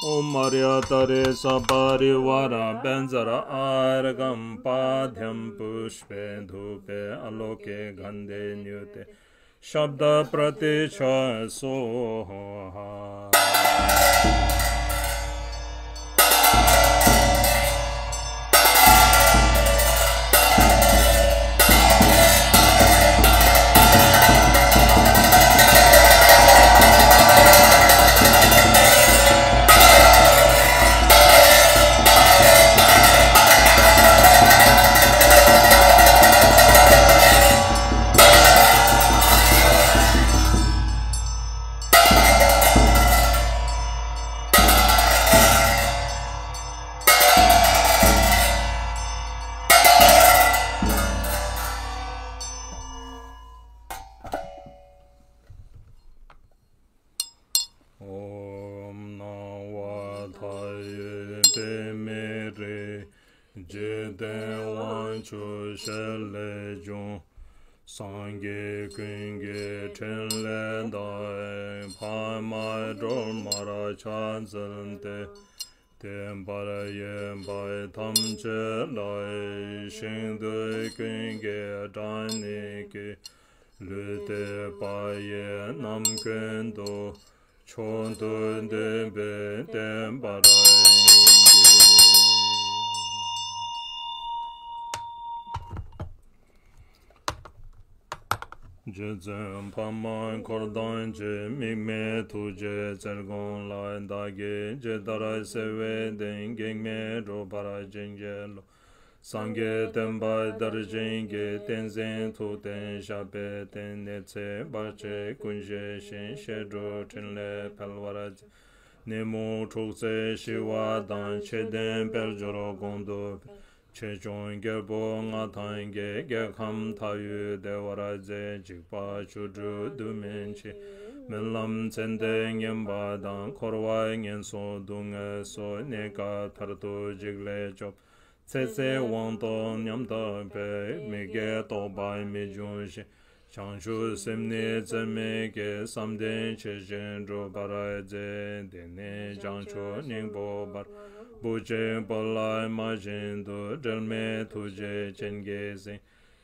ཨོཾ་ཨཱརྱ་ཏཱ་རེ་སབ་པ་རི་ཝཱ་ར་བཛྲ་ཨཱརྠམ་པཱ་དྱཾ་པུཥྤེ་དྷཱུ་པེ་ཨཱ་ལོ་ཀེ་གནྡྷེ་ནུཏྟེ། ཤབྡ་པྲ་ཏཱིཙྪ་སྭཱ་ཧཱ། ཨོཾ་སྣང་བ་མཐའ་ཡས་པདྨའི་རིགས། འཇིག་རྟེན་དབང་ཕྱུག་ཞལ་ལས་བྱུང་། སངས་རྒྱས་ཀུན་གྱི་ཕྲིན་ལས་དང་། འཕགས་མ་སྒྲོལ་མར་ཕྱག་འཚལ་ཏེ། བསྟན་པ་ཡོད་པ་ཐམས་ཅད་ལ། ཞིང་དུ་ཀུན་གྱི་གྲངས་སྙེད་ཀྱི། ལུས་བཏུད་པ་ཡི་རྣམ་ཀུན་ཏུ། མཆོག་ཏུ་བསྟན་པའི་བསྟན་པར་བགྱི། རྗེ་བཙུན་འཕགས་མ་འཁོར་དང་བཅས། དམིགས་མེད་ཐུགས་རྗེའི་རྩལ་སྒོམ་ལ། བདག་གིས་ཇི་ལྟར་གསོལ་བ་འདེབས། གེགས་མེད་འགྲུབ་པར་བྱིན་གྱིས་རློབས། སངས་རྒྱས་བསྟན་པ་དར་ཞིང་རྒྱས། བསྟན་འཛིན་ཐུགས་བརྟན་ཞབས་པད་བརྟན། ནད་མཚོན་བར་ཆད་ཀུན་ཞི་ཞིང་། བཤད་སྒྲུབ་འཕྲིན་ལས་འཕེལ་བར་མཛད། ཉོན་མོངས་འཁྲུགས་རྩོད་ཞི་བ་དང་། ཆོས་ལྡན་དཔལ་འབྱོར་གོང་དུ་འཕེལ། ཆོས་སྐྱོང་རྒྱལ་པོ་མངའ་ཐང་རྒྱས། རྒྱལ་ཁམས་མཐའ་དབུས་བདེ་བར་མཛད། འཇིགས་པ་བཅུ་དྲུག་སྡུག་བསྔལ་ཆེ། སྨོན་ལམ་ཚེ་འདས་ངན་པ་དང་། འཁོར་བ་ངན་སོང་སྡུག་བསྔལ་སོགས། གནས་སྐབས་མཐར་ཐུག་འཇིགས་ལས་སྐྱོབ། ཚེ་ཟད་དབང་ཐོབ་ཉམས་རྟོགས་འཕེལ། མི་དགེ་རྟོག་པ་མི་འབྱུང་ཞིང་། བྱང་ཆུབ་སེམས་ནི་རྩོལ་མེད་སྐྱེ། བསམ་དོན་ཇི་བཞིན་འགྲུབ་པར་མཛད། དེ་ནས་བྱང་ཆུབ་སྙིང་པོ་སྦར། བུ་གཅིག་བུ་ལ་མ་བྱིན་ཏོ། འབྲལ་མེད་ཐུགས་རྗེའི་སྤྱན་གྱིས་གཟིགས།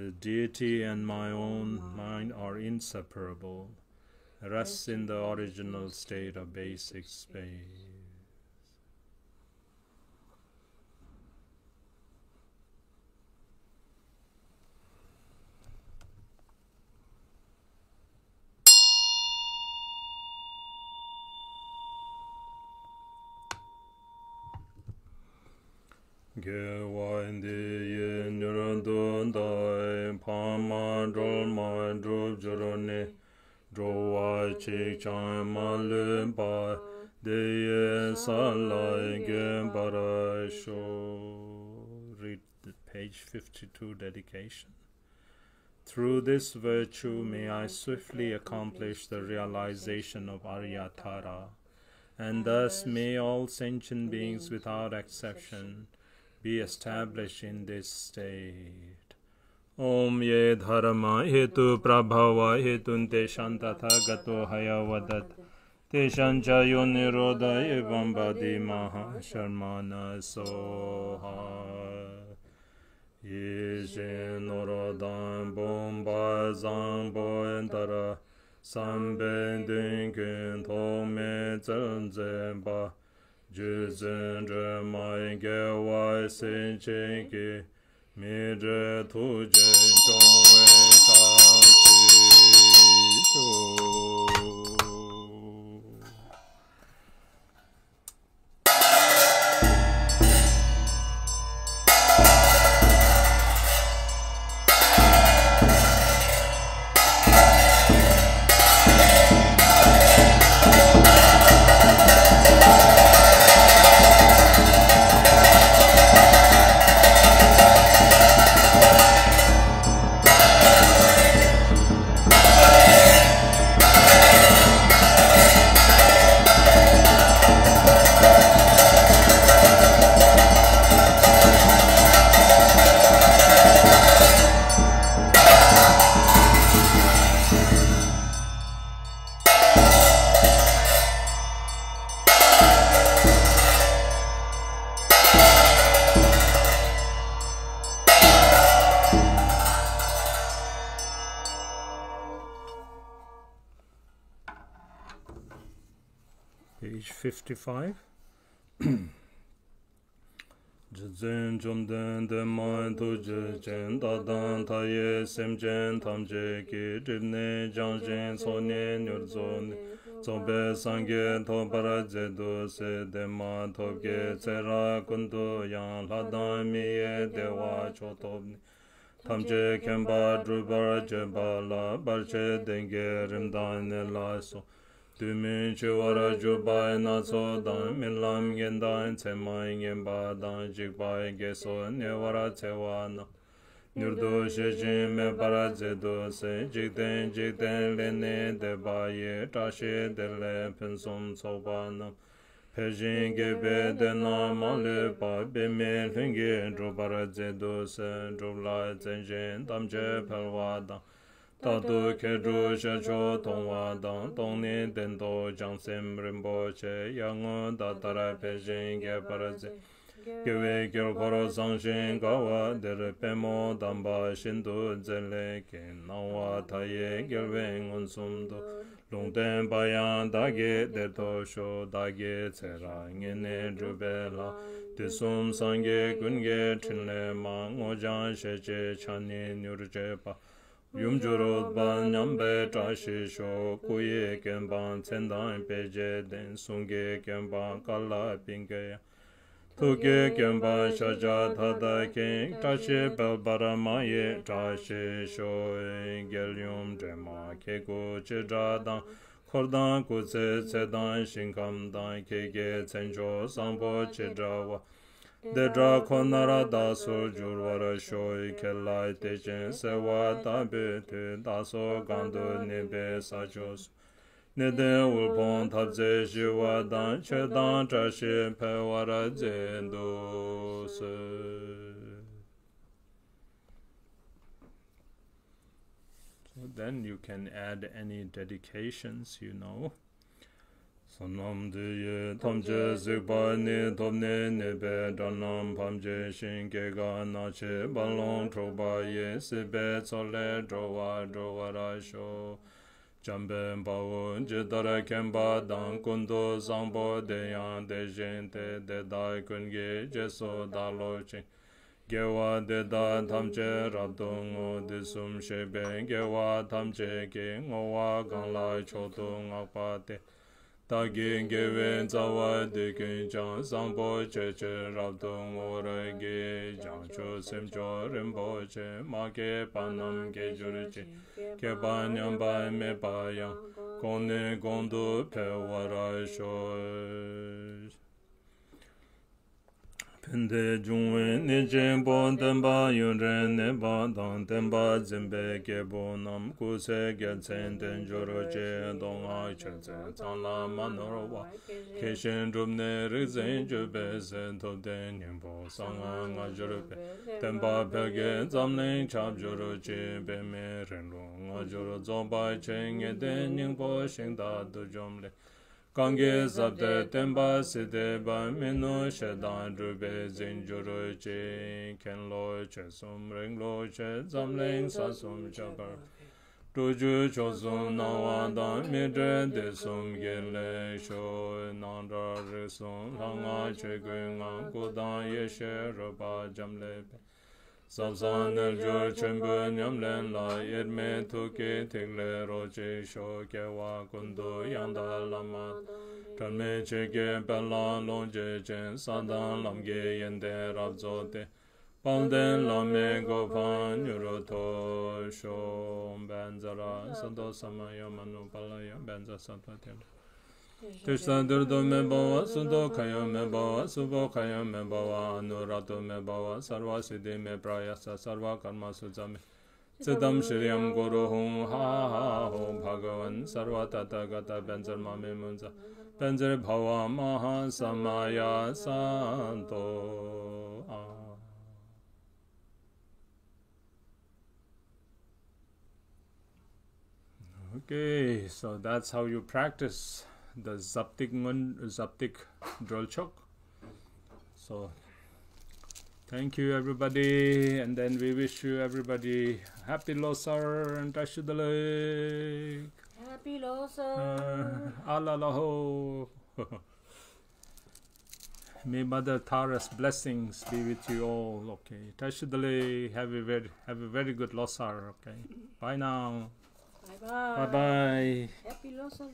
The deity and my own mind are inseparable. Rest in the original state of basic space. དགེ་བ་འདི་ཡིས་མྱུར་དུ་བདག་ཕ་མ་སྒྲོལ་མ་འགྲུབ་གྱུར་ནས། འགྲོ་བ་གཅིག་ཀྱང་མ་ལུས་པ། དེ་ཡི་ས་ལ་འགོད་པར་ཤོག Read the page fifty-two dedication. Through this virtue, may I swiftly accomplish the realization of Aryatara, and thus may all sentient beings without exception be established in this state. Om ye dharma hetu prabhava hetunte shantathagato hayavadata. Teshancha yo nirodha evam bhati mahasharmana soha. ཡིད་བཞིན་ནོར་དང་བུམ་པ་བཟང་པོ་ལྟར། བསམ་པའི་མདུན་གྱི་ཐོགས་མེད་རྩེར་འཛིན་པ། རྗེ་བཙུན་སྒྲོལ་མ་རྒྱལ་བ་སྲས་བཅས་ཀྱིས། མི་འབྲལ་ཐུགས་རྗེས་སྐྱོང་བའི་ཕྱག་ཕྱིར་ཞུ། Page fifty-five. རྗེ་བཙུན་བཅོམ་ལྡན་འདས་མ་ཐུགས་རྗེ་ཅན། ད་ལྟ་མཐའ་ཡས་སེམས་ཅན་ཐམས་ཅད་ཀྱི་སྒྲིབ་གནས་སྦྱང་ཞིང་ཚོགས་གཉིས་མྱུར་རྫོགས་ནས། རྫོགས་པའི་སངས་རྒྱས་ཐོབ་པར་མཛད་དུ་གསོལ། དེ་མ་ཐོབ་ཀྱི་ཚེ་རབས་ཀུན་ཏུ་ཡང་། ལྷ་དང་མི་ཡི་བདེ་བ་མཆོག་ཐོབ་ནས། ཐམས་ཅད་མཁྱེན་པ་སྒྲུབ་པར་བྱེད་པ་ལ། བར་ཆད་བདུན་གྱི་རིམས་དང་ནད་ལ་སོགས། དུས་མིན་འཆི་བར་གྱུར་པ་སྣ་ཚོགས་དང་། རྨི་ལམ་ངན་དང་མཚན་མ་ངན་པ་དང་། འཇིགས་པ་བརྒྱད་སོགས་ཉེ་བར་འཚེ་བ་རྣམས། མྱུར་དུ་ཞི་ཞིང་མེད་པར་མཛད་དུ་གསོལ། འཇིག་རྟེན་འཇིག་རྟེན་ལས་ནི་འདས་པ་ཡི། བཀྲ་ཤིས་བདེ་ལེགས་ཕུན་སུམ་ཚོགས་པ་རྣམས། འཕེལ་ཞིང་རྒྱས་པའི་བདེ་རྣམས་མ་ལུས་པ། འབད་མེད་ལྷུན་གྱིས་འགྲུབ་པར་མཛད་དུ་གསོལ། སྒྲུབ་ལ་བརྩོན་ཞིང་ཐམས་ཅད་འཕེལ་བ་དང་། རྟག་ཏུ་མཁས་གྲུབ་ཤར་ཕྱོགས་མཐོང་བ་དང་། སྟོང་ཉིད་བདེན་མཐོང་བྱང་སེམས་རིན་པོ་ཆེ། ཡར་ངོ་ཟླ་ལྟར་འཕེལ་ཞིང་རྒྱས་པར་མཛད། དགེ་བའི་དཀྱིལ་འཁོར་བཟང་ཞིང་དགའ་བ་དེར། པདྨོ་དམ་པ་ཤིན་ཏུ་མཛེས་ལེགས་ཀྱིས། སྣང་བ་མཐའ་ཡས་རྒྱལ་བའི་མངོན་སུམ་དུ། ལུང་བསྟན་པ་ཡང་བདག་གིས་དེར་ཐོབ་ཤོག་བདག་གི་ཚེ་རབས་ངེས་གནས་སྒྲུབ་པའི་ལྷ། དུས་གསུམ་སངས་རྒྱས་ཀུན་གྱི་ཕྲིན་ལས་མ། སྔོ་ལྗང་ཞལ་གྱི་ཕྱག་ནི་མྱུར་བྱེད་པ། ཡུམ་གྱུར་འོད་དཔལ་མཉམ་པའི་བཀྲ་ཤིས་ཤོག་སྐུ་ཡི་སྐྱེམས་དང་མཚན་དང་དཔེ་བྱད་ལྡན། གསུང་གི་སྐྱེམས་དཔལ་ཀ་ལ་པིང་ཀ་ཡང་། ཐུགས་ཀྱི་སྐྱེམས་དཔལ་ཤཱཀྱ་དྷ་དང་ཀྱེ། བཀྲ་ཤིས་དཔལ་འབར་མ་ཡི་བཀྲ་ཤིས་ཤོག་རྒྱལ་ཡུམ་སྒྲོལ་མ་ཁྱེད་སྐུ་ཅི་འདྲ་དང་། འཁོར་དང་སྐུ་ཚེའི་ཚད་དང་ཞིང་ཁམས་དང་། ཁྱེད་ཀྱི་མཚན་མཆོག་བཟང་པོ་ཅི་འདྲ་བ། དེ་འདྲ་ཁོ་ནར་བདག་སོགས་འགྱུར་བར་ཤོག་ཁྱེད་ལ་གཏད་ཅིང་གསོལ་བ་བཏབ་པའི་མཐུས། བདག་སོགས་གང་དུ་གནས་པའི་ས་ཕྱོགས་སུ། གནས་བརྟན་དབུལ་ཕོངས་འཐབ་རྩོད་ཞི་བ་དང་། ཆོས་དང་བཀྲ་ཤིས་འཕེལ་བར་མཛད་དུ་གསོལ། So then you can add any dedications you know. རྣམས་འདི་ཡིས་ཐམས་ཅད་གཟིགས་པ་ཉིད། ཐོབ་ནས་ཉེས་པའི་དགྲ་རྣམས་ཕམ་བྱས་ཤིང་། སྐྱེ་རྒ་ན་འཆིའི་རྦ་ཀློང་འཁྲུགས་པ་ཡི། སྲིད་པའི་མཚོ་ལས་སྒྲོལ་བ་སྒྲོལ་བར་ཤོག། འཇམ་དཔལ་དཔའ་བོས་ཇི་ལྟར་མཁྱེན་པ་དང་། ཀུན་ཏུ་བཟང་པོ་དེ་ཡང་དེ་བཞིན་ཏེ། དེ་དག་ཀུན་གྱི་རྗེས་སུ་བདག་སློབ་ཅིང་། དགེ་བ་འདི་དག་ཐམས་ཅད་རབ་ཏུ་བསྔོ། དུས་གསུམ་གཤེགས་པའི་རྒྱལ་བ་ཐམས་ཅད་ཀྱིས། བསྔོ་བ་གང་ལ་མཆོག་ཏུ་བསྔགས་པ་དེས། བདག་གི་དགེ་བའི་རྩ་བ་འདི་ཀུན་ཀྱང་། བཟང་པོ་སྤྱོད་ཕྱིར་རབ་ཏུ་བསྔོ་བར་བགྱི། བྱང་ཆུབ་སེམས་མཆོག་རིན་པོ་ཆེ། མ་སྐྱེས་པ་རྣམས་སྐྱེ་གྱུར་ཅིག། སྐྱེས་པ་ཉམས་པ་མེད་པ་ཡང་། གོང་ནས་གོང་དུ་འཕེལ་བར་ཤོག། ཕན་བདེ་འབྱུང་བའི་གནས་ཆེན་པོ། སྟོན་པ་ཡུན་རིང་གནས་པ་དང་། བསྟན་པ་འཛིན་པའི་སྐྱེས་བུ་རྣམས། སྐུ་ཚེ་རྒྱལ་མཚན་ལྡན་གྱུར་ཅིག། མདོ་སྔགས་ཆོས་ཚན་ཚང་ལ་མ་ནོར་བ། མཁས་ཤིང་གྲུབ་ནས་རིག་འཛིན་གྱུར་པའི་ཚེ། ཐུབ་བསྟན་སྙིང་པོ་གསང་སྔགས་སྔ་འགྱུར་བའི། བསྟན་པ་བོད་ཀྱི་འཛམ་གླིང་ཁྱབ་གྱུར་ཅིག། པདྨའི་རིང་ལུགས་སྔ་འགྱུར་རྫོགས་པ་ཆེན། ངེས་དོན་སྙིང་པོ་ཤིང་རྟ་བདུད་འཇོམས་ལས། གང་གི་ཟབ་གཏེར་བསྟན་པ་སྲིད་མཐའི་བར། མི་ནུབ་ཞེ་སྡང་སྒྲིབ་པའི་རྫིང་གྱུར་ཅིག། མཁན་སློབ་ཆོས་གསུམ་རིང་ལུགས་ཆེ། འཛམ་གླིང་ས་གསུམ་ཁྱབ་པར། སྤྲུལ་བསྒྱུར་མཆོག་གསུམ་སྣང་བ་དང་། མི་འབྲལ་སྡེ་གསུམ་དགེ་ལེགས་ཤོག། སྣང་གྲགས་རིག་གསུམ་ལྷ་སྔགས་ཆོས་སྐུའི་ངང་། སྐུ་དང་ཡེ་ཤེས་རོལ་པ་འབྱམས་ཀླས་པའི། ཟབ་གསང་རྣལ་འབྱོར་ཆེན་པོའི་ཉམས་ལེན་ལ། དབྱེར་མེད་ཐུགས་ཀྱི་ཐིག་ལེ་རོ་གཅིག་ཤོག། སྐྱེ་བ་ཀུན་ཏུ་ཡང་དག་བླ་མ་དང་། གྲངས་མེད་ཆོས་ཀྱི་དཔལ་ལ་ལོངས་སྤྱོད་ཅིང་། ས་དང་ལམ་གྱི་ཡོན་ཏན་རབ་རྫོགས་ཏེ། དཔལ་ལྡན་བླ་མའི་གོ་འཕང་མྱུར་ཐོབ་ཤོག། བཛྲ་སཏྭ་ས་མ་ཡ་མ་ནུ་པཱ་ལ་ཡ། བཛྲ་སཏྭ་ཏེ་ཏྲ། ཏིཥྛ་དུརྑ་མེ་བྷ་ཝ། སུ་ཏོ་ཁ་ཡོ་མེ་བྷ་ཝ། སུ་བྷོ་ཁ་ཡོ་མེ་བྷ་ཝ། ཨ་ནུ་ར་ཏོ་མེ་བྷ་ཝ། སརྦ་སིདྡྷི་མེ་པྲ་ཡ་ས། སརྦ་ཀརྨ་སུ་ཛ་མེ། ཙིཏྟཾ་ཤྲིཡཾ་ཀུ་རུ་ཧཱུྃ། ཧ་ཧ་ཧ་ཧོ་བྷ་ག་ཝན། སརྦ་ཏ་ཐཱ་ག་ཏ་བཛྲ་མ་མེ་མུཉྩ། བཛྲ་བྷ་ཝ་མ་ཧཱ་ས་མ་ཡ་སཾ་ཏོ། ཨ། Okay, so that's how you practice the Zaptik Ngun, Zaptik Drolchok. So, thank you everybody, and then we wish you everybody happy Losar and བཀྲ་ཤིས་བདེ་ལེགས. Happy Losar. Uh, a la la ho. May Mother Tara's blessings be with you all. Okay. བཀྲ་ཤིས་བདེ་ལེགས. Have a very, have a very good Losar. Okay. Bye now. Bye bye. Bye bye. Happy Losar.